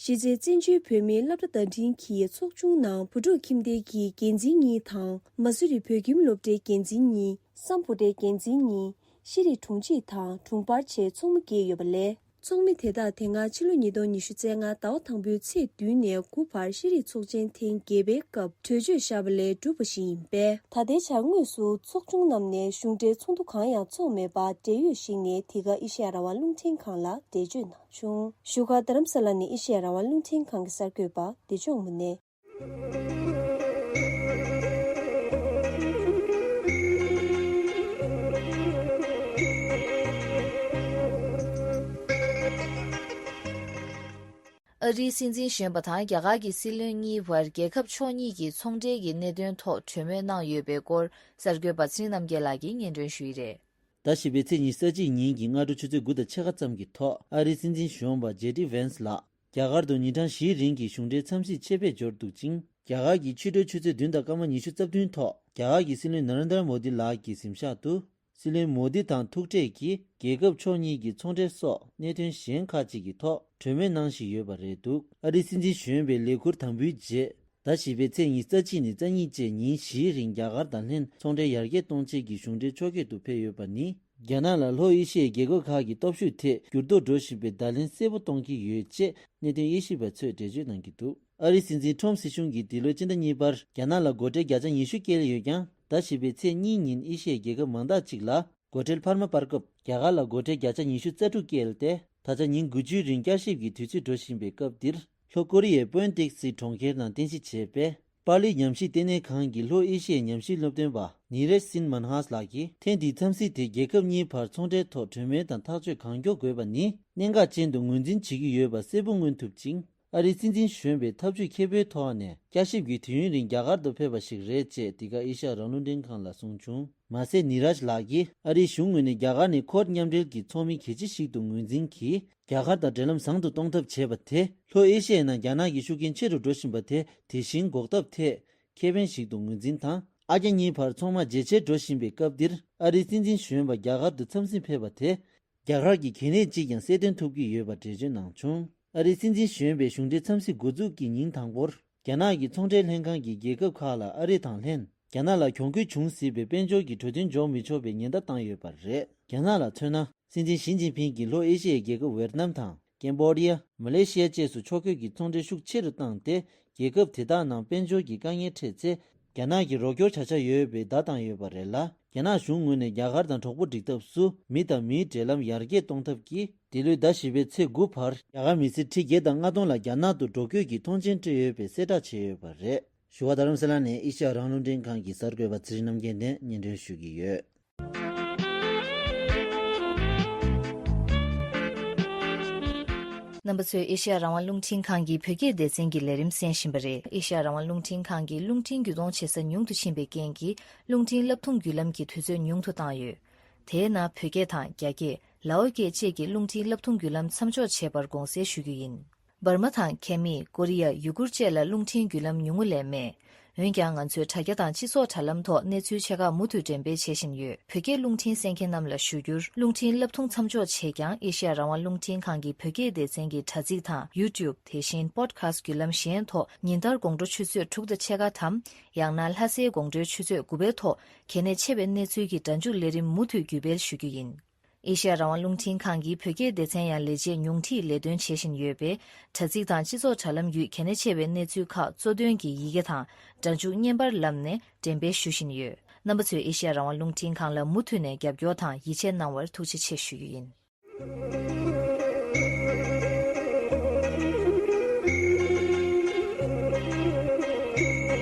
གཞི་རྩའི་བཙན་བྱོལ་བོད་མིའི་སློབ་གྲྭ་ཟླ་སྒྲིལ་གྱི་ཚོགས་ཆུང་ནང་བུ་ཕྲུག་ཁྱིམ་སྡེ་གི་འགན་འཛིན་གཉིས་དང་། མ་སུ་རི་བོད་ཁྱིམ་སློབ་གྲྭའི་འགན་འཛིན་གཉིས། སམ་བྷོ་ཊའི་འགན་འཛིན་གཉིས། ཤེས་རིག་དྲུང་ཆེ་དང་དྲུང་འཕར་བཅས་ཚོགས་མི་བརྒྱད་ཡོད་པ་ལས། ཚོགས་མི་དེ་དག་དེ་སྔ་ཕྱི་ལོ་ཉིས་སྟོང་ཉི་ཤུ་རྩ་ལྔ་ཟླ་བ་དང་པོའི་ཚེས་བདུན་ནས་དགུ་བར་ཤེས་རིག་ཚོགས་ཆེན་ཐེངས་བརྒྱད་པའི་སྐབས་གྲོས་ཆོད་བཞག་པ་ལས་གྲུབ་པ་ཞིག་ཡིན་པས། ད་ལྟའི་ཆར་དངོས་སུ་ཚོགས་ཆུང་རྣམས་ནས་གཞུང་འབྲེལ་ཚོགས་འདུ་གང་ཡང་འཚོགས་མེད་པར་འབྲེལ་ཡོད་ཞིག་ནས་དེ་ག་ཨེ་ཤེ་ཡ་རང་དབང་རླུང་འཕྲིན་ཁང་ལ་འགྲེལ་བརྗོད་གནང་བྱུང་། བཞུགས་སྒར་རྡ་རམ་ས་ལ་ནས་ཨེ་ཤེ་ཡ་རང་དབང་རླུང་འཕྲིན་ཁང་གི་གསར་འགོད་པ་བདེ་མཆོག་དངོས་གནས། ཨ་རིའི་སྲིད་འཛིན་གཞོན་པ་དང་རྒྱ་གར་གྱི་སྲིད་བློན་གཉིས་བར་རྒྱལ་ཁབ་ཕྱོགས་གཉིས་ཀྱི་ཚོང་འབྲེལ་གྱི་གནད་དོན་ཐོག་གྲོས་མོལ་གནང་ཡོད་པའི་སྐོར། གསར་འགོད་པ་ཚེ་རིང་རྣམ་རྒྱལ་ལགས་ཀྱིས་སྙན་སྒྲོན་ཞུས་ཡི་རེད། ཟླ་བཞི་པའི་ཚེས་ཉི་ཤུ་རྩ་གཅིག་ཉིན་གྱི་སྔ་དྲོ་ཆུ་ཚོད་དགུ་དང་ཕྱེད་ཀ་ཙམ་གྱི་ཐོག་ཨ་རིའི་སྲིད་འཛིན་གཞོན་པ་ཇེ་ཌི་ཝན་སི་ལགས་རྒྱ་གར་དུ་ཉིན་གྲངས་བཞིའི་རིང་གི་གཞུང་འབྲེལ་འཚམས་གཟིགས་ཆེད་ཕེབས་འབྱོར་འདུག་ཅིང་། རྒྱ་གར་གྱི་ཕྱི་དྲོའི་ཆུ་ཚོད་བདུན་དང་སྐར་མ་ཉི་ཤུ་རྩ་བདུན་ཐོག་རྒྱ་གར་གྱི་སྲིད་བློན་ན་རེན་དྲ་མོ་དི་ལགས་ཀྱི་གཟིམ་ཤག་ཏུ། སྲིད་བློན་མོ་དི་དང་ཐུག་འཕྲད་ཀྱིས་རྒྱལ་ཁབ་ཕྱོགས་གཉིས་ཀྱི་ཚོང་འབྲེལ་སོགས་གནད་དོན་གཞན་ཁག་ཅིག་གི་ཐོག་གྲོས་མོལ་གནང་བཞིན་ཡོད་པ་རེད་འདུག་ཨ་རིའི་སྲིད་འཛིན་གཞོན་པའི་ལས་འཁུར་དམ་འབུལ་རྗེས། ཟླ་བཞི་པའི་ཚེས་ཉི་ཤུ་རྩ་གཅིག་ནས་རྩ་གཉིས་བཅས་ཉིན་བཞིའི་རིང་རྒྱ་གར་དང་ལྷན་ཚོང་འབྲེལ་ཡར་རྒྱས་གཏོང་ཆེད་ཀྱི་གཞུང་འབྲེལ་ཕྱོགས་བསྐྱོད་དུ་ཕེབས་ཡོད་པ་ནི། རྒྱ་ནག་ལ་ལྷོ་ཨེ་ཤི་ཡའི་རྒྱལ་ཁབ་ཁག་གི་སྟོབས་ཤུགས་ཐད་འགྱུར་ལྡོག་འགྲོ་བཞིན་པའི་བརྡ་ལན་གསལ་པོ་གཏོང་གི་ཡོད་ཅེས་གནད་དོན་དབྱེ་ཞིབ་པ་ཚོས་འགྲེལ་བརྗོད་གནང་གི་འདུག་ཨ་རིའི་སྲིད་འཛིན་ཁྲོམ་སྲིད་གཞུང་གིས་འདི་ལོའི་སྤྱི་ཟླ་གཉིས་པར་རྒྱ་ནག་ལ་སྒོ་ཁྲལ་བརྒྱ་ཆ་ཉི་ཤུ་བཀལ་ཡོད་ཀྱང་། ཟླ་བཞི་པའི་ཚེས་གཉིས་ཉིན་ཨེ་ཤི་ཡའི་རྒྱལ་ཁབ་མང་དག་ཅིག་ལ་སྒོ་ཁྲལ་འཕར་མ་སྤར་སྐབས། རྒྱ་གར་ལ་སྒོ་ཁྲལ་བརྒྱ་ཆ་ཉི་ཤུ་རྩ་དྲུག་བཀལ་ཏེ། ད་ཆ་ཉིན་དགུ་བཅུའི་རིང་བསྐྱར་ཞིབ་ཀྱི་དུས་ཚོད་འགྲོ་བཞིན་པའི་སྐབས་འདིར། ལྷོ་ཀོ་རི་ཡའི་པོན་ཏིག་སི་གྲོང་ཁྱེར་ནང་རྟེན་གཞི་བྱས་པའི་པཱ་ལི་ཉམས་ཞིབ་ལྟེ་གནས་ཁང་གི་ལྷོ་ཨེ་ཤི་ཡའི་ཉམས་ཞིབ་སློབ་སྟོན་པ་ནི་རེཤ་སིན་མན་ཧཱས་ལགས་ཀྱིས། ཐེངས་འདིའི་འཚམས་གཟིགས་དེ་རྒྱལ་ཁབ་གཉིས་བར་ཚོང་འབྲེལ་ཐོག་གྲོས་མོལ་དང་ཐག་གཅོད་གང་མགྱོགས་དགོས་པ་ནི་གནད་འགག་ཅན་དུ་ངོས་འཛིན་བྱེད་ཀྱི་ཡོད་པ་གསལ་པོ་མངོན་ཐུབ་ཅིང་། ཨ་རིའི་སྲིད་འཛིན་གཞོན་པས་ཐབས་ཇུས་མཁས་པོའི་ཐོག་ནས་བསྐྱར་ཞིབ་ཀྱི་དུས་ཡུན་རིང་རྒྱ་གར་དུ་ཕེབས་པ་ཞིག་རེད་ཅེས་འདི་ག་ཨེ་ཤ་ཡ་རང་དབང་རླུང་འཕྲིན་ཁང་ལ་གསུངས་བྱུང་། མ་ཟད་ནི་རཱཇ་ལགས་ཀྱིས་ཨ་རིའི་གཞུང་ངོས་ནས་རྒྱ་གར་ནི་ཁོར་མཉམ་འབྲེལ་གྱི་ཚོགས་མི་གལ་ཆེ་ཞིག་ཏུ་ངོས་འཛིན་གྱིས། རྒྱ་གར་དང་འབྲེལ་ལམ་བཟང་དུ་གཏོང་ཐབས་བྱས་པ་དེ། ལྷོ་ཨེ་ཤི་ཡའི་ནང་རྒྱ་ནག་གི་ཤུགས་རྐྱེན་ཆེ་རུ་འགྲོ་བཞིན་པ་དེ་དེ་བཞིན་འགོག་ཐབས་ཐད་ཁེ་ཕན་ཞིག་ཏུ་ངོས་འཛིན་དང་། ཨ་རྒྱ་གཉིས་བར་ཚོང་དམག་ཇེ་ཆེར་འགྲོ་བཞིན་པའི་སྐབས་འདིར། ཨ་རིའི་སྲིད་འཛིན་གཞོན་པ་རྒྱ་གར་དུ་འཚམས་གཟིགས་ཕེབས་པ་དེ། རྒྱ་གར་གྱི་གལ་གནད་ཅིག་ཀྱང་གསལ་སྟོན་ཐུབ་ཀྱི་ཡོད་པ་འགྲེལ་བརྗོད་གནང་བྱུང་། ཨ་རིའི་སྲིད་འཛིན་གཞོན་པའི་གཞུང་འབྲེལ་འཚམས་གཟིགས་འགོ་འཛུགས་ཀྱི་ཉིན་དང་པོར། རྒྱ་ནག་གི་ཚོང་འབྲེལ་ལྷན་ཁང་གིས་རྒྱལ་ཁབ་ཁག་ལ་ཨ་རི་དང་ལྷན། རྒྱ་ནག་ལ་གྱོང་གུད་འབྱུང་སྲིད་པའི་དཔལ་འབྱོར་གྱི་གྲོས་མཐུན་འཇོག་མི་ཆོག་པའི་ཉེན་བརྡ་བཏང་ཡོད་པ་རེད། རྒྱ་ནག་ལ་མཚོན་ན། སྲིད་འཛིན་ཞི་ཅིན་ཕིང་གིས་ལྷོ་ཨེ་ཤི་ཡའི་རྒྱལ་ཁབ་ཝེ་ཏི་ནམ་དང་། ཀེམ་བོ་ཌི་ཡ། མ་ལེ་ཤི་ཡ་བཅས་སུ་ཕྱོགས་བསྐྱོད་ཀྱི་ཚོང་འབྲེལ་ཤུགས་ཆེ་རུ་བཏང་སྟེ། རྒྱལ་ཁབ་དེ་དག་ནང་དཔལ་འབྱོར་གྱི་དཀའ་ངལ་འཕྲད་ཚེ། རྒྱ་ནག་གིས་རོགས་སྐྱོར་བྱ་འཆར་ཡོད་པའི་བརྡ་བཏང་ཡོད་པ་རེད་ལ། རྒྱ་ནག་གཞུང་ངོས་ནས་རྒྱ་གར་དང་གྲོགས་པོ་སྒྲིག་ཐབས་སུ་མི་དང་མིའི་འབྲེལ་ལམ་ཡར་རྒྱས་གཏོང་ཐབས་ཀྱིས། འདི་ལོའི་ཟླ་བཞི་པའི་ཚེས་དགུ་བར་རྒྱ་གར་མི་སེར་ཁྲི་བརྒྱད་དང་ལྔ་སྟོང་ལ་རྒྱ་ནག་ཏུ་འགྲོ་སྐྱོད་ཀྱི་མཐོང་མཆན་སྤྲད་ཡོད་པའི་གསལ་བསྒྲགས་བྱས་ཡོད་པ་རེད། བཞུགས་སྒར་རྡ་རམ་ས་ལ་ནས་ཨེ་ཤེ་ཡ་རང་དབང་རླུང་འཕྲིན་ཁང་གི་གསར་འགོད་པ་ཚེ་རིང་རྣམ་རྒྱལ་ནས་སྙན་སྒྲོན་ཞུ་གི་ཡོད། རྣམ་པ་ཚོས་ཨེ་ཤེ་ཡ་རང་དབང་རླུང་འཕྲིན་ཁང་གི་བོད་སྐད་སྡེ་ཚན་གྱི་ལས་རིམ་གསན་བཞིན་པ་རེད། ཨེ་ཤེ་ཡ་རང་དབང་རླུང་འཕྲིན་ཁང་གིས་རླུང་འཕྲིན་བརྒྱུད་གཏོང་བྱེད་ས་ཉུང་དུ་ཕྱིན་པའི་རྐྱེན་གྱིས་རླུང་འཕྲིན་བསླབ་ཐོན་བརྒྱུད་ལམ་གྱི་དུས་ཚོད་ཉུང་དུ་བཏང་ཡོད། དེའི་ནང་བོད་སྐད་དང་རྒྱ་སྐད། ལའོ་སྐད་བཅས་ཀྱི་རླུང་འཕྲིན་བསླབ་ཐོན་བརྒྱུད་ལམ་མཚམས་འཇོག་བྱས་པར་དགོངས་སེལ་ཞུ་རྒྱུ་ཡིན། འབར་མ་དང་ཁེ་མི། ཀོ་རི་ཡ། ཡུ་གུར་བཅས་ལ་རླུང་འཕྲིན་བརྒྱུད་ལམ་ཉུང་ངུ་ལས་མེད། འོན་ཀྱང་ང་ཚོས་དྲ་རྒྱ་དང་སྤྱི་ཚོགས་དྲ་ལམ་ཐོག་གནས་ཚུལ་ཆེ་ཁག་མུ་མཐུད་འགྲེམས་སྤེལ་བྱེད་བཞིན་ཡོད། བོད་སྐད་རླུང་འཕྲིན་གསན་མཁན་རྣམས་ལ་ཞུ་རྒྱུར། རླུང་འཕྲིན་བསླབ་ཐོན་མཚམས་འཇོག་བྱས་ཀྱང་ཨེ་ཤེ་ཡ་རང་དབང་རླུང་འཕྲིན་ཁང་གི་བོད་སྐད་སྡེ་ཚན་གྱི་དྲ་ཚིགས་དང་ཡུ་ཊུབ། དེ་བཞིན་པོ་ཌི་ཁ་སི་ཊི་བརྒྱུད་ལམ་གཞན་ཐོག་ཉིན་ལྟར་དགོང་དྲོ་ཆུ་ཚོད་དྲུག་དང་ཕྱེད་ཀ་དམ། ཡང་ན་ལྷ་སའི་དགོང་དྲོའི་ཆུ་ཚོད་དགུ་པའི་ཐོག་གལ་གནད་ཆེ་བའི་གནས་ཚུལ་གྱི་སྒྲ་འཇུག་ལས་རིམ་མུ་མཐུད་བརྒྱུད་སྤེལ་ཞུ་རྒྱུ་ཡིན། ཨེ་ཤེ་ཡ་རང་དབང་རླུང་འཕྲིན་ཁང་གིས་བོད་སྐད་སྡེ་ཚན་ཡང་ལས་བྱེད་ཉུང་འཕྲིས་ལས་དོན་བྱེད་བཞིན་ཡོད་པས། དྲ་ཚིགས་དང་སྤྱི་ཚོགས་དྲ་ལམ་བརྒྱུད་གལ་གནད་ཆེ་བའི་གནས་ཚུལ་ཁག་གཙོ་དོན་གྱི་ཡི་གེ་དང་སྒྲ་འཇུག་བརྙན་པར་ལམ་ནས་འགྲེམས་སྤེལ་ཞུ་བཞིན་ཡོད། རྣམ་པ་ཚོས་ཨེ་ཤེ་ཡ་རང་དབང་རླུང་འཕྲིན་ཁང་ལ་མུ་མཐུད་ནས་རྒྱབ་སྐྱོར་དང་ཡིད་ཆེས་གནང་བར་ཐུགས་རྗེ་ཆེ་ཞུ་རྒྱུ་ཡིན།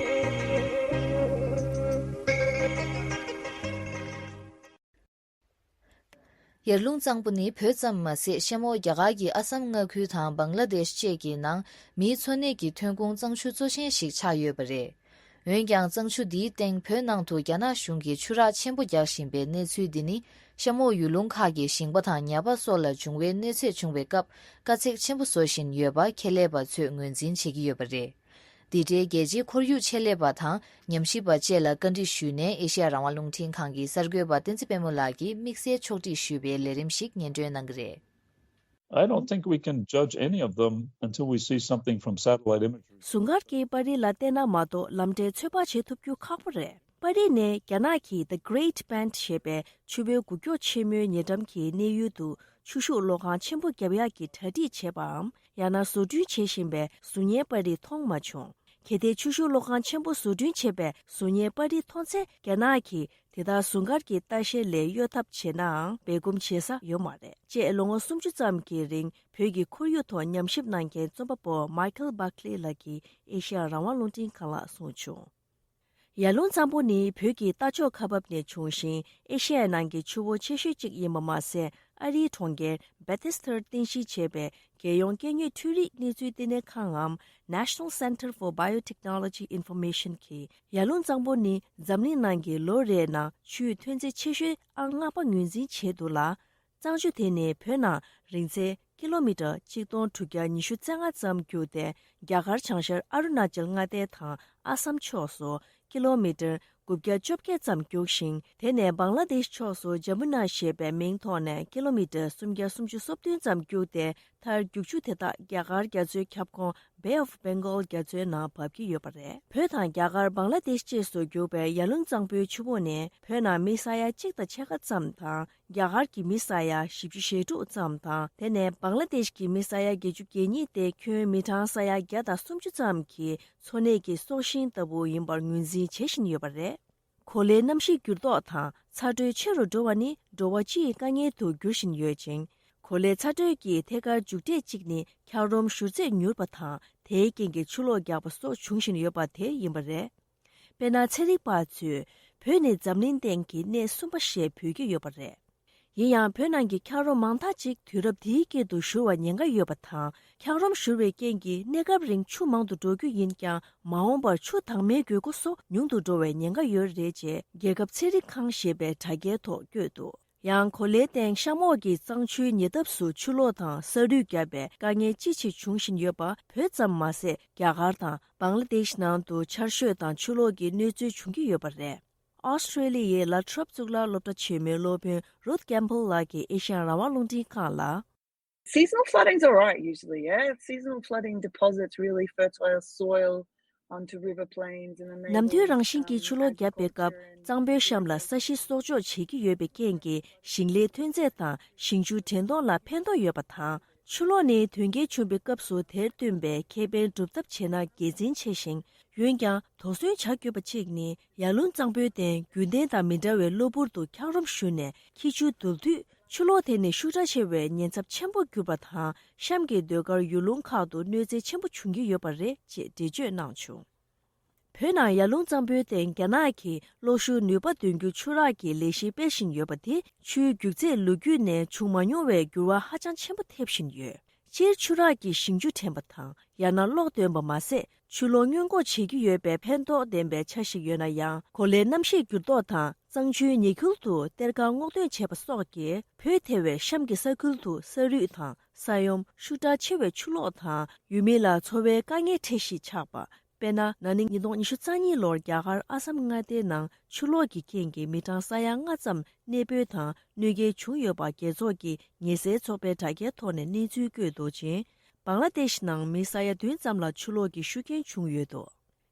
ཡར་ཀླུང་གཙང་པོ་ནི་བོད་ཙམ་མ་ཟད། གཤམ་འོག་རྒྱ་གར་གྱི་ཨ་སམ་མངའ་ཁུལ་དང་བང་ལ་དེཤ་བཅས་ཀྱི་ནང་མིའི་འཚོ་གནས་ཀྱི་ཐོན་ཁུངས་གཙང་ཆུ་གཙོ་ཆེན་ཞིག་ཆགས་ཡོད་པ་རེད། འོན་ཀྱང་གཙང་ཆུ་འདིའི་སྟེང་བོད་ནང་དུ་རྒྱ་ནག་གཞུང་གིས་ཆུ་རགས་ཆེན་པོ་རྒྱག་བཞིན་པའི་གནས་ཚུལ་འདི་ནི་གཤམ་འོག་ཡུལ་ལུང་ཁག་གི་ཞིང་པ་དང་ཉ་པ་སོགས་ལ་འབྱུང་བའི་གནོད་འཚེ་བྱུང་བའི་སྐབས་དཀའ་ཚེགས་ཆེན་པོ་བཟོ་བཞིན་ཡོད་པ་ཁྱད་ལས་པ་ཚོས་ངོས་འཛིན་བྱེད་ཀྱི་ཡོད་པ་རེད། འདི་འདྲའི་རྒྱལ་སྤྱིའི་ཁོར་ཡུག་ཆེད་ལས་པ་དང་ཉམས་ཞིབ་པ་བཅས་ལ་བཀའ་འདྲི་ཞུས་ནས་ཨེ་ཤེ་ཡ་རང་དབང་རླུང་འཕྲིན་ཁང་གི་གསར་འགོད་པ་བསྟན་འཛིན་དཔལ་མོ་ལགས་ཀྱིས་དམིགས་བསལ་ཕྱོགས་སྒྲིག་ཞུས་པའི་ལས་རིམ་ཞིག་སྙན་སྒྲོན་གནང་གི་རེད། I don't think we can judge any of them until we see something from satellite imagery. ཟུང་སྒར་གྱི་པར་རིས་ལ་བལྟས་ན་མ་གཏོགས་ལམ་འབྲས་ཚོད་དཔག་བྱེད་ཐུབ་རྒྱུ་ཁག་པོ་རེད། པར་རིས་ནས་རྒྱ་ནག་གིས་The Great Bend ཞེས་པའི་ཆུ་བོའི་འགུག་མགྱོགས་ཆེན་མོའི་ཉེ་འགྲམ་གྱི་གནས་ཡུལ་དུ་ཆུ་ཤུགས་གློག་ཁང་ཆེན་པོ་བརྒྱབ་ཡག་གི་གྲ་སྒྲིག་བྱས་པའམ། ཡང་ན་བཟོ་སྐྲུན་བྱེད་བཞིན་པའི་གཟུགས་བརྙན་པར་རིས་མཐོང་མ་བྱུང་། གལ་ཏེ་ཆུ་ཤུགས་གློག་ཁང་ཆེན་པོ་བཟོ་སྐྲུན་བྱས་པའི་གཟུགས་བརྙན་པར་རིས་མཐོང་ཚེ། རྒྱ་ནག་གིས་དེ་དག་ཟུང་སྒར་གྱི་ལྟ་བཤལ་ལས་གཡོལ་ཐབས་བྱེད་ནའང་སྦས་སྐུང་བྱེད་ས་ཡོད་མ་རེད། ཅེས་ལོ་ངོ་སུམ་ཅུ་ཙམ་གྱི་རིང་བོད་ཀྱི་ཁོར་ཡུག་ཐོག་ཉམས་ཞིབ་གནང་མཁན་རྩོམ་པ་པོ་Michael Buckley ལགས་ཀྱིས་ཨེ་ཤེ་ཡ་རང་དབང་རླུང་འཕྲིན་ཁང་ལ་གསུངས་བྱུང་། ཡར་ཀླུང་གཙང་པོ་ནི་བོད་ཀྱི་རྟ་མཆོག་ཁ་འབབ་ནས་བྱུང་ཞིང་། ཨེ་ཤེ་ཡའི་ནང་གི་ཆུ་བོ་ཆེ་ཤོས་གཅིག་ཡིན་པ་མ་ཟད། ཨ་རིའི་གྲོང་ཁྱེར་Bethesda རྟེན་གཞི་བྱས་པའི་རྒྱལ་ཡོངས་སྐྱེ་དངོས་འཕྲུལ་རིག་གནས་ཚུལ་ལྟེ་གནས་ཁང་ངམ། National Center for Biotechnology Information གིས་ཡར་ཀླུང་གཙང་པོ་ནི་འཛམ་གླིང་ནང་གི་ལོ་རེའི་ནང་ཆུའི་ཐོན་རྫས་ཆེ་ཤོས་ཨང་ལྔ་པ་ངོས་འཛིན་བྱས་འདུག་ལ། གཙང་ཆུ་དེ་ནི་བོད་ནང་རིང་ཚད་ཀི་ལོ་མི་ཊར་ཆིག་སྟོང་དྲུག་བརྒྱ་ཉི་ཤུ་རྩ་ལྔ་ཙམ་རྒྱུག་སྟེ། རྒྱ་གར་བྱང་ཤར་ཨ་རུ་ན་ཅལ་མངའ་སྡེ་དང་ཨ་སམ་ཕྱོགས་སུ་ཀི་ལོ་མི་ཊར་དགུ་བརྒྱ་བཅོ་བརྒྱད་ཙམ་རྒྱུག་ཤིང་། དེ་ནས་བང་ལ་དེཤ་ཕྱོགས་སུ་ཇམ་མུ་ན་ཞེས་པའི་མིང་ཐོགས་ནས་ཀི་ལོ་མི་ཊར་སུམ་བརྒྱ་སུམ་ཅུ་སོ་བདུན་ཙམ་རྒྱུག་སྟེ། མཐར་རྒྱུག་ཆུ་དེ་དག་རྒྱ་གར་རྒྱ་མཚོའི་ཁྱབ་ཁོངས་Bay of Bengal རྒྱ་མཚོའི་ནང་འབབ་ཀྱི་ཡོད་པ་རེད། བོད་དང་རྒྱ་གར་བང་ལ་དེཤ་བཅས་སུ་རྒྱུག་པའི་ཡར་ཀླུང་གཙང་པོའི་ཆུ་བོ་ནི་བོད་ནང་མི་ས་ཡ་གཅིག་དང་ཕྱེད་ཀ་ཙམ་དང་། རྒྱ་གར་གྱི་མི་ས་ཡ་བཞི་བཅུ་ཞེ་དྲུག་ཙམ་དང་། དེ་ནས་བང་ལ་དེཤ་གི་མི་ས་ཡ་བརྒྱད་ཅུ་གྱ་གཉིས་ཏེ། ཁྱོན་མི་གྲངས་ས་ཡ་བརྒྱ་དང་སུམ་ཅུ་ཙམ་གྱི་འཚོ་གནས་ཀྱི་སྲོག་ཤིང་ལྟ་བུ་ཡིན་པར་ངོས་འཛིན་བྱེད་བཞིན་ཡོད་པ་རེད། གོ་ལའི་གནམ་གཤིས་འགྱུར་ལྡོག་དང་ཚ་དྲོད་ཆེ་རུ་འགྲོ་བ་ནི་འགྲོ་བ་སྤྱིའི་དཀའ་ངལ་དུ་འགྱུར་བཞིན་ཡོད་ཅིང་། གོ་ལའི་ཚ་དྲོད་ཀྱི་ཐད་ཀར་མཇུག་འབྲས་གཅིག་ནི་འཁྱགས་རོམ་བཞུར་ཚད་མྱུར་བ་དང་། དེའི་རྐྱེན་གྱིས་ཆུ་ལོག་རྒྱག་པ་སོགས་འབྱུང་བཞིན་ཡོད་པ་དེ་ཡིན་པ་རེད། དཔེར་ན། ཚན་རིག་པ་ཚོས་བོད་ནི་འཛམ་གླིང་སྟེང་གི་གནས་གསུམ་པ་ཞེས་འབོད་ཀྱི་ཡོད་པ་རེད། ཡིན་ཡང་། བོད་ནང་གི་འཁྱགས་རོམ་མང་དག་ཅིག་དུས་རབས་འདིའི་དཀྱིལ་དུ་བཞུར་བ་ཉེན་ཁ་ཡོད་པ་དང་། འཁྱགས་རོམ་བཞུར་བའི་རྐྱེན་གྱིས་གནས་སྐབས་རིང་ཆུ་མང་དུ་འགྲོ་རྒྱུ་ཡིན་ཀྱང་། མ་འོངས་པར་ཆུ་དྭངས་མའི་དགོས་མཁོ་སོགས་ཉུང་དུ་འགྲོ་བའི་ཉེན་ཁ་ཡོད་རེད་ཅེས། རྒྱལ་ཁབ་ཚན་རིག་ཁང་ཞེས་པའི་དྲ་རྒྱའི་ཐོག་བཀོད་འདུག་ཡང་། གོ་ལའི་སྟེང་གཤམ་འོག་གི་གཙང་ཆུའི་ཉེ་འདབས་སུ་ཆུ་ལོག་དང་ས་རུད་བརྒྱབ་པའི་དཀའ་ངལ་ཅི་ཆེ་འབྱུང་བཞིན་ཡོད་པ། བོད་ཙམ་མ་ཟད། རྒྱ་གར་དང་བང་ལ་དེཤ་ནང་དུ་ཆར་ཞོད་དང་ཆུ་ལོག་གི་གནོད་འཚེ་བྱུང་གི་ཡོད་པ་རེད། ཨོ་སི་ཀྲེ་ལི་ཡའི་ལ་ཊོབ་གཙུག་ལག་སློབ་གྲྭ་ཆེན་མོའི་སློབ་དཔོན་Ruth Campbell ལགས་ཀྱིས་ཨེ་ཤ་ཡ་རང་དབང་རླུང་འཕྲིན་ཁང་ལ། Seasonal flooding's all right usually, yeah. Seasonal flooding deposits really fertile soil onto river plains and then they ནམ་དུས་རང་བཞིན་གྱི་ཆུ་ལོག་བརྒྱབ་པའི་སྐབས། གཙང་པོའི་གཤམ་ལ་ས་གཞི་གསོག་འཇོག་བྱེད་ཀྱི་ཡོད་པའི་རྐྱེན་གྱིས། ཞིང་ལས་ཐོན་རྫས་དང་ཞིང་ཆུ་འདྲེན་གཏོང་ལ་ཕན་ཐོགས་ཡོད་པ་དང་། ཆུ་ལོག་ནི་དོན་རྐྱེན་བྱུང་བའི་སྐབས་སུ་དེར་བསྟུན་པའི་ཁེ་ཕན་སྒྲུབ་ཐབས་བྱས་ན་དགེ་མཚན་ཆེ་ཞིང་། འོན་ཀྱང་། དོགས་ཟོན་བྱ་དགོས་པ་གཅིག་ནི། ཡར་ཀླུང་གཙང་པོའི་སྟེང་རྒྱུན་ལྡན་དང་མི་འདྲ་བའི་གློ་བུར་དུ་འཁྱགས་རོམ་བཞུར་ནས་ཁྱི་ཆུ་རྡུལ་དུས། ཆུ་ལོག་དེ་ནི་ཤུགས་དྲག་ཆེ་བའི་ཉེན་ཚབས་ཆེན་པོ་གྱུར་པ་དང་། གཤམ་གྱི་ཟློས་གར་ཡུལ་ལུང་ཁག་ཏུ་གནོད་འཚེ་ཆེན་པོ་བྱུང་གི་ཡོད་པ་རེད་ཅེས་འགྲེལ་བརྗོད་གནང་བྱུང་། བོད་ནང་ཡར་ཀླུང་གཙང་པོའི་སྟེང་རྒྱ་ནག་གིས་གློག་ཤུགས་ནུས་པ་འདོན་རྒྱུ་ཆུ་རགས་ཀྱི་ལས་གཞི་སྤེལ་བཞིན་ཡོད་པ་དེ་ཆུའི་རྒྱུག་ཚད་ལོ་རྒྱུས་ནས་བྱུང་མ་མྱོང་བའི་འགྱུར་བ་ཧ་ཅང་ཆེན་པོ་ཐེབས་བཞིན་ཡོད། སྤྱིར་ཆུ་རགས་ཀྱི་ཞིང་ཆུ་དྲན་པ་དང་ཡང་ན་གློག་འདོན་པ་མ་ཟད། ཆུ་ལོག་སྔོན་འགོག་བྱེད་ཀྱི་ཡོད་པའི་ཕན་ཐོགས་ལྡན་པའི་ཆ་ཞིག་ཡོད་ན་ཡང་། གོ་ལའི་གནམ་གཤིས་འགྱུར་ལྡོག་དང་གཙང་ཆུའི་ཉེ་ཁུལ་དུ་གཏེར་ཁ་སྔོག་འདོན་བྱས་པ་སོགས་ཀྱིས་བོད་ཐེ་བའི་གཤམ་གྱི་ས་ཁུལ་དུ་ས་རུད་དང་ས་ཡོམ། ཤུགས་དྲག་ཆེ་བའི་ཆུ་ལོག་དང་ཡུལ་མི་ལ་འཚོ་བའི་དཀའ་ངལ་འཕྲད་གཞི་ཆགས་པ། དཔེར་ན། ན་ནིང་ཉིས་སྟོང་ཉི་ཤུ་རྩ་གཉིས་ལོར་རྒྱ་གར་ཨ་སམ་མངའ་སྡེའི་ནང་ཆུ་ལོག་གི་རྐྱེན་གྱིས་མི་གྲངས་ས་ཡ་ལྔ་ཙམ་གནས་སྤོས་དང་གནོད་སྐྱེལ་བྱུང་ཡོད་པ། རྒྱལ་ཚོགས་ཀྱི་ཉེན་སེལ་ཚོགས་པའི་དྲ་རྒྱའི་ཐོག་ནས་གནས་ཚུལ་བཀོད་འདུག་ཅིང་། བང་ལ་དེཤ་ནང་མི་ས་ཡ་བདུན་ཙམ་ལ་ཆུ་ལོག་གི་ཤུགས་རྐྱེན་བྱུང་ཡོད་འདུག་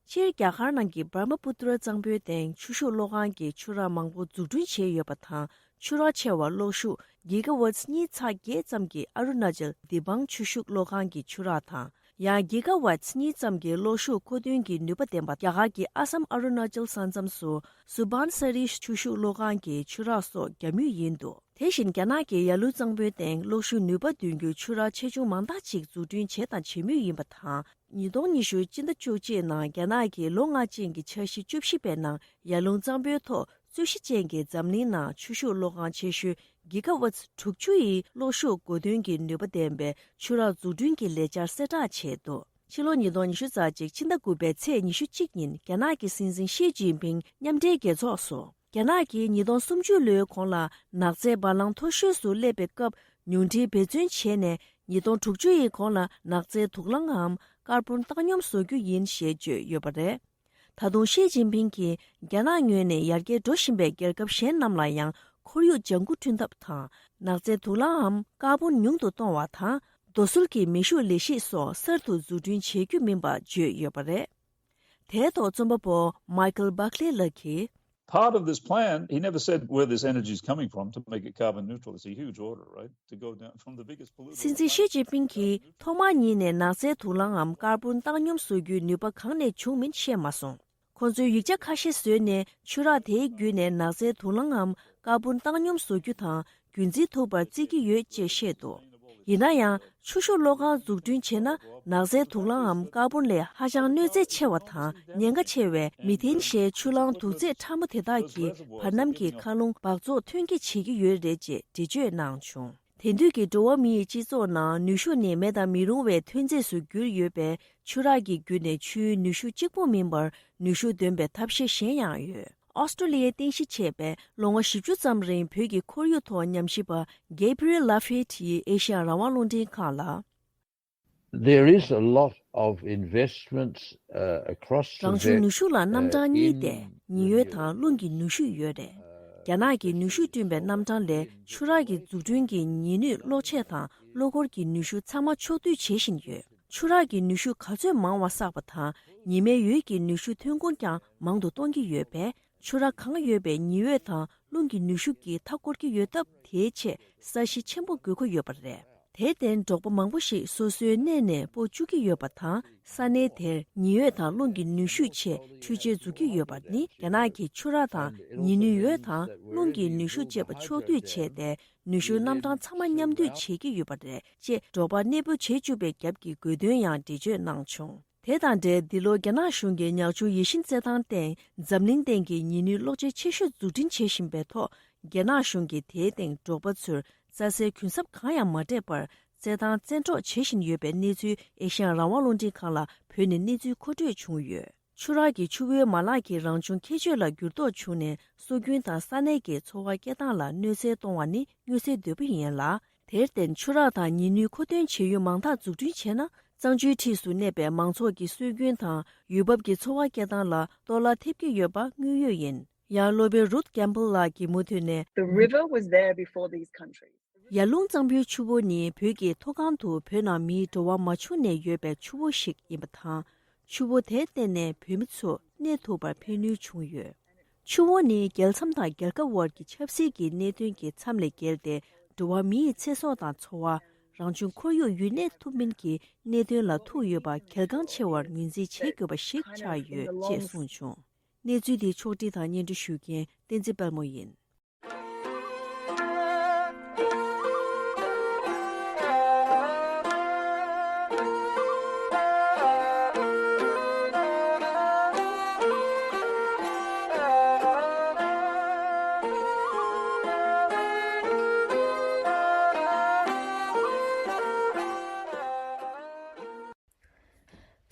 སྤྱིར་རྒྱ་གར་ནང་གི་བྷར་མ་པུ་ཏྲ་གཙང་པོའི་སྟེང་ཆུ་ཤུགས་གློག་ཁང་གི་ཆུ་རགས་མང་པོ་འཛུགས་སྐྲུན་བྱས་ཡོད་པ་དང་། ཆུ་རགས་ཆེ་བ་གློག་ཤུགས་གི་ག་ཝཊ་གཉིས་ཚེག་བརྒྱད་ཙམ་གྱི་ཨ་རུ་ན་ཅལ་དི་བང་ཆུ་ཤུགས་གློག་ཁང་གི་ཆུ་རགས་དང་། ཡང་གི་ག་ཝཊ་གཉིས་ཙམ་གྱི་གློག་ཤུགས་མཁོ་འདོན་གྱི་ནུས་པ་ལྡན་པ་རྒྱ་གར་གྱི་ཨ་སམ་ཨ་རུ་ན་ཅལ་ས་མཚམས་སུ་སུ་བཱན་ས་རི་ཆུ་ཤུགས་གློག་ཁང་གི་ཆུ་རགས་སོགས་བརྒྱབ་མུས་ཡིན་འདུག་དེ་བཞིན་རྒྱ་ནག་གིས་ཡར་ཀླུང་གཙང་པོའི་སྟེང་གློག་ཤུགས་ནུས་པ་འདོན་རྒྱུ་ཆུ་རགས་ཆེ་ཆུང་མང་དག་ཅིག་འཛུགས་སྐྲུན་བྱས་དང་བྱེད་མུས་ཡིན་པ་དང་། ཉིས་སྟོང་ཉི་ཤུ་སྤྱི་ཟླ་བཅུ་གཅིག་ནང་རྒྱ་ནག་གིས་ལོ་ལྔ་ཅན་གྱི་འཆར་གཞི་བཅུ་བཞི་པའི་ནང་ཡར་ཀླུང་གཙང་པོའི་ཐོག་རྩོད་གཞི་ཅན་གྱི་འཛམ་གླིང་ནང་ཆུ་ཤུགས་གློག་ཁང་ཆེ་ཤོས་གི་ག་ཝཊ་དྲུག་ཅུ་ཡི་གློག་ཤུགས་མཁོ་འདོན་གྱི་ནུས་པ་ལྡན་པའི་ཆུ་རགས་འཛུགས་སྐྲུན་གྱི་ལས་འཆར་གསལ་བསྒྲགས་བྱས་འདུག་ཕྱི་ལོ་ཉིས་སྟོང་ཉི་ཤུ་རྩ་གཅིག་ཕྱི་ཟླ་དགུ་པའི་ཚེས་ཉི་ཤུ་གཅིག་ཉིན་རྒྱ་ནག་གི་སྲིད་འཛིན་ཞི་ཅིན་ཕིང་མཉམ་འབྲེལ་རྒྱལ་ཚོགས་སུ། རྒྱ་ནག་གིས་ཉིས་སྟོང་སུམ་ཅུ་ལོའི་གོང་ལ་ནག་རྫས་འབར་རླངས་མཐོ་ཤོས་སུ་སླེབས་པའི་སྐབས་ཉུང་འཕྲིའི་འབད་བརྩོན་བྱས་ནས་ཉིས་སྟོང་དྲུག་ཅུ་ཡི་གོང་ལ་ནག་རྫས་དུག་རླངས་འམ་ཀར་བོན་བཏང་སྙོམས་བཟོ་རྒྱུ་ཡིན་ཞེས་བརྗོད་ཡོད་པ་རེད། ད་དུང་ཞི་ཅིན་ཕིང་གིས་རྒྱ་ནག་ངོས་ནས་ཡར་རྒྱས་འགྲོ་བཞིན་པའི་རྒྱལ་ཁབ་གཞན་རྣམས་ལ་ཡང་ཁོར་ཡུག་ལྗང་ཁུ་བསྐྲུན་ཐབས་དང་ནག་རྫས་དུག་རླངས་འམ་ཀར་བོན་ཉུང་དུ་གཏོང་བ་དང་རྡོ་སོལ་གྱི་མེ་ཤུགས་ལས་གཞི་སོགས་གསར་དུ་འཛུགས་སྐྲུན་བྱེད་རྒྱུ་མིན་པ་བརྗོད་ཡོད་པ་རེད། དེའི་ཐོག་རྩོམ་པ་པོ་མའི་ཁལ་བྷག་ལེ་ལགས་ཀྱིས། Part of this plan, he never said where this energy is coming from to make it carbon neutral. It's a huge order, right? To go down from the biggest polluter. སྲིད་འཛིན་ཞི་ཅིན་ཕིང་གིས་ཐོག་མར་ཉིད་ནས་ནག་རྫས་དུག་རླངས་འམ་ཀར་བོན་བཏང་སྙོམས་བཟོ་རྒྱུའི་ནུས་པ་གང་ནས་བྱུང་མིན་བཤད་མ་སོང་། ཁོང་ཚོས་ཡིག་ཆ་ཁ་ཤས་བཟོས་ནས་ཆུ་རགས་དེའི་བརྒྱུད་ནས་ནག་རྫས་དུག་རླངས་འམ་ཀར་བོན་བཏང་སྙོམས་བཟོ་རྒྱུ་དང་རྒྱུན་འཛིན་ཐུབ་པར་བརྩི་གི་ཡོད་ཅེས་བཤད་འདུག་ཡིན་ན་ཡང་། ཆུ་ཤུགས་གློག་ཁང་འཛུགས་སྐྲུན་བྱས་ན་ནག་རྫས་དུག་རླངས་འམ་ཀར་བོན་ལས་ཧ་ཅང་གནོད་འཚེ་ཆེ་བ་དང་ཉེན་ཁ་ཆེ་བའི་མི་ཐེན་ཞེས་ཆུ་རླངས་དུག་རྫས་ཕྲ་མོ་དེ་དག་གིས་བར་གནམ་གྱི་མཁའ་རླུང་འབག་བཙོག་ཐོན་སྐྱེད་བྱེད་ཀྱི་ཡོད་རེད་ཅེས་འགྲེལ་བརྗོད་གནང་བྱུང་། དེང་དུས་ཀྱི་འགྲོ་བ་མིའི་སྤྱི་ཚོགས་ནང་ནུས་ཤུགས་ནི་མེད་དང་མི་རུང་བའི་ཐོན་རྫས་སུ་གྱུར་ཡོད་པས། ཆུ་རགས་ཀྱི་བརྒྱུད་ནས་ཆུའི་ནུས་ཤུགས་གཅིག་པུ་མིན་པར་ནུས་ཤུགས་འདོན་པའི་ཐབས་ཤེས་གཞན་ཡང་ཡོད། ཨོ་སི་ཀྲོ་ལི་ཡའི་རྟེན་གཞི་བྱས་པའི་ལོ་ངོ་བཞི་བཅུ་ཙམ་རིང་བོད་ཀྱི་ཁོར་ཡུག་ཐོག་ཉམས་ཞིབ་པ་Gabriel Laffitte ཡིས་ཨེ་ཤི་ཡ་རང་དབང་རླུང་འཕྲིན་ཁང་ལ། There is a lot of investments, uh, across the རང་བྱུང་ནུས་ཤུགས་ལ་རྣམ་གྲངས་གཉིས་ཏེ། ཉི་འོད་དང་རླུང་གི་ནུས་ཤུགས་ཡོད་རེད། རྒྱ་ནག་གིས་ནུས་ཤུགས་བསྐྲུན་པའི་རྣམ་གྲངས་ལས་ཆུ་རགས་ཀྱི་འཛུགས་སྐྲུན་གྱི་ཉི་ནུས་གློག་ཆས་དང་གློ་འཁོར་གྱི་ནུས་ཤུགས་ཚང་མ་ཕྱོགས་བསྡུས་བྱེད་བཞིན་ཡོད། ཆུ་རགས་ཀྱི་ནུས་ཤུགས་ག་ཚོད་མང་བ་བསགས་པ་དང་ཉི་མའི་འོད་ཀྱི་ནུས་ཤུགས་ཐོན་ཁུངས་ཀྱང་མང་དུ་གཏོང་གི་ཡོད་པས། ཆུ་རགས་གང་ཡོད་པའི་ཉི་འོད་དང་རླུང་གི་ནུས་ཤུགས་ཀྱིས་མཐའ་བསྐོར་གྱི་ཡོད་སྟབས། དེའི་ཆེད་ས་གཞི་ཆེན་པོ་དགོས་མཁོ་ཡོད་པ་རེད། དེར་བརྟེན་འབྲོག་པ་མང་པོ་ཞིག་སོ་སོའི་གནས་ནས་སྤོ་བཅུག་གི་ཡོད་པ་དང་། ས་གནས་དེར་ཉི་འོད་དང་རླུང་གི་ནུས་ཤུགས་ཆེད་འཕྲུལ་ཆས་འཛུགས་ཀྱི་ཡོད་པ་ནི། རྒྱ་ནག་གིས་ཆུ་རགས་དང་ཉི་ནུས་འོད་དང་རླུང་གི་ནུས་ཤུགས་བཅས་པ་ཕྱོགས་བསྡུས་བྱས་ཏེ། ནུས་ཤུགས་རྣམ་གྲངས་ཚང་མ་མཉམ་འདུས་བྱེད་ཀྱི་ཡོད་པ་རེད་ཅེས། འབྲོག་པ་གནས་སྤོ་བྱེད་བཅུག་པའི་རྒྱབ་ཀྱི་དགོས་དོན་ཡང་འགྲེལ་བརྗོད་གནང་བྱུང་། དེ་དང་འབྲེལ། འདི་ལོ་རྒྱ་ནག་གཞུང་གིས་ཉག་ཆུ་ཡིད་བཞིན་རྩེད་ཐང་སྟེང་འཛམ་གླིང་སྟེང་གི་ཉི་ནུས་གློག་ཆས་ཆེ་ཤོས་འཛུགས་སྐྲུན་བྱེད་བཞིན་པའི་ཐོག་རྒྱ་ནག་གཞུང་གིས་དེའི་སྟེང་འབྲོག་པ་ཚོར་རྩྭ་སའི་གུན་གསབ་གང་ཡང་མ་སྤྲད་པར། རྩེད་ཐང་བཙན་འཕྲོག་བྱེད་བཞིན་ཡོད་པའི་གནས་ཚུལ་ཨེ་ཤ་ཡ་རང་དབང་རླུང་འཕྲིན་ཁང་ལ་བོད་ནས་གནས་ཚུལ་མཁོ་སྤྲོད་བྱུང་ཡོད། ཆུ་རགས་ཀྱི་ཆུ་བོའི་མ་ལག་གི་རང་བྱུང་ཁྱད་ཆོས་ལ་འགྱུར་ལྡོག་བྱུང་ནས། སྲོལ་རྒྱུན་དང་ས་གནས་ཀྱི་འཚོ་བ་སྐྱེལ་སྟངས་ལ་གནོད་འཚེ་གཏོང་བ་ནི་མངོན་གསལ་དོད་པོ་ཡིན་ལ། དེར་བརྟེན་ཆུ་རགས་དང་ཉི་ནུས་མཁོ་འདོན་བྱེད་ཡུལ་མང་དག་འཛུགས་སྐྲུན་བྱས་ན། གཙང་ཆུའི་འཁྲིས་སུ་གནས་པའི་མང་ཚོགས་ཀྱི་སྲོལ་རྒྱུན་དང་ཡུལ་བབ་ཀྱི་འཚོ་བ་སྐྱེལ་སྟངས་ལ་གཏོར་བརླག་ཐེབས་ཀྱི་ཡོད་པ་དངོས་ཡོད་ཡིན། ཡང་སློབ་དཔོན་རུཐ་ཀེམ་པལ་ལགས་ཀྱིས་མུ་མཐུད་ནས། The river was there before these countries. ཡར་ཀླུང་གཙང་པོའི་ཆུ་བོ་ནི་བོད་ཀྱི་མཐོ་སྒང་དུ་བོད་ནང་མིའི་འགྲོ་བ་མ་བྱུང་ནས་ཡོད་པའི་ཆུ་བོ་ཞིག་ཡིན་པ་དང་། ཆུ་བོ་དེར་བརྟེན་ནས་བོད་མི་ཚོ་གནས་ཐུབ་པར་ཕན་ནུས་བྱུང་ཡོད། ཆུ་བོ་ནི་རྒྱལ་མཚམས་དང་རྒྱལ་ཁབ་དབར་གྱི་ཆབ་སྲིད་ཀྱི་གནད་དོན་གྱི་མཚམས་ལས་བརྒལ་ཏེ། འགྲོ་བ་མིའི་ཚེ་སྲོག་དང་འཚོ་བ། རང་བྱུང་ཁོར་ཡུག་ཡུན་གནས་ཐུབ་མིན་གྱི་གནད་དོན་ལ་ཐུག་ཡོད་པ་གལ་འགངས་ཆེ་བར་ངོས་འཛིན་བྱེད་དགོས་པ་ཞིག་ཆགས་ཡོད་ཅེས་གསུངས་བྱུང་། གནས་ཚུལ་འདི་ཕྱོགས་བསྒྲིགས་དང་སྙན་སྒྲོན་ཞུ་མཁན་བསྟན་འཛིན་དཔལ་མོ་ཡིན།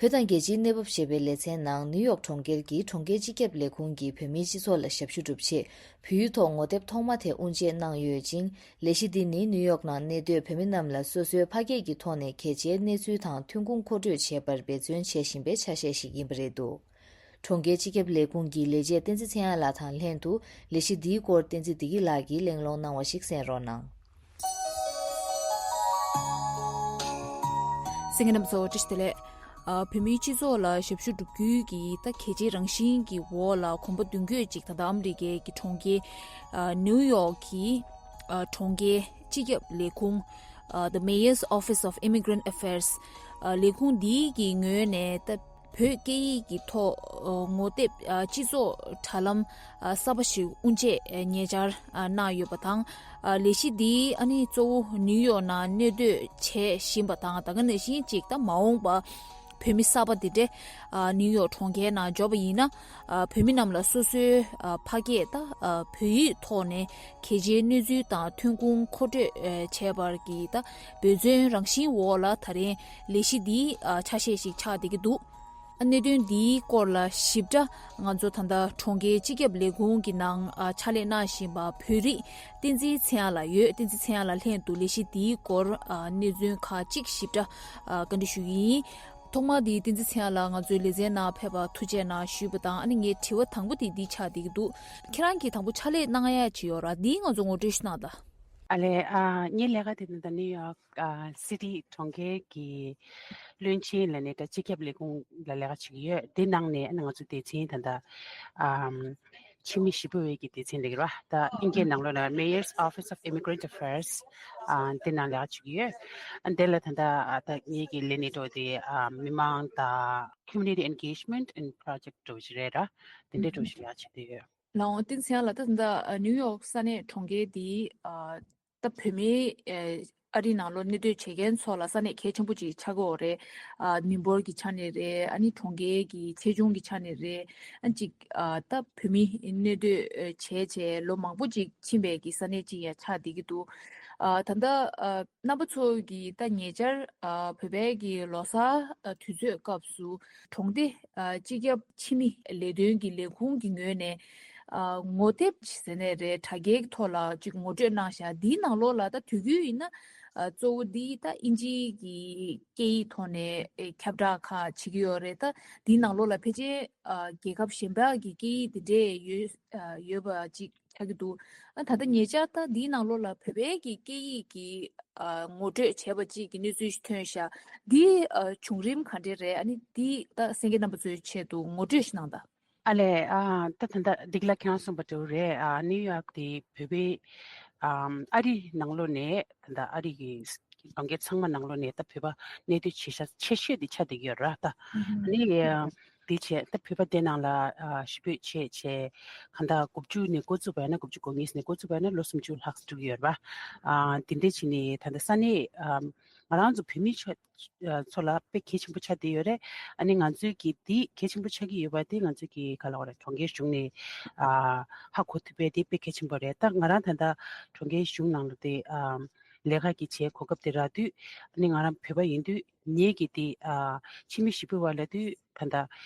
བོད་དང་རྒྱལ་སྤྱིའི་གནས་བབ་ཞེས་པའི་ལེ་ཚན་ནང་ནིའུ་ཡོག་གྲོང་ཁྱེར་གྱི་གྲོང་ཁྱེར་སྤྱི་ཁྱབ་ལས་ཁུངས་ཀྱིས་བོད་མིའི་སྤྱི་ཚོགས་ལ་ཞབས་ཞུ་སྒྲུབ་ཆེད་བོད་ཡིག་ཐོག་ངོ་དེབ་ཐོག་མ་དེ་དབུ་འབྱེད་གནང་ཡོད་ཅིང་། ལས་གཞི་འདི་ནི་ནིའུ་ཡོག་ནང་གནས་སྡོད་བོད་མི་རྣམས་ལ་སོ་སོའི་ཕ་སྐད་ཀྱི་ཐོག་ནས་གལ་ཆེའི་གནས་ཚུལ་དང་ཐོན་ཁུངས་མཁོ་སྤྲོད་བྱེད་པར་འབད་བརྩོན་བྱེད་བཞིན་པའི་ཆ་ཤས་ཤིག་ཡིན་པ་རེད་འདུག་གྲོང་ཁྱེར་སྤྱི་ཁྱབ་ལས་ཁུངས་ཀྱི་ལས་བྱེད་བསྟན་འཛིན་ཚེ་དབྱངས་ལགས་དང་ལྷན་དུ་ལས་གཞི་འདིའི་སྐོར་བསྟན་འཛིན་བདེ་སྐྱིད་ལགས་ཀྱིས་གླེང་སློང་གནང་བ་ཞིག་གསན་རོགས་གནང་། གསན་མཁན་རྣམ་པ་ཚོ་བཀྲ་ཤིས་བདེ་ལེགས། ཨ། བོད་མིའི་སྤྱི་ཚོགས་ལ་ཞབས་ཞུ་སྒྲུབ་རྒྱུའི་གི་ད་གལ་ཆེའི་རང་བཞིན་གྱི་འོག་ལ་གོམ་པ་བདུན་བརྒྱད་ཅིག་ད་ལྟ་ཨ་མི་རི་ཀའི་གི་གྲོང་ཁྱེར་ཨ་ནིའུ་ཡོག་གི་ཨ་གྲོང་ཁྱེར་སྤྱི་ཁྱབ་ལས་ཁུངས་ཨ་The Mayor's Office of Immigrant Affairs ཨ་ལས་ཁུངས་འདིའི་གི་ངོས་ནས་ད་བོད་སྐད་ཡིག་གི་ཐོག་ཨ་ངོ་དེབ་ཨ་སྤྱི་ཚོགས་དྲ་ལམ་ཨ་གསར་པ་ཞིག་དབུ་འབྱེད་ཨ་ཉེ་ཆར་ཨ་གནང་ཡོད་པ་དང་། ཨ་ལས་གཞི་འདིའི་ཨ་ནི་གཙོ་བོ་ནིའུ་ཡོག་ནང་གནས་སྡོད་བྱས་བཞིན་པ་དང་། ད་ག་ནང་བཞིན་ཅིག་ད་མ་འོངས་པ་བོད་མི་གསར་པ་འདི་འདྲ་ཨ་ནིའུ་ཡོག་གྲོང་ཁྱེར་ནང་འབྱོར་བ་ཡིན་ན། ཨ་བོད་མི་རྣམས་ལ་སོ་སོའི་ཨ་ཕ་སྐད་ད་ཨ་བོད་ཡིག་ཐོག་ནས་གལ་ཆེའི་གནས་ཚུལ་དང་ཐོན་ཁུངས་མཁོ་སྤྲོད་ཨ་བྱས་པར་གྱི་ད་འབད་བརྩོན་རང་བཞིན་འོག་ལ་ད་རིང་ལས་གཞི་འདིའི་ཨ་ཆ་ཤས་ཤིག་ཆགས་བསྡད་ཀྱི་འདུག་གནད་དོན་འདིའི་སྐོར་ལ་ཞིབ་ཕྲ་ང་ཚོ་ད་ལྟ་གྲོང་ཁྱེར་སྤྱི་ཁྱབ་ལས་ཁུངས་ཀྱི་ནང་ཨ་ཕྱག་ལས་གནང་བཞིན་པ་བོད་རིགས་བསྟན་འཛིན་ཚེ་དབྱངས་ལགས་ཡོད། བསྟན་འཛིན་ཚེ་དབྱངས་ལགས་ལྷན་དུ་ལས་གཞི་འདིའི་སྐོར་ཨ་གནས་ཚུལ་ཁག་ཅིག་ཞིབ་ཕྲ་ཨ་བཀའ་འདྲི་ཞུ་གི་ཡིན། ཐོག་མར་དེ་བསྟན་འཛིན་ཚེ་དབྱངས་ལགས་ང་ཚོའི་ལེ་ཚན་ནང་ཕེབས་པར་ཐུགས་རྗེ་གནང་ཞུས་པ་དང་། ཨ་ནི་ངའི་དྲི་བ་དང་པོ་དེ་འདི་ཆགས་བསྡད་ཀྱི་འདུག་ཁྱེད་རང་གིས་དང་པོ་ཕྱག་ལས་གནང་ཡ་ཅིག་ཡོད་ར། འདིའི་ང་ཚོ་ངོ་སྤྲོད་ཞིག་གནང་དང་། ཨ་ལས། ཨ་ངའི་ལས་ཀ་དེ་ནི་ད་ནིའུ་ཡོག་ཨ་སི་ཊི་གྲོང་ཁྱེར་གྱི་བློན་ཆེན་ལ་ནི་ད་སྤྱི་ཁྱབ་ལས་ཁུངས་ལ་ལས་ཀ་བྱེད་ཀྱི་ཡོད། དེ་ནང་ནས་ཨ་ནི་ང་ཚོ་སྡེ་ཚན་ད་ལྟ་ཨམ་ཕྱི་མི་ཞི་གྲོས་ཀྱི་སྡེ་ཚན་རེད་ར། ད་ཨིན་སྐད་ནང་ལོགས་ལ་Mayor's Office of Immigrant Affairs ཨ་དེ་ནང་ལས་ཀ་བྱེད་ཀྱི་ཡོད། ཨ་དེ་ལ་ད་ལྟ་ཨ་ད་ངེད་ཀྱི་ལས་གནས་འགྲོ་དེ་ཨ་མི་མང་དང་Community Engagement and Project འགྲོ་བཞིན་རེད་ར། དེ་འདྲའི་འགྲོ་བཞིན་ལས་ཀ་བྱེད་བསྡད་ཡོད། ལའང་བསྟན་འཛིན་ཚེ་དབྱངས་ལགས། ད་ད་ལྟ་ནིའུ་ཡོག་ས་གནས་གྲོང་ཁྱེར་འདིའི་ཨ་ད་བོད་མིའི་ཨ་ཨ་རི་ནང་ལོགས་གནས་སྡོད་བྱེད་མཁན་ཚོ་ལ་ས་གནས་གལ་ཆེན་པོ་ཅིག་ཆགས་ཀྱི་ཡོད་རེད། ཨ་མི་འབོར་གྱི་ཆ་ནས་རེད། ཨ་ནི་གྲོང་ཁྱེར་གྱི་ཆེ་ཆུང་གི་ཆ་ནས་རེད། ཨ་ཅིག་ཨ་ད་བོད་མི་གནས་སྡོད་བྱས་བྱས་ལོ་མང་པོ་ཅིག་ཕྱིན་པའི་གི་ས་གནས་ཅིག་ཡང་ཆགས་བསྡད་ཀྱི་འདུག་ཨ་ད་ལྟ་ཨ་རྣམ་པ་ཚོ་གིས་ད་ཉེ་ཆར་ཨ་བོད་པའི་གི་ལོ་གསར་ཨ་དུས་ཚོད་སྐབས་སུ་གྲོང་སྡེ་ཨ་སྤྱི་ཁྱབ་ཕྱི་མི་ལས་དོན་གྱི་ལས་ཁུངས་ཀྱི་ངོས་ནས་ཨ་ངོ་དེབ་ཟེར་ནས་རེད། དྲ་རྒྱའི་ཐོག་ལ་ཅིག་ངོ་སྤྲོད་གནང་བཞག་འདིའི་ནང་ལོགས་ལ་ད་དུས་རྒྱུན་ཡིན་ན་ཨ་གཙོ་བོ་འདི་ད་ཨིན་ཇིའི་གི་སྐད་ཡིག་ཐོག་ནས་ཨེ་ཁྱབ་བསྒྲགས་ཁག་བྱེད་ཀྱི་ཡོད་རེད། ད་འདིའི་ནང་ལོགས་ལ་ཕལ་ཆེར་ཨ་རྒྱལ་ཁབ་གཞན་པ་གི་སྐད་ཡིག་འདི་འདྲས་ཡོད་ཨ་ཡོད་པ་ཅིག་ཆགས་ཀྱི་འདུག་ཨ་ད་ལྟ་ཉེ་ཆར་ད་འདིའི་ནང་ལོགས་ལ་བོད་པའི་གི་སྐད་ཡིག་གི་ཨ་ངོ་སྤྲོད་བྱས་པ་ཅིག་གི་གནས་ཚུལ་ཞིག་ཐོན་ཤག་འདི་ཨ་བྱུང་རིམ་ག་འདྲས་རེད། ཨ་ནི་འདི་ད་གསན་མཁན་རྣམ་པ་ཚོའི་ཆེད་དུ་ངོ་སྤྲོད་ཞིག་གནང་དང་། ཨ་ལས། ཨ་ད་ད་ལྟ་འདི་ག་ལ་ཁྱེད་རང་གསུངས་པ་འདྲ་བོ་རེད། ཨ་ནིའུ་ཡོག་དེ་བོད་པའི་ཨམ་ཨ་རི་ནང་ལོགས་ནས་ད་ལྟ་ཨ་རི་གི་གྲོང་ཁྱེར་ཚང་མ་ནང་ལོགས་ནས་ད་བོད་པ་གནས་སྡོད་བྱེད་ཤག་ཆེ་ཤོས་དེ་ཆགས་བསྡད་ཀྱི་ཡོད་ར། ད་ཨ་ནི་དེ་བྱས་ད་བོད་པ་དེ་ནང་ལ་ཨ་ཞི་བོད་བྱས་བྱས་གང་ལྟར་དགུ་བཅུ་ནས་འགོ་བཙུགས་པ་ཡིན་ན། དགུ་བཅུ་གོ་གཉིས་ནས་འགོ་བཙུགས་པ་ཡིན་ན་ལོ་སུམ་ཅུ་ལྷག་འགྲོ་གི་ཡོད་རེད་པ། ཨ་དེ་འདྲ་བྱས་ནས་ད་ལྟ་ས་གནས་ཨམ་ང་རང་ཚོ་བོད་མི་ཚོ་ཨ་ཚོ་ལ་དཔེ་གལ་ཆེན་པོ་ཆགས་བསྡད་ཡོད་རེད། ཨ་ནི་ང་ཚོའི་གི་དེ་གལ་ཆེན་པོ་ཆགས་ཀྱི་ཡོད་པ་དེ་ང་ཚོའི་གི་ག་ལབ་དགོས་རེད། གྲོང་ཁྱེར་གཞུང་ནས་ཨ་ཧ་གོ་ཐུབ་པ་དེ་དཔེ་གལ་ཆེན་པོ་རེད། ད་ང་རང་ད་ལྟ་གྲོང་ཁྱེར་གཞུང་ནང་ལ་དེ་ཨམ་ལས་ཀ་གི་བྱས་གོ་སྐབས་དེ་རག་དུས། ཨ་ནི་ང་རང་བོད་པ་ཡིན་དུས་ངེད་ཀྱི་དེ་ཨ་ཕྱི་མི་ཞི་བོད་པ་ལབ་དུས་ད་ལྟ་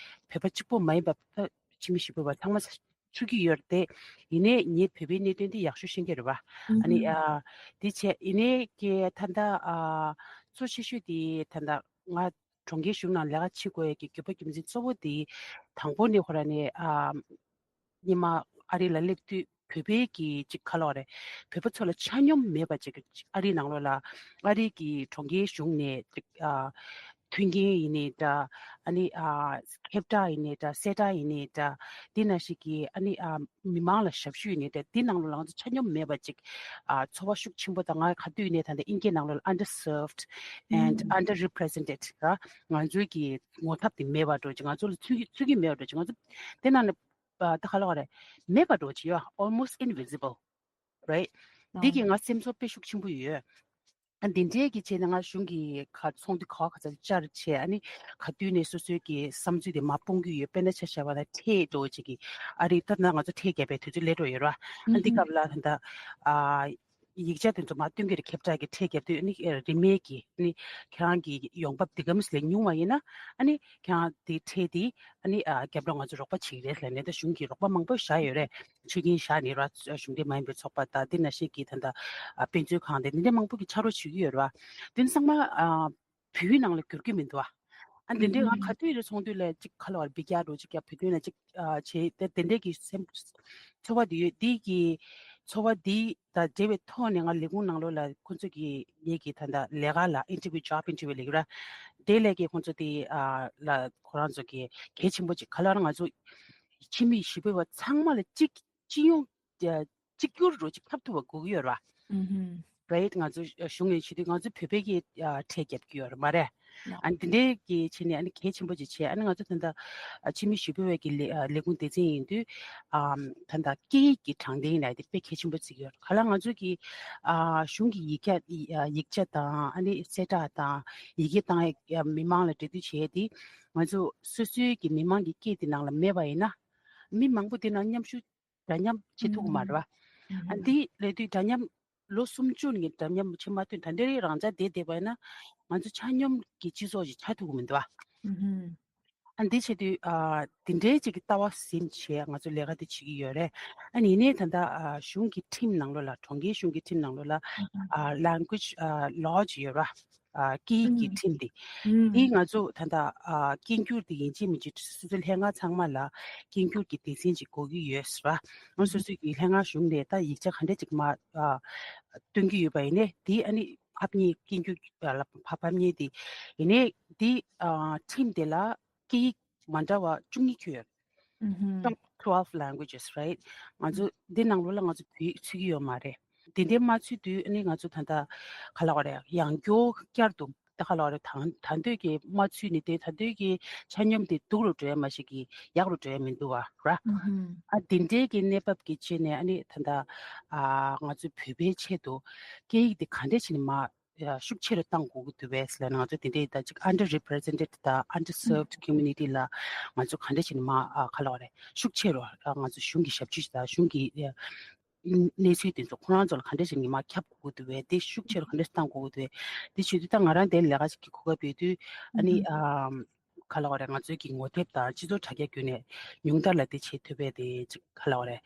བོད་པ་གཅིག་པོ་མ་ཡིན་པ་ད་ཕྱི་མི་ཞི་བོད་པ་ཚང་མ་ཚུད་ཀྱི་ཡོད་རེད་དེ། ཡིན་ནའི་ངས་བོད་པའི་གནད་དོན་འདི་ཡག་ཤོས་ཤེས་ཀྱི་རེད་པ། ཨ་ནི་ཨ་འདི་བྱས་ཡིན་ནའི་ཀྱེ་ད་ལྟ་ཨ་གཙོ་ཆེ་ཤོས་དེ་ད་ལྟ་ང་གྲོང་ཁྱེར་གཞུང་ནང་ལས་ཀ་བྱེད་དགོས་ཡས་ཀྱི་དགོས་པ་རྒྱུ་མཚན་གཙོ་བོ་དེ། དང་པོ་ནས་ཁོ་རང་ནས་ཨ་སྔོན་མ་ཨ་རི་ལ་སླེབས་དུས་བོད་པའི་གི་ཅིག་ག་ལབ་དགོས་རེད། བོད་པ་ཚོ་ལ་ཆ་སྙོམས་མེད་པ་ཅིག་ཨ་རི་ནང་ལོགས་ལ་ཨ་རི་གི་གྲོང་ཁྱེར་གཞུང་ནས་ཅིག་ཨ་མཐུན་རྐྱེན་ཡིན་ནའི་འདྲ། ཨ་ནི་ཨ་ཁྱབ་བསྒྲགས་ཡིན་ནའི་འདྲ། གསལ་བསྒྲགས་ཡིན་ནའི་འདྲ། དེ་ནང་བཞིན་གྱི་ཨ་ནི་ཨ་མི་མང་ལ་ཞབས་ཞུ་ཡིན་ནའི་འདྲ། དེ་ནང་ལོགས་ལ་ང་ཚོ་ཆ་སྙོམས་མེད་པ་ཅིག་ཨ་ཚོར་བ་ཤུགས་ཆེན་པོ་དང་། ང་ག་དུས་ཡིན་ནའི་ད་ལྟ་ཨིན་སྐད་ནང་ལོགས་ལ་underserved and underrepresented ར། ང་ཚོའི་གི་ངོ་ཐབས་དེ་མེད་པ་འདྲ་ཅིག་ང་ཚོ་ལ་ཚུད་ཀྱི་ཚུད་ཀྱི་མེད་པ་འདྲ་ཅིག་ང་ཚོ་དེ་ནང་ནས་ཨ་ད་ག་ལབ་དགོས་རེད། མེད་པ་འདྲ་ཅིག་ཡོད། Almost invisible, right? འདི་གིས་ང་སེམས་ཚོར་དཔེ་ཤུགས་ཆེན་པོ་ཡོད། ཨ་འདི་འདྲའི་གི་བྱས་ན་ང་གཞུང་གི་ཁ་ཚོགས་འདུ་ག་བ་ག་ཚོད་བཅར་བྱས། ཨ་ནི་ག་དུས་ནས་སོ་སོའི་གི་བསམ་ཚུལ་དེ་མར་སྤུངས་ཀྱི་ཡོད། དཔེར་ན་ཆ་བཞག་པ་ན་ཁྲལ་འདྲ་བོ་ཅིག་གི་ཨ་རི་ད་ན་ང་ཚོ་ཁྲལ་བརྒྱབ་པའི་དུས་ཚོད་སླེབས་འགྲོ་ཡོད་ར། ཨ་འདི་སྐབས་ལ་ད་ལྟ་ཨ་ ཡིག་ཆ་དེ་ཚོ་མར་སྟོན་གྱི་རེད། ཁྱབ་བསྒྲགས་ཀྱི་ཁྲལ་བརྒྱབ་དུས་ཨ་ནི་རིན་མེད་ཀྱི་ཨ་ནི་ཁྱེད་རང་གི་ཡོང་འབབ་དེ་ག་མི་སྲིད་ལས་ཉུང་བ་ཡིན་ན་ཨ་ནི་ཁྱེད་རང་དེ་ཁྲལ་དེ་ཨ་ནི་རྒྱབ་རོགས་ང་ཚོ་རོགས་པ་བྱེད་ཀྱི་རེད་ལབ་ནས་ད་གཞུང་གིས་རོགས་པ་མང་པོ་བཞག་ཡོད་རེད། ཆོད་ཁན་བཞག་ནས་ར་གཞུང་འབྲེལ་མ་ཡིན་པའི་ཚོགས་པ་དང་དེ་ནང་བཞིན་གྱི་ད་ལྟ་དཔེ་མཛོད་ཁང་དེ་འདི་འདྲ་མང་པོ་གི་ཕྱག་རོགས་བྱེད་ཀྱི་ཡོད་རེད་བ། དེ་ཚང་མ་བོད་ཡིག་ནང་ལ་བསྒྱུར་གྱི་མི་འདུག་བ། ཨ་འདི་འདྲའི་ང་ཁ་ཐུག་རེ་ཚོང་དུས་ལ་ཅིག་ཁ་ལ་བར་འབི་རྒྱག་འགྲོ་ཅིག་ཀྱ་བོད་དོན་ལ་ཅིག་བྱེད་དེ་དེ་འདྲའི་གི་སེམས་ཚོར་བ་དེ་ཡོད། དེ་གི་ཚོར་བ་དེ་དང་འབྲེལ་བའི་ཐོག་ནས་ང་ལས་ཁུངས་ནང་ལོགས་ལ་ཁོང་ཚོ་གི་ངེད་ཀྱི་ད་ལྟ་ལས་ཀ་ལ་interview job interview ལས་ཀྱི་ར་དེ་ལས་ཀྱི་ཁོང་ཚོ་དེ་ལ་ཁོ་རང་ཚོ་གི་གལ་ཆེན་པོ་ཅིག་ག་ལ་ར་ང་ཚོ་ཕྱི་མི་ཞི་བའི་བ་ཚང་མ་ལ་གཅིག་སྤྱི་ཡོངས་གཅིག་གྱུར་རུ་ཅིག་ཐབས་ཐུབ་པ་དགོས་ཀྱི་ཡོད་ར། right ང་ཚོ་གཞུང་ནས་བྱེད་དུས་ང་ཚོ་བོད་པའི་གི་ཁྲལ་རྒྱབ་ཀྱི་ཡོད་རེད་མ་རེད། ཨ་འདི་འདྲའི་གི་བྱས་ནས་ཨ་ནི་གལ་ཆེན་པོ་ཅིག་བྱས། ཨ་ནི་ང་ཚོ་ད་ལྟ་ཕྱི་མི་ཞི་བའི་གི་ལས་ཁུངས་སྡེ་ཚན་ཡིན་དུས་ད་ལྟ་སྐད་ཡིག་གི་དྲང་བདེན་ལ་དེ་དཔེ་གལ་ཆེན་པོ་བརྩི་གི་ཡོད་རེད། ག་ལ་ང་ཚོ་གི་གཞུང་གི་ཡིག་ཆ་ཡིག་ཆ་དང་ཨ་ནི་གསལ་བསྒྲགས་དང་ཡི་གེ་བཏང་ཡ་མི་མང་ལ་འབྲེལ་མཐུད་བྱས་དེ་ང་ཚོ་སོ་སོའི་གི་མི་མང་གི་སྐད་དེ་ནང་ལ་མེད་པ་ཡིན་ན་མི་མང་པོ་དེ་ནང་མཉམ་ཞུགས་འདྲ་མཉམ་བྱེད་ཐུབ་ཀྱི་མ་རེད་བ། ཨ་འདི་ལས་དུས་འདྲ་མཉམ་ལོ་སུམ་ཅུ་ནས་འདྲ་མཉམ་བྱེད་མ་ཐུབ། ད་འདི་རིགས་རང་ཅག་བསྡད་བསྡད་པ་ཡིན་ན་ང་ཚོ་ཆ་སྙོམས་ཀྱི་སྤྱི་ཚོགས་ཅིག་ཆགས་ཐུབ་ཀྱི་མི་འདུག་བ། ཨ་འདི་བྱེད་དུས་ཨ་འདི་འདྲའི་ཅིག་གི་ལྟ་བ་ཟིན་བྱས་ང་ཚོ་ལས་ཀ་འདི་བྱེད་ཀྱི་ཡོད་རེད། ཨ་ནི་ཡིན་ནའི་ད་ལྟ་ཨ་གཞུང་གི་ཁྲིམས་ནང་ལོགས་ལ་གྲོང་ཁྱེར་གཞུང་གི་ཁྲིམས་ནང་ལོགས་ལ་ཨ་language ཨ་law ཅིག་ཡོད་ར། ཨ་སྐད་ཡིག་གི་ཁྲིམས་དེ། དེ་ང་ཚོ་ད་ལྟ་ཨ་སྐད་འགྱུར་དེ་ཡིན་གཅིག་མིན་གཅིག་སོ་སོའི་ལྷན་ཁང་ཚང་མ་ལ་སྐད་འགྱུར་གྱི་སྡེ་ཚན་ཅིག་དགོས་ཀྱི་ཡོད་ཟེར་བ། ང་སོ་སོའི་གི་ལྷན་ཁང་གཞུང་ནས་ད་ཡིག་ཆ་ག་འདྲ་ཅིག་མ་ཨ་སྟོན་གྱི་ཡོད་པ་ཡིན་ནའི་དེ་ཨ་ནི་ཕབ་ཉེས་སྐད་འགྱུར་ལ་ཕ་ཕབ་ཉེས་དེ་ཡིན་ནའི་དེ་ཨ་ཁྲིམས་དེ་ལ་སྐད་ཡིག་མ་འདྲ་བ་བཅུ་གཉིས་ཁྱོན་ཡོད། Top twelve languages, right? ང་ཚོ་འདི་ནང་ལོགས་ལ་ང་ཚོ་བོད་ཡིག་ཚུད་ཀྱི་ཡོད་མ་རེད། དེ་འདྲའི་མ་ཚུད་དུས་ཨ་ནི་ང་ཚོ་ད་ལྟ་ག་ལ་བ་རེད། ཡང་བསྐྱར་དུ་ད་ག་ལ་བ་རེད། ད་ད་འདོད་ཀྱི་མ་ཚུད་ནི་དེ་ད་འདོད་ཀྱི་ཆ་སྙོམས་དེ་སྡུག་རུ་འགྲོ་ཡ་མ་ཞིག་གི་ཡག་རུ་འགྲོ་ཡ་མི་འདུག་བ་ར། ཨ་དེ་འདྲའི་གི་གནས་བབ་ཀྱི་ཆེད་ནས་ཨ་ནི་ད་ལྟ་ཨ་ང་ཚོ་བོད་པའི་ཆེད་དུ་སྐད་ཡིག་དེ་ག་འདྲས་བྱས་ནས་མ་ཤུགས་ཆེ་རུ་བཏང་དགོས་ཀྱི་འདུག་བས་ལབ་ན། ང་ཚོ་དེ་འདྲའི་ད་ཅིག་underrepresented དང་underserved community ལ་ང་ཚོ་ག་འདྲ་བྱས་ནས་མ་ཨ་ག་ལ་བ་རེད། ཤུགས་ཆེ་རུ་ཨ་ང་ཚོ་གཞུང་གི་ཞབས་ཕྱི་དང་གཞུང་གི་ཨ་གནས་ཚུལ་དེ་ཚོ་ཁོ་རང་ཚོ་ལ་ག་འདྲ་བྱས་ནས་མ་ཁྱབ་དགོས་ཀྱི་འདུག་བས། དེ་ཤུགས་ཆེ་རུ་ག་འདྲ་བཏང་དགོས་ཀྱི་འདུག་བས། དེ་བྱེད་དུས་ད་ང་རང་དེར་ལས་ཀ་ཞིག་གི་གོ་སྐབས་ཡོད་དུས་ཨ་ནི་ཨ་ག་ལ་བ་རེད། ང་ཚོའི་གི་ངོ་དེབ་དང་སྤྱི་ཚོགས་དྲ་རྒྱ་བརྒྱུད་ནས་ཉུང་མཐར་ལ་དེ་བྱེད་ཐུབ་པས་དེ་ཅིག་ག་ལ་བ་རེད།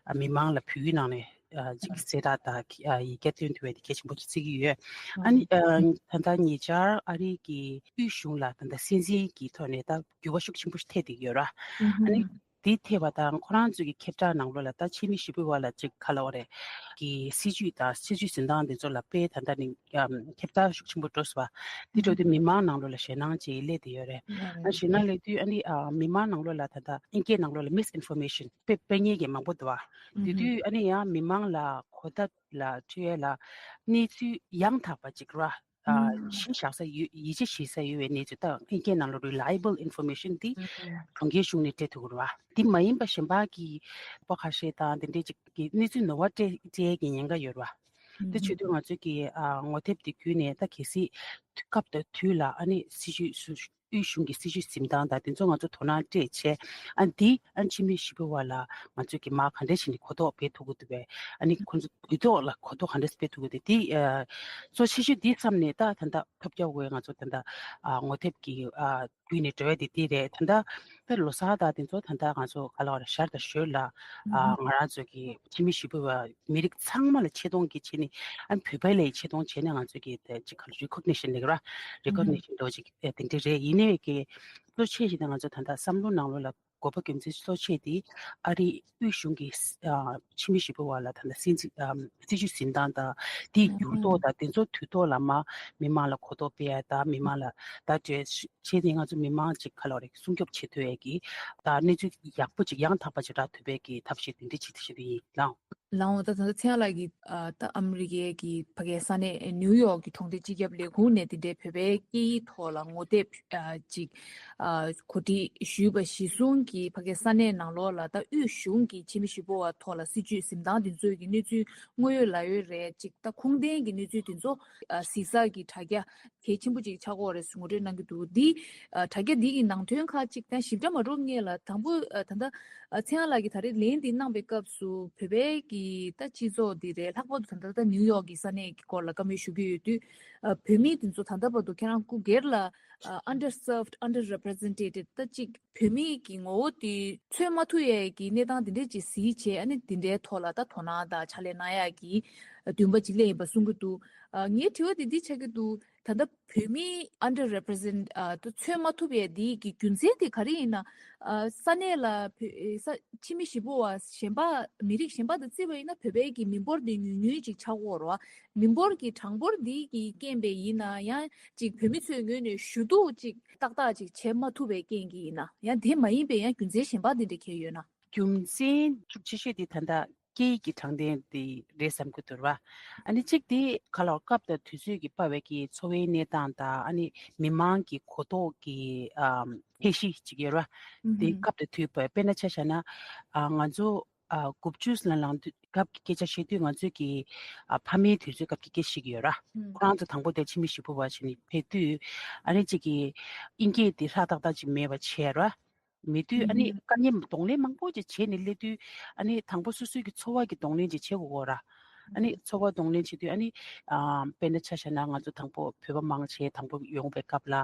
ཨ་མི་མང་ལ་བོད་ཡིག་ནང་ནས་ཨ་ཅིག་གསལ་བསྒྲགས་དང་ཨ་ཡི་གེ་སྟོན་ཐུབ་པའི་དེ་གལ་ཆེན་པོ་ཅིག་བརྩི་གི་ཡོད། ཨ་ནི་ཨ་ད་ལྟ་ཉེ་ཆར་ཨ་རི་གི་དབུས་གཞུང་ལ་ད་ལྟ་སྲིད་འཛིན་གྱི་ཐོག་ནས་ད་འགྱུར་བ་ཤུགས་ཆེན་པོ་ཞིག་ཐེབས་བསྡད་ཀྱི་ཡོད་ར། ཨ་ནི་དེ་ཐེབས་པ་དང་ཁོ་རང་ཚོ་གི་ཁྱབ་བསྒྲགས་ནང་ལོགས་ལ་ད་ཕྱི་མི་ཞི་བའི་བར་ལ་ཅིག་ག་ལ་བ་རེད་ཀྱི་སྲིད་ཇུས་དང་སྲིད་ཇུས་འཛིན་སྟངས་དེ་ཚོ་ལ་དཔེ་ད་ལྟ་ནི་ཨམ་ཁྱབ་བསྒྲགས་ཤུགས་ཆེན་པོ་འགྲོ་སོང་བ། དེ་འགྲོ་དུས་མི་མང་ནང་ལོགས་ལ་ཞེད་སྣང་ཅིག་སླེབས་བསྡད་ཡོད་རེད། ཨ་ཞེད་སྣང་སླེབས་དུས་ཨ་ནི་ཨ་མི་མང་ནང་ལོགས་ལ་ད་ལྟ་ཨིན་སྐད་ནང་ལོགས་ལ་misinformation དཔེ་སྤེལ་མཁན་གྱི་མང་པོ་འདུག་བ། དེ་དུས་ཨ་ནི་ཡང་མི་མང་ལ་གོ་བརྡ་ལ་འཕྲོད་ཡས་ལ་གནས་ཚུལ་ཡང་དག་པ་ཅིག་ར། ཨ་གཞི་བཞག་ས་ཡོད། ཡིད་ཆེས་བྱེད་ས་ཡོད་པའི་གནས་ཚུལ་དང་ཨིན་སྐད་ནང་ལོགས་reliable information དེ་གྲོང་ཁྱེར་གཞུང་ནས་སྤྲད་ཐུབ་ཀྱི་རེད་བ། དེ་མ་ཡིན་པ་གཞན་པ་གི་པ་ཁ་ཤས་དང་དེ་འདྲས་ཅིག་གི་གནས་ཚུལ་ནོར་བ་སྤྲད་སྤྲད་ཡས་ཀྱི་ཉེན་ཁ་ཡོད་རེད་བ། དེ་བྱེད་དུས་ང་ཚོས་ཀྱི་ཨ་ངོ་དེབ་དེ་བརྒྱུད་ནས་ད་གལ་སྲིད་དུས་སྐབས་དང་དུས་ལ་ཨ་ནི་སྲིད་ཇུས་སུ་དབུས་གཞུང་གི་སྲིད་ཇུས་འཛིན་སྟངས་དང་དེ་ཚོ་ང་ཚོ་དོ་སྣང་སྤྲད་བྱས། ཨ་འདི་ཨ་ཕྱི་མི་ཞི་བའི་བར་ལ་ང་ཚོས་ཀྱི་མ་ག་འདྲ་ཞིག་ནས་གོ་རྟོགས་སྤེལ་ཐུབ་ཀྱི་འདུག་བས། ཨ་ནི་ཁོ་ཚོ་དུས་ཐོག་ལ་གོ་རྟོགས་ག་འདྲ་སྤེལ་ཐུབ་ཀྱི་འདུག་དེ་ཨ་གཙོ་ཆེ་ཤོས་འདི་བསམ་ནས་ད་ད་ལྟ་ཐོབ་རྒྱག་དགོས། ང་ཚོ་ད་ལྟ་ཨ་ངོ་དེབ་ཀྱི་ཨ་བརྒྱུད་ནས་འགྲོ་ཡ་དེ་དེ་རེད། ད་ལྟ་ད་ལོ་གསར་དང་དེ་ཚོ་ད་ལྟ་ང་ཚོ་ག་ལ་བ་རེད། ཞར་དང་ཞོར་ལ་ཨ་ང་རང་ཚོ་གི་ཕྱི་མི་ཞི་བའི་བར་མི་རིགས་ཚང་མ་ལ་ཆེ་མཐོང་གི་བྱས་ནས་ཨ་བོད་པ་ལ་ཆེ་མཐོང་བྱས་ནས་ང་ཚོ་གི་ད་ཅིག་ག་ལ་recognition ལབ་ཀྱི་ར། recognition འདྲ་ཅིག་དེ་འདྲ་རེད། ཡིན་ནའི་གི་གཙོ་ཆེ་ཞིག་ད་ང་ཚོ་ད་ལྟ་བསམ་བློ་ནང་ལོགས་ལ་དགོས་པ་རྒྱུ་མཚན་གཙོ་ཆེ་དེ་ཨ་རིའི་དབུས་གཞུང་གི་ཨ་ཕྱི་མི་ཞི་བའི་བར་ལ་ད་ལྟ་སྲིད་འཛིན་ཨ་སྲིད་ཇུས་འཛིན་སྟངས་དང་དེའི་འགྱུར་ལྡོག་དང་དེ་ཚོ་དུས་ཐོག་ལ་མ་མི་མང་ལ་གོ་རྟོགས་སྤེལ་ཡ་དང་མི་མང་ལ་ད་གྲོས་བྱས་ནས་ང་ཚོ་མི་མང་ཅིག་ག་ལ་བ་རེད་སྲུང་སྐྱོབ་བྱེད་ཐུབ་ཡས་ཀྱི་ད་གནས་ཚུལ་ཡག་པོ་ཅིག་ཡང་དག་པ་ཅིག་རག་ཐུབ་པའི་གི་ཐབས་ཤེས་དེ་འདྲ་ཅིག་ཞུ་གི་ཡིན་ལགས། ལགས་འོ། ད་ད་ལྟ་ཚེ་དབྱངས་ལགས་ཀྱིས་ཨ་ད་ཨ་མི་རི་ཀའི་གི་ཕ་གིའི་ས་གནས་ནིའུ་ཡོག་གི་གྲོང་སྡེ་སྤྱི་ཁྱབ་ལས་ཁུངས་ནས་དེ་འདྲའི་བོད་པའི་སྐད་ཡིག་ཐོག་ལ་ངོ་དེབ་ཨ་ཅིག་ཨ་གོ་སྒྲིག་ཞུས་པ་གཞིར་བཟུང་གིས་ཕ་གིའི་ས་གནས་ནང་ལོགས་ལ་ད་དབུས་གཞུང་གི་ཕྱི་མི་ཞི་བའི་བར་ཐོག་ལ་སྲིད་ཇུས་འཛིན་སྟངས་དེ་ཚོའི་གི་གནས་ཚུལ་དངོས་ཡོད་ལ་ཡོད་རེད། ཅིག་ད་ཁུངས་ལྡན་གྱི་གནས་ཚུལ་དེ་ཚོ་ཨ་གཟིགས་ས་གི་དྲ་རྒྱ་གལ་ཆེན་པོ་ཅིག་ཆགས་ཀྱི་ཡོད་རེད་ཟེར་ངོ་སྤྲོད་གནང་གི་འདུག་འདི་ཨ་དྲ་རྒྱ་འདི་གི་ནང་དོན་ཁག་ཅིག་ད་ཞིབ་ཕྲ་མ་འགྲོ་སྔོན་ལ་དང་པོ་ཨ་ད་ལྟ་ཨ་ཚེ་དབྱངས་ལགས་ཀྱིས་ད་རེས་ལན་འདི་གནང་པའི་སྐབས་སུ་བོད་པའི་གི་གི་ད་སྤྱི་ཚོགས་འདི་རེད། ལྷག་པར་དུ་ད་ལྟ་ད་ནིའུ་ཡོག་གི་ས་གནས་ཀྱི་སྐོར་ལ་བཀའ་མོལ་ཞུ་གི་ཡོད་དུས། ཨ། བོད་མི་དེ་ཚོ་ད་ལྟ་བར་དུ་ཁྱེད་རང་སྐུ་སྒེར་ལ། ཨ། underserved, underrepresented ད་ཅིག་བོད་མི་གི་ངོ་བོ་དེ་མཚོན་མ་ཐུབ་ཡས་ཀྱི་གནས་སྟངས་དེ་འདྲས་ཅིག་གཟིགས་བྱས། ཨ་ནི་དེ་འདྲའི་ཐོག་ལ་ད་དོ་སྣང་དང་ཕྱག་ལས་གནང་ཡས་ཀྱི་འདུན་པ་ཅིག་སླེབས་ཡིན་པ་གསུང་གི་འདུག་ཨ། ངའི་དྲི་བ་དེ་འདི་ཆགས་ཀྱི་འདུག་ད་ལྟ་བོད་མི་underrepresent ཨ། ད་མཚོན་མ་ཐུབ་ཡས་འདི་གི་རྒྱུ་མཚན་དེ་ག་རེ་ཡིན་ན། ཨ། ས་གནས་ལ་བོད་ས་ཕྱི་མི་གཞིས་སྤོ་བ་གཞན་པ། མི་རིགས་གཞན་པ་དང་བརྩིས་པ་ཡིན་ན་བོད་པའི་གི་མི་འབོར་འདི་ཉུང་ཉུང་ཅིག་ཆགས་ཀྱི་ཡོད་རེད་བ། མི་འབོར་གྱི་གྲངས་འབོར་འདི་གི་རྐྱེན་པས་ཡིན་ན། ཡང་ཅིག་བོད་མི་ཚོའི་ངོས་ནས་ཞུ་གཏུག་ཅིག་ཏག་ཏག་ཅིག་བྱེད་མ་ཐུབ་པའི་རྐྱེན་གྱིས་ཡིན་ན། ཡང་དེ་མ་ཡིན་པའི་ཡང་རྒྱུ་མཚན་གཞན་པ་འདི་འདྲ་གང་ཡོད་ན། རྒྱུ་མཚན་ཤུགས་ཆེ་ཤོས་དེ་ད་ལྟ་སྐད་ཡིག་གི་དྲང་བདེན་དེ་རེད་བསམ་གྱི་འདུག་ར། ཨ་ནི་གཅིག་དེ་ག་ལ་སྐབས་དང་དུས་ཚོད་ཀྱིས་སྤར་བའི་གི་འཚོ་བའི་གནས་སྟངས་དང་། ཨ་ནི་མི་མང་གི་གོ་རྟོགས་ཀྱི་ཨམ་ཚད་གཞི་ཅིག་ཡོད་ར། དེ་སྐབས་དང་དུས་བབ་དཔེར་ན་ཆ་བཞག་ན། ཨ། ང་ཚོ་ཨ་དགུ་བཅུ་ལ་ལངས་དུས་སྐབས་ཀྱི་སྐད་ཆ་བཤད་དུས། ང་ཚོས་ཀྱི་ཨ་ཕ་མའི་དུས་ཚོད་སྐབས་ཀྱི་སྐད་ཆ་བཤད་ཀྱི་ཡོད་ར། ཁོ་རང་ཚོ་དང་པོ་དེ་ཕྱི་མི་གཞིས་སྤོ་བ་བྱས་ནས་ཕེབས་དུས། ཨ་ནི་གཅིག་གི་དབྱིན་སྐད་དེ་ཧྲག་ཏག་ཏག་ཅིག་མེད་པ་བྱས་ར། མེད་དུས་ཨ་ནི་དཀའ་ངལ་གདོང་ལེན་མང་པོ་ཅིག་བྱས་ནས་སླེབས་དུས། ཨ་ནི་དང་པོ་སོ་སོའི་གི་འཚོ་བ་གི་གདོང་ལེན་ཅིག་བྱེད་དགོས་ཀྱི་ཡོད་ར། ཨ་ནི་འཚོ་བ་གདོང་ལེན་བྱེད་དུས། ཨ་ནི་ཨ་དཔེར་ན་ཆ་བཞག་ན་ང་ཚོ་དང་པོ་བོད་པ་མང་ཆེ་དང་པོ་ཡོང་བའི་སྐབས་ལ།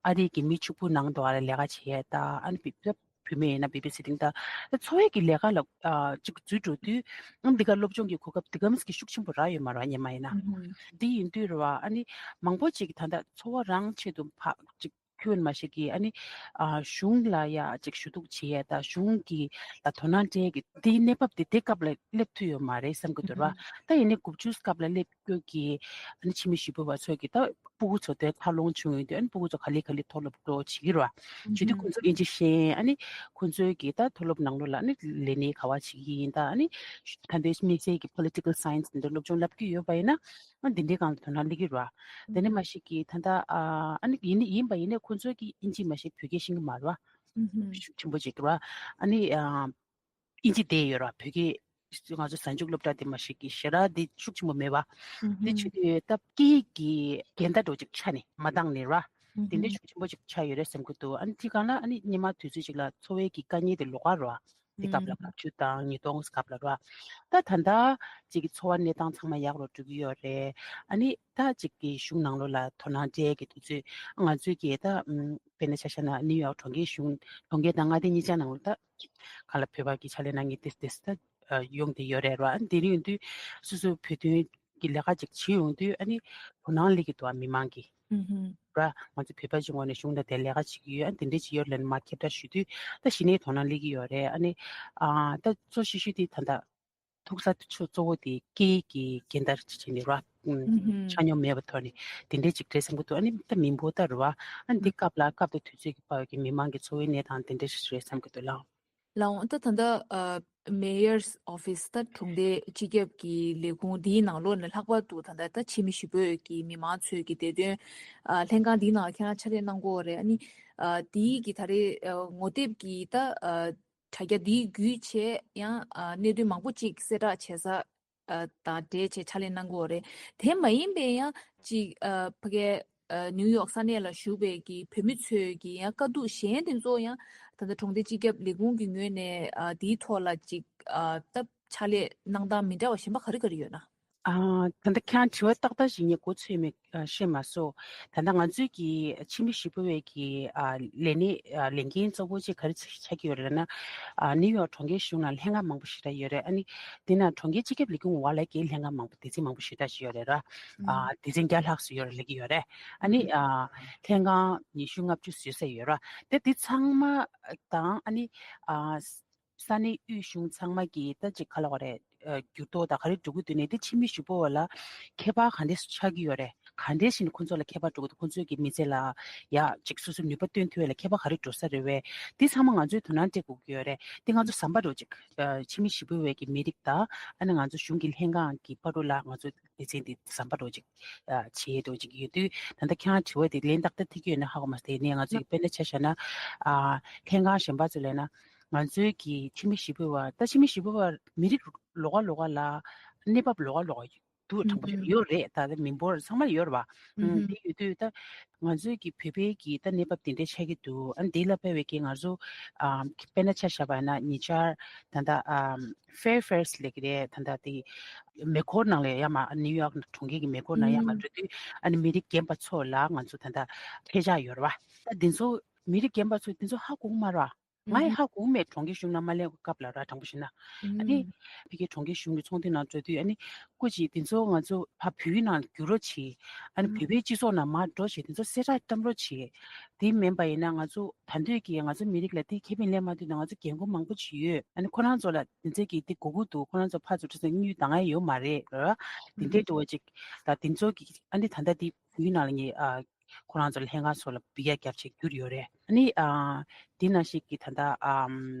ཨ་རི་གི་མི་ཕྱུག་པོ་ནང་དུ་ཨ་ལ་ལས་ཀ་བྱེད་ཡས། ད་ཨ་ནི་བི་བི་བོད་མི་ཡིན་ན་བེ་བི་སི་ཊིང་། ད་འཚོ་བའི་གི་ལས་ཀ་ལ་ཨ་ཅིག་འཛུལ་འགྲོ་དུས། ཨ་འདི་ག་སློབ་སྦྱོང་གི་གོ་སྐབས་འདི་གམ་གི་ཤུགས་ཆེན་པོ་རག་ཡོད་མ་རེད་བ། སྔོན་མ་ཡིན་ན། འདི་ཡིན་དུས་རེད་བ། ཨ་ནི་མང་པོ་ཅིག་ད་ལྟ་འཚོ་བ་རང་ཆེད་དུ་ཕ་ཅིག་ཁྱོན་མ་ཞིག་གིས་ཨ་ནི་ཨ་གཞུང་ལ་ཡ་ཅིག་ཞུ་གཏུག་བྱེད་ཡས་དང་། གཞུང་གི་ལ་དོ་སྣང་སྤྲད་ཀྱི་དེའི་གནས་བབ་དེ་དེ་སྐབས་ལ་སླེབས་ཐུབ་ཡོད་མ་རེད་བསམ་གྱི་འདུག་ར། ད་ཡིན་ནའི་དགུ་བཅུ་སྐབས་ལ་སླེབས་སྐྱོ་གི་ཨ་ནི་ཕྱི་མི་གཞིས་སྤོ་བ་ཚོ་གི་ད་སྤུ་གུ་ཚོ་དེ་འཚར་ལོངས་བྱུང་ཡོང་དུས། ཨ་ནི་སྤུ་གུ་ཚོ་ག་ལེ་ག་ལེ་མཐོ་སློབ་འགྲོ་བྱེད་ཀྱི་ར། བྱེད་དུས་ཁོང་ཚོ་ཨིན་ཇི་ཤེས། ཨ་ནི་ཁོང་ཚོའི་གི་ད་མཐོ་སློབ་ནང་ལོགས་ལ་ཨ་ནི་ལས་གནས་ག་བ་བྱེད་ཀྱི་ཡིན། ད་ཨ་ནི་ད་ལྟའི་དམིགས་བསལ་གྱི་political science འདི་སློབ་སྦྱོང་བསླབ་ཀྱི་ཡོད་པ་ཡིན་ན། ཨ་འདི་འདྲའི་སྒང་ལ་དོ་སྣང་སླེབས་ཀྱི་རེད་བ། དེ་ནས་མ་གཞི་གི་ད་ལྟ་ཨ་ཨ་ནི་ཡིན་ནི་ཡིན་པ་ཡིན་ནའི་ཁོང་ཚོ་གིས་ཨིན་ཇི་མ་གཞི་བོད་སྐད་ཤེས་ཀྱི་མ་རེད་བ། ཤུགས་ཆེན་པོ་ཅིག་རེད་བ། ཨ་ནི་ཨ་ཨིན་ཇི་བསྡད་ཡོད་རེད་བ། བོད་སྐད་ང་ཚོ་གཟའ་མཇུག་སློབ་གྲྭ་དེ་མ་གཞི་གི་ཞེ་དྲག་དེ་ཤུགས་ཆེན་པོ་མེད་བ། དེ་བྱེད་དུས་ད་སྐད་ཡིག་གི་འགལ་ཟླ་འདྲ་ཅིག་ཆགས་ནས་མ་འདང་ནས་རེད་བ། དེ་འདྲའི་ཤུགས་ཆེན་པོ་ཅིག་ཆགས་ཡོད་རེད་བསམ་གྱི་འདུག་ཨ་ནི་དེ་གང་ལ་ཨ་ནི་སྔོན་མ་དུས་ཚོད་ཅིག་ལ་འཚོ་བའི་གི་དཀའ་ངལ་དེ་ལོགས་ཀ་རེད་བ། དེ་སྐབས་ལ་ལྔ་བཅུ་དང་ཉིས་སྟོང་སྐབས་ལ་ར། ད་ད་ལྟ་ཅིག་གི་འཚོ་བ་གནས་སྟངས་ཚང་མ་ཡག་རུ་འགྲོ་གི་ཡོད་རེད། ཨ་ནི་ད་ཅིག་གི་གཞུང་ནང་ལོགས་ལ་དོ་སྣང་སྤྲད་ཀྱི་དུས་ཚོད། ང་ཚོའི་གི་ད་ཨམ་དཔེར་ན་ཆ་བཞག་ན་ནིའུ་ཡོག་གྲོང་ཁྱེར་གཞུང་གྲོང་ཁྱེར་དང་མངའ་སྡེ་གཉིས་ཆ་ནང་ལོགས་ད་ག་ལ་བོད་པ་གི་ཕྱག་ལས་གནང་མཁན་དེ་དེ་ད་ཡོང་བསྡད་ཡོད་རེད་ར། ཨ་ནི་དེ་རིང་ཡིན་དུས་སོ་སོའི་བོད་དོན་གི་ལས་ཀ་ཅིག་བྱེད་ཡོང་དུས། ཨ་ནི་དོ་སྣང་སླེབས་ཀྱི་འདུག་ཨ་མི་མང་གི་ར། ང་ཚོ་བོད་པ་ཅིག་ངོས་ནས་གཞུང་དང་དེ་ལས་ཀ་བྱེད་ཀྱི་ཡོད། ཨ་དེ་འདྲས་ཅིག་ཡོད་ལབ་ནས་མར་ཁྱབ་བསྒྲགས་ཞུ་དུས་ད་གཞི་ནས་དོ་སྣང་སླེབས་ཀྱི་ཡོད་རེད། ཨ་ནི་ཨ་ད་གཙོ་ཆེ་ཤོས་དེ་ད་ལྟ་ཐུག་ས་ཆུ་གཙོ་བོ་དེ་སྐད་ཀྱི་འགལ་ཟླ་ཅིག་བྱས་ནས་ར། ཨུམ་ཆ་སྙོམས་མེད་པའི་ཐོག་ནས་དེ་འདྲས་ཅིག་རེད་བསམ་གྱི་འདུག་ཨ་ནི་ད་མི་འབོར་ད་རེད་བ། ཨ་ནི་འདི་སྐབས་ལ་སྐབས་དང་དུས་ཚོད་ཀྱི་བར་གྱི་མི་མང་གི་འཚོ་བའི་གནས་སྟངས་དེ་འདྲས་ཞིག་རེད་བསམ་གྱི་འདུག་ལགས། ལགས་འོང་། ད་ད་ལྟ་ཨ་Mayor's Office ད་གྲོང་སྡེ་སྤྱི་ཁྱབ་ཀྱི་ལས་ཁུངས་འདིའི་ནང་ལོགས་ནས་ལྷག་པར་དུ་ད་ལྟ་ད་ཕྱི་མི་གཞིས་སྤོས་ཀྱི་མི་མང་ཚོས་ཀྱི་བདེ་དོན་ཨ་ལྷན་ཁང་འདིའི་ནང་ཁྱེད་རང་ཕྱག་ལས་གནང་གི་ཡོད་རེད། ཨ་ནི་ཨ་འདིའི་གི་ད་རེས་ཨ་ངོ་དེབ་ཀྱི་ད་ཨ་དྲ་རྒྱ་འདིའི་བརྒྱུད་བྱས་ཡང་ཨ་གནད་དོན་མང་པོ་ཅིག་གསལ་བསྒྲགས་བྱེད་ས་ཨ་དང་འབྲེལ་བྱས་ཕྱག་ལས་གནང་གི་ཡོད་རེད། དེ་མ་ཡིན་པའི་ཡང་ཅིག་ཨ་ཕ་གའི་ཨ་ནིའུ་ཡོག་ས་གནས་ལ་བཞུགས་པའི་གི་བོད་མི་ཚོས་ཀྱི་ཡང་དཀའ་སྡུག་གཞན་དེ་ཚོ་ཡང་ད་ལྟ་གྲོང་སྡེ་སྤྱི་ཁྱབ་ལས་ཁུངས་ཀྱི་ངོས་ནས་ཨ་དེའི་ཐོག་ལ་ཅིག་ཨ་ད་ཕྱག་ལས་གནང་སྟངས་མི་འདྲ་བ་གཞན་པ་ག་རེ་ག་རེ་ཡོད་ན། ཨ་ད་ལྟ་ཁྱེད་རང་དྲི་བ་ཏག་ཏག་ཞིག་ངས་མགོ་ཚོས་མེད། ཨ་ཤེས་མ་སོང་། ད་ལྟ་ང་ཚོའི་གི་ཕྱི་མི་གཞིས་སྤོ་བའི་གི་ཨ་ལས་གནས་ཨ་ལས་འགན་གཙོ་བོ་ཅིག་ག་རེ་ཆགས་ཀྱི་ཡོད་རེད་ན། ཨ་ནིའུ་ཡོག་གྲོང་ཁྱེར་གཞུང་ནང་ལྷན་ཁང་མང་པོ་ཞེ་དྲག་ཡོད་རེད། ཨ་ནི་དེ་ན་གྲོང་ཁྱེར་སྤྱི་ཁྱབ་ལས་ཁུངས་འོག་ལ་གི་ལྷན་ཁང་མང་པོ་སྡེ་ཚན་མང་པོ་ཞེ་དྲག་ཞིག་ཡོད་རེད་ར། ཨ་སྡེ་ཚན་བརྒྱ་ལྷག་ཙམ་ཡོད་རེད་ལབ་ཀྱི་ཡོད་རེད། ཨ་ནི་ཨ་ལྷན་ཁང་ཉི་ཤུ་ལྔ་བཅུ་ཙམ་ཡོད་ས་ཡོད་ར། དེ་དེ་ཚང་མ་དང་། ཨ་ནི་ཨ་ས་གནས་དབུས་གཞུང་ཚང་མ་གི་ད་ཅིག་ག་ལབ་དགོས་རེད། ཨ་འགྱུར་ལྡོག་དང་ག་རེ་འགྲོ་གི་འདུག་ནས་དེ་ཕྱི་མི་གཞིས་སྤོ་བ་ལ་ཁྱད་པར་ག་འདྲས་སེ་ཆགས་ཀྱི་ཡོད་རེད། ག་འདྲས་ཤིག་ནས་ཁོང་ཚོ་ལ་ཁྱད་པར་འགྲོ་གི་འདུག་ཁོང་ཚོའི་གི་མི་ཚེ་ལ་ཡ་ཅིག་སོ་སོའི་ནུས་པ་བཏོན་ཐུབ་ཡས་ལ་ཁྱད་པར་ག་རེ་འགྲོ་ས་རེད་བས། དེ་ཚང་མ་ང་ཚོས་དོ་སྣང་སྤྲད་དགོས་ཀྱི་ཡོད་རེད། དེ་ང་ཚོ་ཟམ་པ་འདྲ་ཅིག་ཨ་ཕྱི་མི་གཞིས་སྤོ་བའི་གི་མི་རིགས་དང་། ཨ་ནི་ང་ཚོ་གཞུང་གི་ལྷན་ཁང་གི་བར་དུ་ལ་ང་ཚོ་སྡེ་ཚན་འདི་ཟམ་པ་འདྲ་ཅིག་ཨ་བྱེད་འདྲ་ཅིག་ཡོད་དུས། ད་ལྟ་ཁྱེད་རང་དྲི་བ་དེ་ལན་ཏག་ཏག་ཐེབས་ཀྱི་ཡོད་ན་ཧ་གོ་མ་སོང་། དེ་ནས་ང་ཚོས་དཔེར་ན་ཆ་བཞག་ན། ཨ་ལྷན་ཁང་གཞན་པ་ཚོ་ལབ་ན། ང་ཚོའི་གི་ཕྱི་མི་གཞིས་སྤོ་བ། ད་ཕྱི་མི་གཞིས་སྤོ་བ་མི་རིགས་ལོགས་ཀ་ལོགས་ཀ་ལ་གནས་བབ་ལོགས་ཀ་ལོགས་ཀ་ཡོད། འདུག་དྲང་པོ་བཤད་ན་ཡོད་རེད། ད་ལྟ་མི་འབོར་ཚང་མ་ཡོད་རེད་བ། ཨུམ། དེ་ཡོད་དུས་ད་ང་ཚོའི་གི་བོད་པའི་གི་ད་གནས་བབ་དེ་འདྲ་ཆགས་ཀྱི་འདུག་ཨ་ནི་དེ་ལ་དཔེ་བའི་གི་ང་ཚོ་ཨ་དཔེར་ན་ཆ་བཞག་པ་ན་ཉེ་ཆར་ད་ལྟ་ཨ་Fairfax ལབ་ཀྱི་རེད། ད་ལྟ་དེ་མེ་འཁོར་ནང་ལ་ཡར་མར་ནིའུ་ཡོག་གྲོང་ཁྱེར་གྱི་མེ་འཁོར་ནང་ཡར་མར་འགྲོ་དུས་ཨ་ནི་མི་རིགས་རྒན་པ་ཚོ་ལ་ང་ཚོ་ད་ལྟ་ཁྲལ་ཆག་ཡོད་རེད་བ། ད་འདི་ཚོ་མི་རིགས་རྒན་པ་ཚོས་འདི་ཚོ་ཧ་གོ་གི་མ་རེད་བ། ང་ཡི་ཧ་གོ་མེད། གྲོང་ཁྱེར་གཞུང་ནང་མ་སླེབས་སྐབས་ལ་ར། དྲང་པོ་བཤད་ན། ཨ་ནི་ཕ་གི་གྲོང་ཁྱེར་གཞུང་གི་ཚོགས་འདུ་ནང་འགྲོ་དུས་ཨ་ནི་སྐུ་མཁྱེན་འདི་ཚོ་ང་ཚོ་ཕ་བོད་ནང་བསྒྱུར་རོགས་བྱེད། ཨ་ནི་བོད་པའི་སྤྱི་ཚོགས་ནང་མར་འགྲོ་བྱེད། འདི་ཚོ་གསལ་བསྒྲགས་བཏང་རོགས་བྱེད། དེ་མིན་པ་ཡིན་ན་ང་ཚོ་ད་འདོད་ཀྱི་ང་ཚོ་མི་རིགས་ལ་དེ་ཁེ་ཕན་ལེན་མ་ཐུབ་ན་ང་ཚོ་རྒན་རྒོན་མང་པོ་ཅིག་ཡོད། ཨ་ནི་ཁོ་རང་ཚོ་ལ་འདི་ཚོ་གི་དེ་དགོས་མཁོ་འདུག་ཁོ་རང་ཚོ་ཕར་ཚུར་ཁྲིད་ཚུར་གཉིས་བཏང་ཡ་ཡོད་མ་རེད་ར། དེ་འདྲའི་འགྲོ་བ་ཅིག་ད་དེ་ཚོ་གི་ཨ་ནི་ད་ལྟ་དེ་བོད་ནང་ལ་ངས་ཨ། ཁོ་རང་ཚོ་ལ་ལྷན་ཁང་སོགས་ལ་འབུལ་ཡ་རྒྱབ་བྱས་བསྒྱུར་ཡོད་རེད། ཨ་ནི་ཨ་དེ་ནང་བཞིན་གྱི་ད་ལྟ་ཨམ་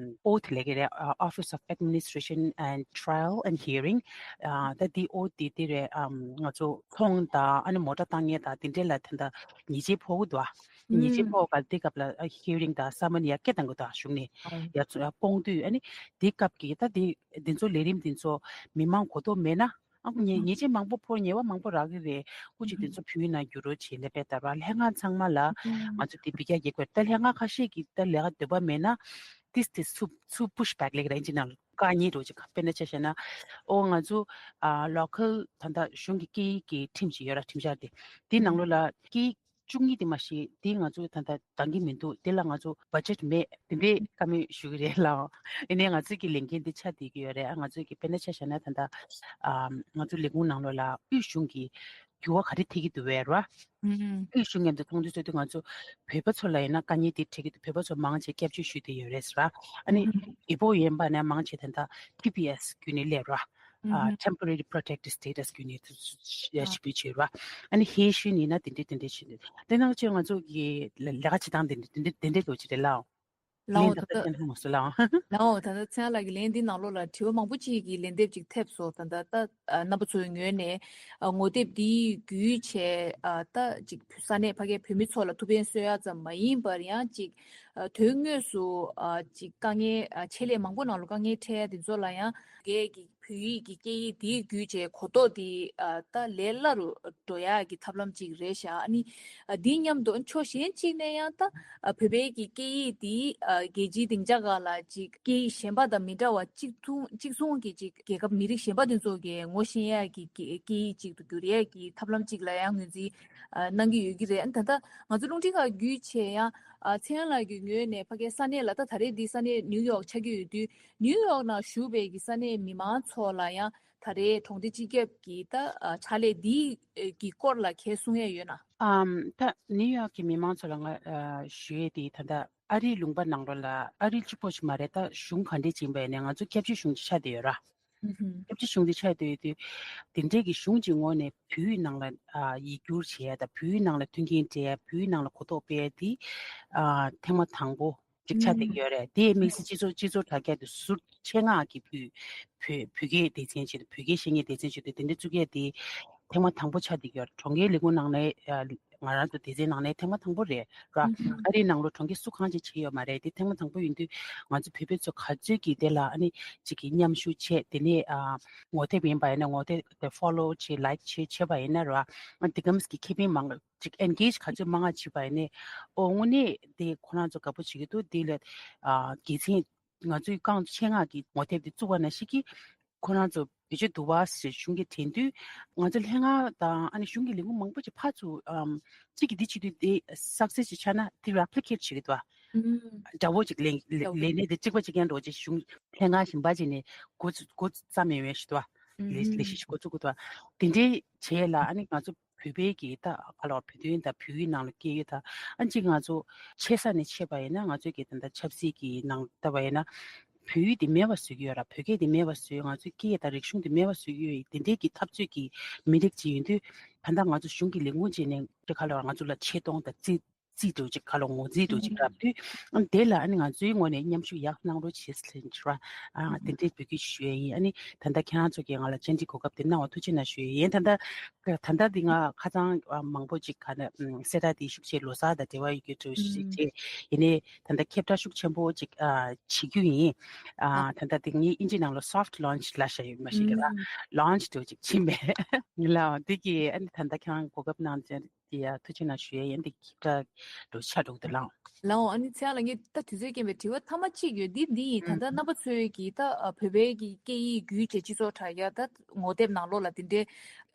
ཨོ་དེ་ལས་ཀྱི་རེད། ཨ་Office of Administration and Trial and Hearing ཨ་ད་དེ་ཨོ་དེ་དེ་རེད། ཨམ་ང་ཚོ་ཚོང་དང་ཨ་ནི་མོ་ཊ་བཏང་མཁན་དང་དེ་འདྲས་ལ་ད་ལྟ་ཉེས་ཆད་ཕོག་གི་འདུག་ཨ་ཉེས་ཆད་ཕོག་ག་དེ་སྐབས་ལ་ཨ་hearing དང་summon ཡར་སྐད་བཏང་གི་འདུག་གཞུང་ནས་ཡར་ཚུར་ཡར་སྤོང་དུས་ཨ་ནི་དེ་སྐབས་ཀྱི་ད་དེ་དེ་ཚོ་ལས་རིམ་དེ་ཚོ་མི་མང་གོ་རྟོགས་མེད་ན། ཨ་ཁུ་ཉེ་ཉེས་ཆད་མང་པོ་ཕོག་ཉེས་པ་མང་པོ་རག་གི་རེད། སྐུ་མཁྱེན་དེ་ཚོ་བོད་ནང་བསྒྱུར་རོགས་བྱེད་ལས་པའི་ལྟར་བ་ལྷན་ཁང་ཚང་མ་ལ་ང་ཚོ་དེ་འབུལ་རྒྱག་རྒྱག་དགོས། ད་ལྷན་ཁང་ཁ་ཤས་ཀྱིས་ད་ལས་ཀ་འདོད་པ་མེད་ན་ཏིས་ཏིས་ཚུར་ཚུར་push back ལེགས་རེད་ཅི་ནང་དཀའ་ངལ་འགྲོ་ཅིག་དཔེར་ན་ཆ་བཞག་ན་ཨོ་ང་ཚོ་ཨ་local ད་ལྟ་གཞུང་གི་སྐད་ཡིག་གི་ཁྲིམས་ཅིག་ཡོད་ར། ཁྲིམས་འཆར་དེ་དེ་ནང་ལོགས་ལ་སྐད་ཡིག་བཅུ་གཉིས་དེ་མ་གཞི་དེ་ང་ཚོ་ད་ལྟ་འདང་གི་མི་འདུག་དེ་ལ་ང་ཚོ་budget མེད། དེ་འདྲའི་བཀའ་མོལ་ཞུ་གི་རེད་ལགས། ཡིན་ནའི་ང་ཚོའི་གི་ལས་འགན་འདི་ཆགས་བསྡད་ཀྱི་ཡོད་རེད། ང་ཚོའི་གི་དཔེར་ན་ཆ་བཞག་ན་ད་ལྟ་ཨ་ང་ཚོ་ལས་ཁུངས་ནང་ལོགས་ལ་དབུས་གཞུང་གི་འགྱུར་བ་ག་རེ་ཐེབས་ཀྱི་འདུག་བས་ར། དབུས་གཞུང་མཉམ་དུ་ཚོགས་འདུ་ཚོགས་དུས་ང་ཚོ་བོད་པ་ཚོ་ལ་ཡིན་ན་དཀའ་ངལ་འདི་འཕྲད་ཀྱི་འདུག་བོད་པ་ཚོ་མང་ཆེ་སྐྱབས་བཅོལ་ཞུས་བསྡད་ཡོད་རེད་ཟེར་ར། ཨ་ནི་ཨུ་ཧུ། ཨི་པོ་ཡིན་པ་ན་མང་ཆེ་ད་ལྟ་ཊི་པི་ཨེས་བརྒྱུད་ནས་སླེབས་ར། ཨ་temporary protected status བརྒྱུད་ནས་ཞིབ་འཇུག་བྱས་ར། ཨ་ནི་ཧེ་ཤུན་ཡིན་ན་དེ་འདྲས་དེ་འདྲས་བྱས་འདུག་དེ་ནང་ཆེ་ང་ཚོ་གི་ལས་ཀ་བྱེད་སྟངས་དེ་འདྲས་དེ་འདྲས་དེ་འདྲས་ལོ་ཅི་རེད་ལའོ། ལའོ་ལན་ད་ད་ལྟ་ཅན་ཧ་མ་སུ་ལའོ། ལའོ་ད་ལྟ་ཚན་ལགས་ཀྱི་ལན་འདི་ནང་ལོགས་ལ་དྲི་བ་མང་པོ་ཅིག་གི་ལན་འདེབས་ཅིག་ཐེབས་སོང་། ད་ལྟ་ད་རྣམ་པ་ཚོའི་ངོས་ནས་ངོ་དེབ་འདི་བརྒྱུད་བྱས་ད་ཅིག་ས་གནས་ཕ་གའི་བོད་མི་ཚོ་ལ་ཐུགས་ཕན་གསོས་ཡ་ཙམ་མ་ཡིན་པར་ཡང་ཅིག་དོན་དངོས་སུ་ཅིག་དཀའ་ངལ་ཆེད་ལས་མང་པོ་ནང་ལོགས་དཀའ་ངལ་འཕྲད་ཡ་དེ་ཚོ་ལ་ཡང་རྒྱ་གི་བོད་ཡིག་གི་སྐད་ཡིག་དེའི་བརྒྱུད་བྱས་གོ་རྟོགས་དེ་ད་ལས་སླ་རུ་འགྲོ་ཡག་གི་ཐབས་ལམ་ཅིག་རེད་ཤག་ཨ་ནི་འདི་མཉམ་དུ་ཕྱོགས་གཞན་གཅིག་ནས་ཡང་ད་བོད་པའི་གི་སྐད་ཡིག་དེ་རྒྱལ་སྤྱིའི་སྡིངས་ཆ་སྒང་ལ་ཅིག་སྐད་ཡིག་གཞན་པ་དང་མི་འདྲ་བ་གཅིག་མཚུངས་གཅིག་མཚུངས་ཀྱི་ཅིག་རྒྱལ་ཁབ་མི་རིགས་གཞན་པ་དེ་ཚོ་གི་ངོ་ཤེས་ཡག་གི་སྐད་ཡིག་ཅིག་ཏུ་འགྱུར་ཡག་གི་ཐབས་ལམ་ཅིག་ལ་ཡང་ངོས་འཛིན་གནང་གི་ཡོད་ཀྱི་རེད། ཨ་ནི་ད་ལྟ་ང་ཚོ་རླུང་འཕྲིན་ཁང་བརྒྱུད་བྱས་ཡང་ཚེ་དབང་ལགས་ཀྱི་ངོས་ནས་ཕ་གའི་ས་གནས་ལ་ད་ད་རེས་འདི་ས་གནས་ནིའུ་ཡོག་ཆགས་ཀྱི་ཡོད་དུས། ནིའུ་ཡོག་ནང་བཞུགས་པའི་གི་ས་གནས་མི་མང་ཚོ་ལ་ཡང་ད་རེས་གྲོང་སྡེ་སྤྱི་ཁྱབ་ཀྱི་ད་ཕྱག་ལས་འདི་གི་སྐོར་ལ་གལ་གསུང་ཡས་ཡོད་ན། ཨམ་ད་ནིའུ་ཡོག་གི་མི་མང་ཚོ་ལ་ང་ཞུ་ཡས་དེ་ད་ལྟ་ཨ་རིའི་ལུང་པ་ནང་ལོགས་ལ་ཨ་རི་གཅིག་པོ་ཞིག་མ་རེད། ད་གཞུང་ག་འདྲས་ཅིག་ཡིན་པ་ཡིན་ནའི་ང་ཚོ་སྐྱབས་བཅོལ་གཞུང་ཅིག་ཆགས་བསྡད་ཡོད་ར། སྐྱབས་བཅོལ་གཞུང་དེ་ཆགས་བསྡད་ཡོད་དུས་དེ་འདྲས་ཀྱི་གཞུང་ཅིག་ངོས་ནས་བོད་ཡིག་ནང་ལ་ཡིག་སྒྱུར་བྱས་ཡ་དང་བོད་ཡིག་ནང་ལ་ཐོན་སྐྱེད་སྤྲད་ཡ་བོད་ཡིག་ནང་ལ་གོ་རྟོགས་སྤེལ་ཡ་དེ་ཐེངས་མ་དང་པོ། ཅིག་ཆགས་བསྡད་ཀྱི་ཡོད་རེད། དེ་དམིགས་བསལ་སྤྱི་ཚོགས་སྤྱི་ཚོགས་དྲ་རྒྱ་དེ་ཟུར་ཆེད་མངགས་ཀྱི་བོད་བོད་བོད་སྐད་སྡེ་ཚན་ཆེད་དུ་བོད་སྐད་ཤེས་མཁན་སྡེ་ཚན་ཆེད་དུ་དེ་འདྲ་བཙུགས་ཡས་དེ་ཐེངས་མ་དང་པོ་ཆགས་བསྡད་ཀྱི་ཡོད་རེད། གྲོང་ཁྱེར་ལས་ཁུངས་ནང་ནས་ང་རང་ཚོ་སྡེ་ཚན་ནང་ནས་ཐེངས་མ་དང་པོ་རེད་ར། ཨ་རིའི་ནང་ལོགས་གྲོང་ཁྱེར་སུ་གང་ཅིག་བྱས་ཡོད་མ་རེད། དེ་ཐེངས་མ་དང་པོ་ཡིན་དུས་ང་ཚོ་བོད་པ་ཚོ་ག་ཚོད་ཀྱིས་དེ་ལ་ཨ་ནི་ཅིག་གི་མཉམ་ཞུགས་བྱས། དེ་ནས་ངོ་དེབ་ཡིན་པ་ཡིན་ན་ངོ་དེབ་དེ་follow་བྱས་like བྱས་བྱས་པ་ཡིན་ན་ར། ཨ་དེ་གམ་གྱི་ཁེ་ཕན་མང་ཅིག་engage ག་ཚོད་མང་ང་བྱས་པ་ཡིན་ནའི་ཨོ་དངོས་གནས་དེ་ཁོ་རང་ཚོ་དགའ་པོ་བྱེད་ཀྱི་འདུག་དེ་ལ་ཨ་དགེ་མཚན་ང་ཚོའི་རྐང་ཆེད་མངགས་ཀྱི་ངོ་དེབ་དེ་བཙུགས་པ་ནང་བཞིན་གྱི་ཁོ་རང་ཚོ་བེད་སྤྱོད་བསྡུ་བ་ཞེས་གཞུང་གིས་དྲན་དུས་ང་ཚོ་ལྷན་ཁང་དང་ཨ་ནི་གཞུང་གི་ལས་ཁུངས་མང་པོ་ཅིག་ཕར་ཚུར་ཨམ་གཅིག་གིས་འདི་བྱེད་དུས་དེ་success ཅིག་ཆགས་ན་དེ་replicate བྱེད་ཀྱི་འདུག་ཨ། འདྲ་བོ་ཅིག་ལས་ལས་ལས་གནས་དེ་གཅིག་པ་གཅིག་རྐྱང་འགྲོ་ཅིག་གཞུང་ལྷན་ཁང་གཞན་པ་ཅིག་ནས་འགོ་འགོ་བརྩམས་ཡོད་ཞུ་འདུག་ཨ། ལས་ལས་གཞི་ཞིག་འགོ་བཙུགས་ཀྱི་འདུག་ཨ། དེ་འདྲའི་བྱས་ལ་ཨ་ནི་ང་ཚོ་བོད་པའི་གི་ད་ག་ལ་བོད་དོན་དང་བོད་ཡིག་ནང་ལ་སྐད་ཡིག་ད་ཨ་ཅིག་ང་ཚོ་ཆེ་ས་ནས་ཆེ་བ་ཡིན་ན་ང་ཚོའི་གི་ད་ལྟ་ཆབ་སྲིད་ཀྱི་ནང་ལྟ་བ་ཡིན་ན་བོད་ཡིག་དེ་མེད་པ་བཟོ་གི་ཡོད་ར། བོད་སྐད་དེ་མེད་པ་བཟོས། ང་ཚོའི་སྐད་ཡིག་དང་རིག་གཞུང་དེ་མེད་པ་བཟོ་གི་ཡོད། དེ་འདྲའི་གི་འཐབ་རྩོད་ཀྱི་མི་རིགས་ཅིག་ཡིན་དུས་ད་ལྟ་ང་ཚོ་གཞུང་གི་ལས་ཁུངས་བྱས་ནས་དེ་ག་ལ་ང་ཚོ་ལ་ཆེ་མཐོང་དང་རྩིས་ རྩིས་འདྲ་ཅིག་ཁ་ལོ་ངོ་རྩིས་འདྲ་ཅིག་རག་དུས། ཨ་ནི་དེ་ལ་ཨ་ནི་ང་ཚོའི་ངོས་ནས་མཉམ་ཞུགས་ཡག་གནང་རོགས་བྱེད་ཟེར་ལན་ཞུ་བ། ཨ་དེ་འདྲའི་འབོད་སྐུལ་ཞུ་ཡས་ཡིན། ཨ་ནི་ད་ལྟ་ཁྱེད་རང་ཚོ་གིས་ང་ལ་བཅར་འདྲི་གོ་སྐབས་དེ་གནང་བ་ཐུགས་རྗེ་གནང་ཞུ་ཡས་ཡིན། ད་ལྟ་ད་ལྟ་འདི་ང་ཁ་སང་ཨ་མང་པོ་ཅིག་ག་ནས་ཨམ་གསལ་བསྒྲགས་དེ་ཤུགས་ཆེ་ལོ་གསར་དང་འབྲེལ་བ་ཡོད་རྒྱུ་འདྲ་ཞིག་བྱས། ཡིན་ནའི་ད་ལྟ་ཁྱབ་བསྒྲགས་ཤུགས་ཆེན་པོ་ཅིག་ཨ་བྱེད་རྒྱུ་ཡིན། ཨ་ད་ལྟ་དེ་ངས་དབྱིན་ཇི་ནང་ལ་soft launch་ལབ་བཞག་ཡོད་མ་ཤེས་གི་ར། launch་འདྲ་ཅིག་ཕྱིན་པས་ལའོ། དེ་གི་ཨ་ནི་ད་ལྟ་ཁྱེད་རང་གོ་སྐབས་གནང་བྱས་དེ་ཡ་ཐུགས་རྗེ་གནང་ཞུ་ཡས་ཡིན། དེ་ཁྱབ་བསྒྲགས་འདྲ་ཆགས་འགྲོ་གི་འདུག་ལའོ། ལའོ། ཨ་ནི་ཚེ་དབང་ལགས། ངས་ད་དུས་ཚོད་རྐྱེན་པས་དྲི་བ་མཐའ་མ་གཅིག་ཡོད། འདི་འདི་ཡིན། ད་ལྟ་རྣམ་པ་ཚོས་ཀྱིས་ད་ཨ་བོད་པའི་གི་སྐད་ཡིག་བརྒྱུད་བྱས་སྤྱི་ཚོགས་དྲ་རྒྱ་ད་ངོ་དེབ་ནང་ལོགས་ལ་དེ་འདྲའི་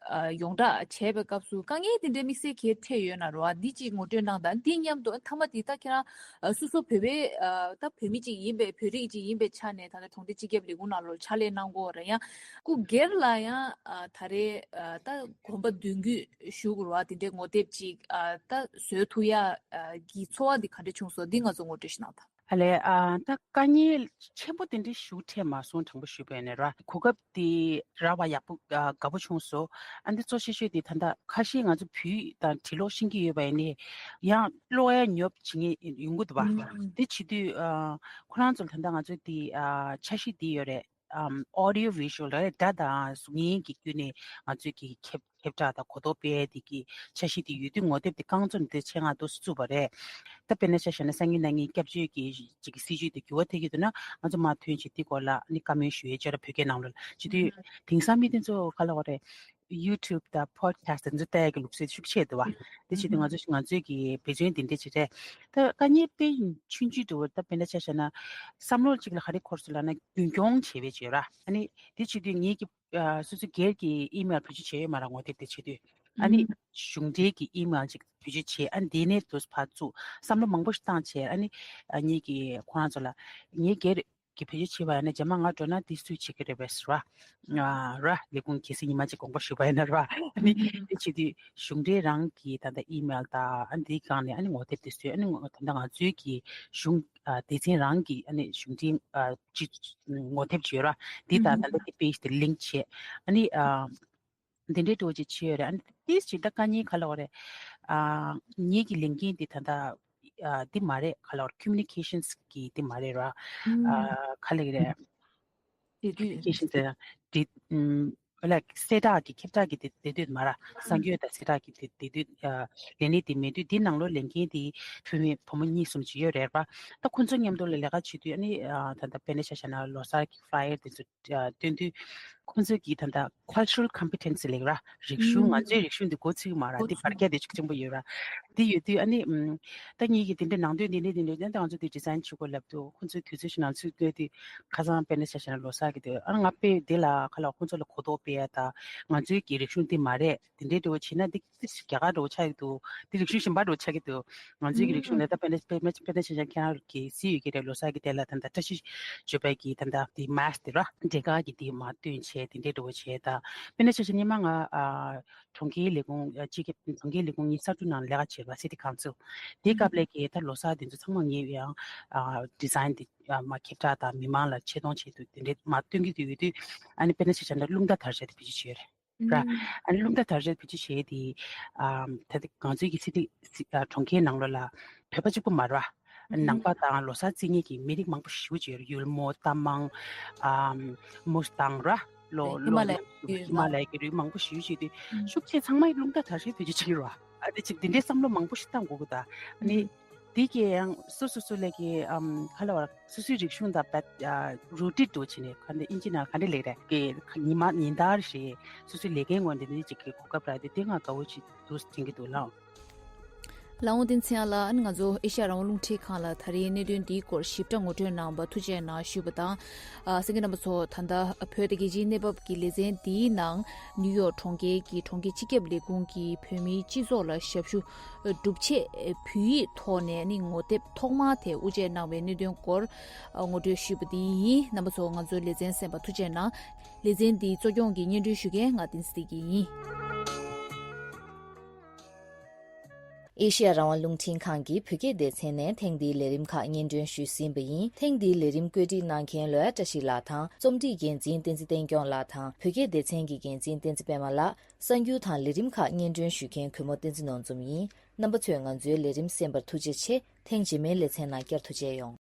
ཨ་ཡོངས་བསྒྲགས་བྱས་པའི་སྐབས་སུ་དཀའ་ངལ་དེ་འདྲའི་དམིགས་བསལ་གྱི་འཕྲད་ཡོད་ན་རེད་བ། འདི་གཅིག་ངོ་སྤྲོད་གནང་དང་། འདི་མཉམ་དུ་མཐའ་མ་དེ་ད་ཁྱེད་རང་ཨ་སོ་སོ་བོད་པའི་ཨ་ད་བོད་མི་གཅིག་ཡིན་པའི་བོད་རིགས་གཅིག་ཡིན་པའི་ཆ་ནས་ད་ལྟ་གྲོང་སྡེ་སྤྱི་ཁྱབ་ལས་ཁུངས་ནང་ལོགས་ཕྱག་ལས་གནང་གི་ཡོད་རེད། ཡང་སྐུ་སྒེར་ལ་ཡང་ཨ་ད་རེས་ཨ་ད་གོམ་པ་མདུན་སྐྱོད་ཞུ་དགོས་རེད་བ། དེ་འདྲའི་ངོ་དེབ་ཅིག་ཨ་ད་བཟོ་ཐུབ་ཡ་ཨ་གི་ཚོར་བ་འདི་ག་འདྲ་བྱུང་སོང་། འདི་ང་ཚོ་ངོ་སྤྲོད་ཞིག་གནང་དང་། ཨ་ལས། ཨ་ད་དཀའ་ངལ་ཆེན་པོ་དེ་འདྲའི་ཞིག་འཕྲད་མ་སོང་། དྲང་པོ་ཞུས་པ་ཡིན་ན་ར། གོ་སྐབས་དེ་རག་པ་ཡག་པོ་ཨ་དགའ་པོ་བྱུང་སོང་། ཨ་འདི་གཙོ་ཆེ་ཤོས་དེ་ད་ལྟ་ཁ་ཤས་ང་ཚོ་བོད་ཡིག་དང་འབྲི་ཀློག་ཤེས་ཀྱི་ཡོད་པ་ཡིན་ནའི་ཡང་ཀློག་ཡ་ཉོབ་བྱེད་མཁན་ཡོང་གི་འདུག་བ། ཨུམ། དེ་བྱེད་དུས་ཨ་ཁོ་རང་ཚོ་ལ་ད་ལྟ་ང་ཚོ་དེ་ཨ་འཆར་གཞི་དེ་ཡོད་རེད། ཨམ། audio visual་རེད། སྒྲ་དང་གཟུགས་བརྙན་གྱི་བརྒྱུད་ནས་ང་ཚོས་ཀྱི་ཁྱབ་ཁྱབ་བསྒྲགས་དང་གོ་རྟོགས་སྤེལ་ཡས་དེ་གི་འཆར་གཞི་དེ་ཡོད་དུས། ངོ་དེབ་དེ་རྐང་བཙུགས་ནས་དེ་ཆེད་མངགས་འདུག་སེ་བཙུགས་པ་རེད། ད་དཔེར་ན་ཆ་བཞག་ན་སང་ཉིན་གནངས་ཉིན་སྐྱབས་བཅོལ་གྱི་ཅིག་གི་སྲིད་ཇུས་དེ་འགྱུར་བ་ཐེབས་ཀྱི་འདུག་ན། ང་ཚོ་མར་ཐོན་བྱས་དེ་སྐོར་ལ་ནི་བཀའ་མོལ་ཞུ་ཡས་བཅར་བོད་སྐད་ནང་ལོགས་ལ་བྱེད་དུས། ཨུམ། དེང་སང་མི་དེ་ཚོ་ག་ལ་བ་རེད། YouTube་དང་podcast་དེ་ཚོ་ལྟ་ཡག་གི་ལུགས་སྲོལ་ཤུགས་ཆེ་འདུག་བ། དེ་བྱེད་དུས་ང་ཚོ་ང་ཚོའི་གི་འབད་བརྩོན་དེ་འདྲ་བྱེད་རེད། ད་དཀའ་ངལ་དཔེ་ཆུང་ཆུང་འདྲ་བོ། ད་དཔེར་ན་ཆ་བཞག་ན་བསམ་བློ་གཅིག་ལ་ག་རེ་འཁོར་སོང་ལབ་ན་རྒྱུན་སྐྱོང་བྱེད་པའི་བྱེད་ར། ཨ་ནི་དེ་བྱེད་དུས་ངེད་ཀྱི་ཨ་སོ་སོ་སྒེར་གྱི་email་བེད་སྤྱོད་བྱས་ཡོད་མ་རེད། ངོ་དེབ་དེ་བྱེད་དུས་ཨ་ནི་གཞུང་འབྲེལ་གྱི་email་ཅིག་བེད་སྤྱོད་བྱས། ཨ་ནི་དེ་ནས་དུས་ཕར་ཚུར་བསམ་བློ་མང་པོ་ཞིག་བཏང་བྱས། ཨ་ནི་ཨ་ངེད་ཀྱི་ཁོ་རང་ཚོ་ལ་ངེད་སྒེར་གྱི་བེད་སྤྱོད་བྱས་པ་ཡིན་ན། རྗེས་མ་ང་འགྲོ་ན་དེ་སུས་བྱེད་ཀྱི་རེད་པས་ཟེར་བ། ཨ་ར། ལས་ཁུངས་གལ་སྲིད་ཉི་མ་གཅིག་དགོངས་པ་ཞུས་པ་ཡིན་ན་ར། ཨ་ནི་དེ་བྱེད་དུས་གཞུང་འབྲེལ་རང་གི་ད་ལྟ་email་དང་ཨ་ནི་དེའི་སྒང་ནས་ཨ་ནི་ངོ་དེབ་དེ་བཟོས། ཨ་ནི་ད་ལྟ་ང་ཚོའི་གི་གཞུང་ཨ་སྡེ་ཚན་རང་གི་ཨ་ནི་གཞུང་འབྲེལ་ཨ་སྤྱི་ངོ་དེབ་ཅིག་ཡོད་ར། དེ་དང་ད་ལྟ་དེ་page་དེ་link་བྱས། ཨ་ནི་ཨ་དེ་འདྲའི་འགྲོ་ཅིག་བྱས་ཡོད་རེད། ཨ་ནི་ཏིས་ཅིག་ད་དཀའ་ངལ་ག་ལ་བ་རེད། ཨ་ངེད་ཀྱི་ལས་འགན་དེ་ད་ལྟ་ཨ་དེ་མ་རེད། ག་ལ་བ་རེད། communications་གི་དེ་མ་རེད་ར། ཨ་ག་ལ་གི་རེད། དེ་དུས་communications་དེ་དེ་ཨམ་ལ་གསལ་བསྒྲགས་ཀྱི་ཁྱབ་བསྒྲགས་ཀྱི་དེ་དེ་དུས་མ་ར། གསར་འགོད་དང་གསལ་བསྒྲགས་ཀྱི་དེ་དེ་དུས་ཨ་ལས་གནས་དེ་མེད་དུས། དེ་ནང་ལོགས་ལས་འགན་དེ་བུད་མེད་བུ་མོ་གཉིས་གསུམ་ཅིག་ཡོད་རེད་པ། ད་ཁོང་ཚོ་མཉམ་དུ་ལ་ལས་ཀ་བྱེད་དུས་ཨ་ནི་ཨ་ད་ལྟ་དཔེར་ན་ཆ་བཞག་ན་ལོ་གསར་གྱི་flyer་དེ་ཚོ་ཨ་སྟོན་དུས། ཁོང་ཚོས་ཀྱིས་ད་ལྟ་cultural competency་ལབ་ར། རིག་གཞུང་། ང་ཚོའི་རིག་གཞུང་འདི་མགོ་ཚོས་ཀྱི་མ་རེད། འདི་བར་ཁྱད་དེ་ཤུགས་ཆེན་པོ་ཡོད་ར། འདི་ཡོད་དུས་ཨ་ནི་ཨམ་ད་ངེད་ཀྱིས་དེ་འདྲའི་ནང་དོན་འདི་འདྲ་འདི་འདྲ་ད་ང་ཚོ་འདི་design་བྱེད་དགོས་ལབ་དུས། ཁོང་ཚོས་དུས་ཚོད་ཞིག་ནང་ཚུད་དགོས་དུས། ཁ་སང་དཔེར་ན་ཆ་བཞག་ན་ལོ་གསར་གྱི་དུས་ཨ་ང་དཔེ་འདི་ལ་ཁ་ལ་ཁོང་ཚོ་ལ་གོ་རྟོགས་སྤེལ་ཡ་དང་། ང་ཚོའི་གི་རིག་གཞུང་འདི་མ་རེད། དེ་འདྲའི་འདྲ་བོ་བྱས་ན་འདི་རྒྱ་གར་འདྲ་བོ་ཆགས་ཀྱི་འདུག་འདི་རིག་གཞུང་གཞན་པ་འདྲ་བོ་ཆགས་ཀྱི་འདུག་ང་ཚོའི་གི་རིག་གཞུང་ལ་ད་དཔེར་ན་དཔེར་ན་དཔེར་ན་ཆ་བཞག་ན་ཁྱེད་རང་གི་གཟིགས་ཡོད་ཀྱི་རེད། ལོ་གསར་གྱི་དེ་ལ་ད་ལྟ་བཀྲ་ཤིས་བརྗོད་པའི་གི་ད་ལྟ་དེ་mask་དེ་ར། འབྲས་དཀར་གྱི་དེ་མར་སྟོན་བྱས། དེ་འདྲའི་འདྲ་བོ་བྱས། ད་དཔེར་ན་ཆ་བཞག་ན་སྔོན་མ་ང་ཨ་གྲོང་ཁྱེར་ལས་ཁུངས་ཨ་སྤྱི་ཁྱབ་གྲོང་ཁྱེར་ལས་ཁུངས་ངའི་གསར་འགོད་ནང་ལས་ཀ་བྱེད་པ། city council་དེའི་སྐབས་ལ་གི་ད་ལོ་གསར་དེ་ཚོ་ཚང་མ་ངས་ཡང་ཨ་design་དེ་ཨ་མར་ཁྱབ་བསྒྲགས་དང་མི་མང་ལ་ཆེ་མཐོང་བྱེད་དུས་དེ་འདྲའི་མར་སྟོན་གྱི་དུས་ཡོད་དུས། ཨ་ནི་དཔེར་ན་ཆ་བཞག་ན་རླུང་རྟ་དར་ཆ་དེ་བེད་སྤྱོད་བྱས་ཡོད་རེད། ར། ཨ་ནི་རླུང་རྟ་དར་ཆ་བེད་སྤྱོད་བྱས་ཏེ། ཨམ་ད་ལྟ་ང་ཚོའི་གི་སི་ཏི་སི་ཨ་གྲོང་ཁྱེར་ནང་ལོགས་ལ་བོད་པ་གཅིག་པུ་མ་རེད་པ། ནང་པ་དང་ལོ་གསར་རྩིས་མཁན་གྱི་མི་རིགས་མང་པོ་ཞེ་པོ་ཅིག་ཡོད་རེད། ཡུལ་མོ་རྟ་མང་། ཨམ་མུ་སི་ཐང་ར། ལོ་ཧི་མ་ལ་ཡའི་ལོ་རི་ཧི་མ་ལ་ཡའི་གི་རི་མང་པོ་ཞེ་པོ་ཅིག་ཡོད་དུས། ཤུགས་ཆེ་ཚང་མས་རླུང་རྟ་དར་ཆ་བེད་སྤྱོད་བྱེད་ཀྱི་རེད་པ། ཨ་དེ་ཅིག་འདི་འདྲའི་བསམ་བློ་མང་པོ་ཞིག་བཏང་དགོས་ཀྱི། ད་ཨ་ནི། དེ་གའི་ཡང་སོ་སོ་སོ་ལས་ཀྱི་ཨམ་ག་ལ་བར་སོ་སོའི་རིག་གཞུང་དང་བད་ཨ་rooted་འགྲོ་བྱས་ནས། ག་འདི་ཨིན་ཇི་ནང་ག་འདྲ་ལེགས་རེད་ཀྱི། ཉི་མ་ཉིན་ལྟར་ཞིག་སོ་སོའི་ལས་ཀའི་ངོས་འདི་འདི་ཅིག་གི་གོ་སྐབས་རག་དེ་དེ་ང་དགའ་བོ་ཅིག་འདུག་དྲན་གྱི་འདུག་ལགས། ལགས་འོང་། བསྟན་འཛིན་ཚེ་དབྱངས་ལགས། ཨ་ནི་ང་ཚོ་ཨེ་ཤ་ཡ་རང་དབང་རླུང་འཕྲིན་ཁང་ལ་ད་རེས་གནད་དོན་འདིའི་སྐོར་ཞིབ་ཕྲ་ངོ་སྤྲོད་གནང་བར་ཐུགས་རྗེ་གནང་ཞུས་པ་དང་། ཨ་གསན་མཁན་རྣམ་པ་ཚོ། ད་ལྟ་བོད་དང་རྒྱལ་སྤྱིའི་གནས་བབ་ཀྱི་ལེ་ཚན་འདིའི་ནང་ནིའུ་ཡོག་གྲོང་ཁྱེར་གྱི་གྲོང་ཁྱེར་སྤྱི་ཁྱབ་ལས་ཁུངས་ཀྱིས་བོད་མིའི་སྤྱི་ཚོགས་ལ་ཞབས་ཞུ་སྒྲུབ་ཆེད་བོད་ཡིག་ཐོག་ནས་ནི་ངོ་དེབ་ཐོག་མ་དེ་དབུ་འབྱེད་གནང་བའི་གནད་དོན་སྐོར་ངོ་སྤྲོད་ཞུས་པ་དེ་ཡིན། རྣམ་པ་ཚོ་ང་ཚོའི་ལེ་ཚན་གསན་པར་ཐུགས་རྗེ་གནང་། ལེ་ཚན་འདི་གཙོ་སྐྱོང་གིས་སྙན་སྒྲོན་ཞུ་མཁན་ང་བསྟན་འཛིན་བདེ་སྐྱིད་ཡིན། ཨེ་ཤེ་ཡ་རང་དབང་རླུང་འཕྲིན་ཁང་གི་བོད་སྐད་སྡེ་ཚན་ནས་ཐེངས་འདིའི་ལས་རིམ་ཁག་སྙན་སྒྲོན་ཞུས་ཟིན་པ་ཡིན། ཐེངས་འདིའི་ལས་རིམ་བཀོད་སྒྲིག་གནང་མཁན་ལོ་ཡ་བཀྲ་ཤིས་ལགས་དང་། རྩོམ་སྒྲིག་འགན་འཛིན་བསྟན་འཛིན་བསྟན་སྐྱོང་ལགས་དང་། བོད་སྐད་སྡེ་ཚན་གྱི་འགན་འཛིན་བསྟན་འཛིན་པད་མ་ལགས། གསར་འགྱུར་དང་ལས་རིམ་ཁག་སྙན་སྒྲོན་ཞུ་མཁན་གུས་མོ་བསྟན་འཛིན་ནོར་འཛོམས་ཡིན། རྣམ་པ་ཚོས་ང་ཚོའི་ལས་རིམ་གསན་པར་ཐུགས་རྗེ་ཆེ། ཐེངས་རྗེས་མའི་ལེ་ཚན་ནང་བསྐྱར་དུ་མཇལ་ཡོང་།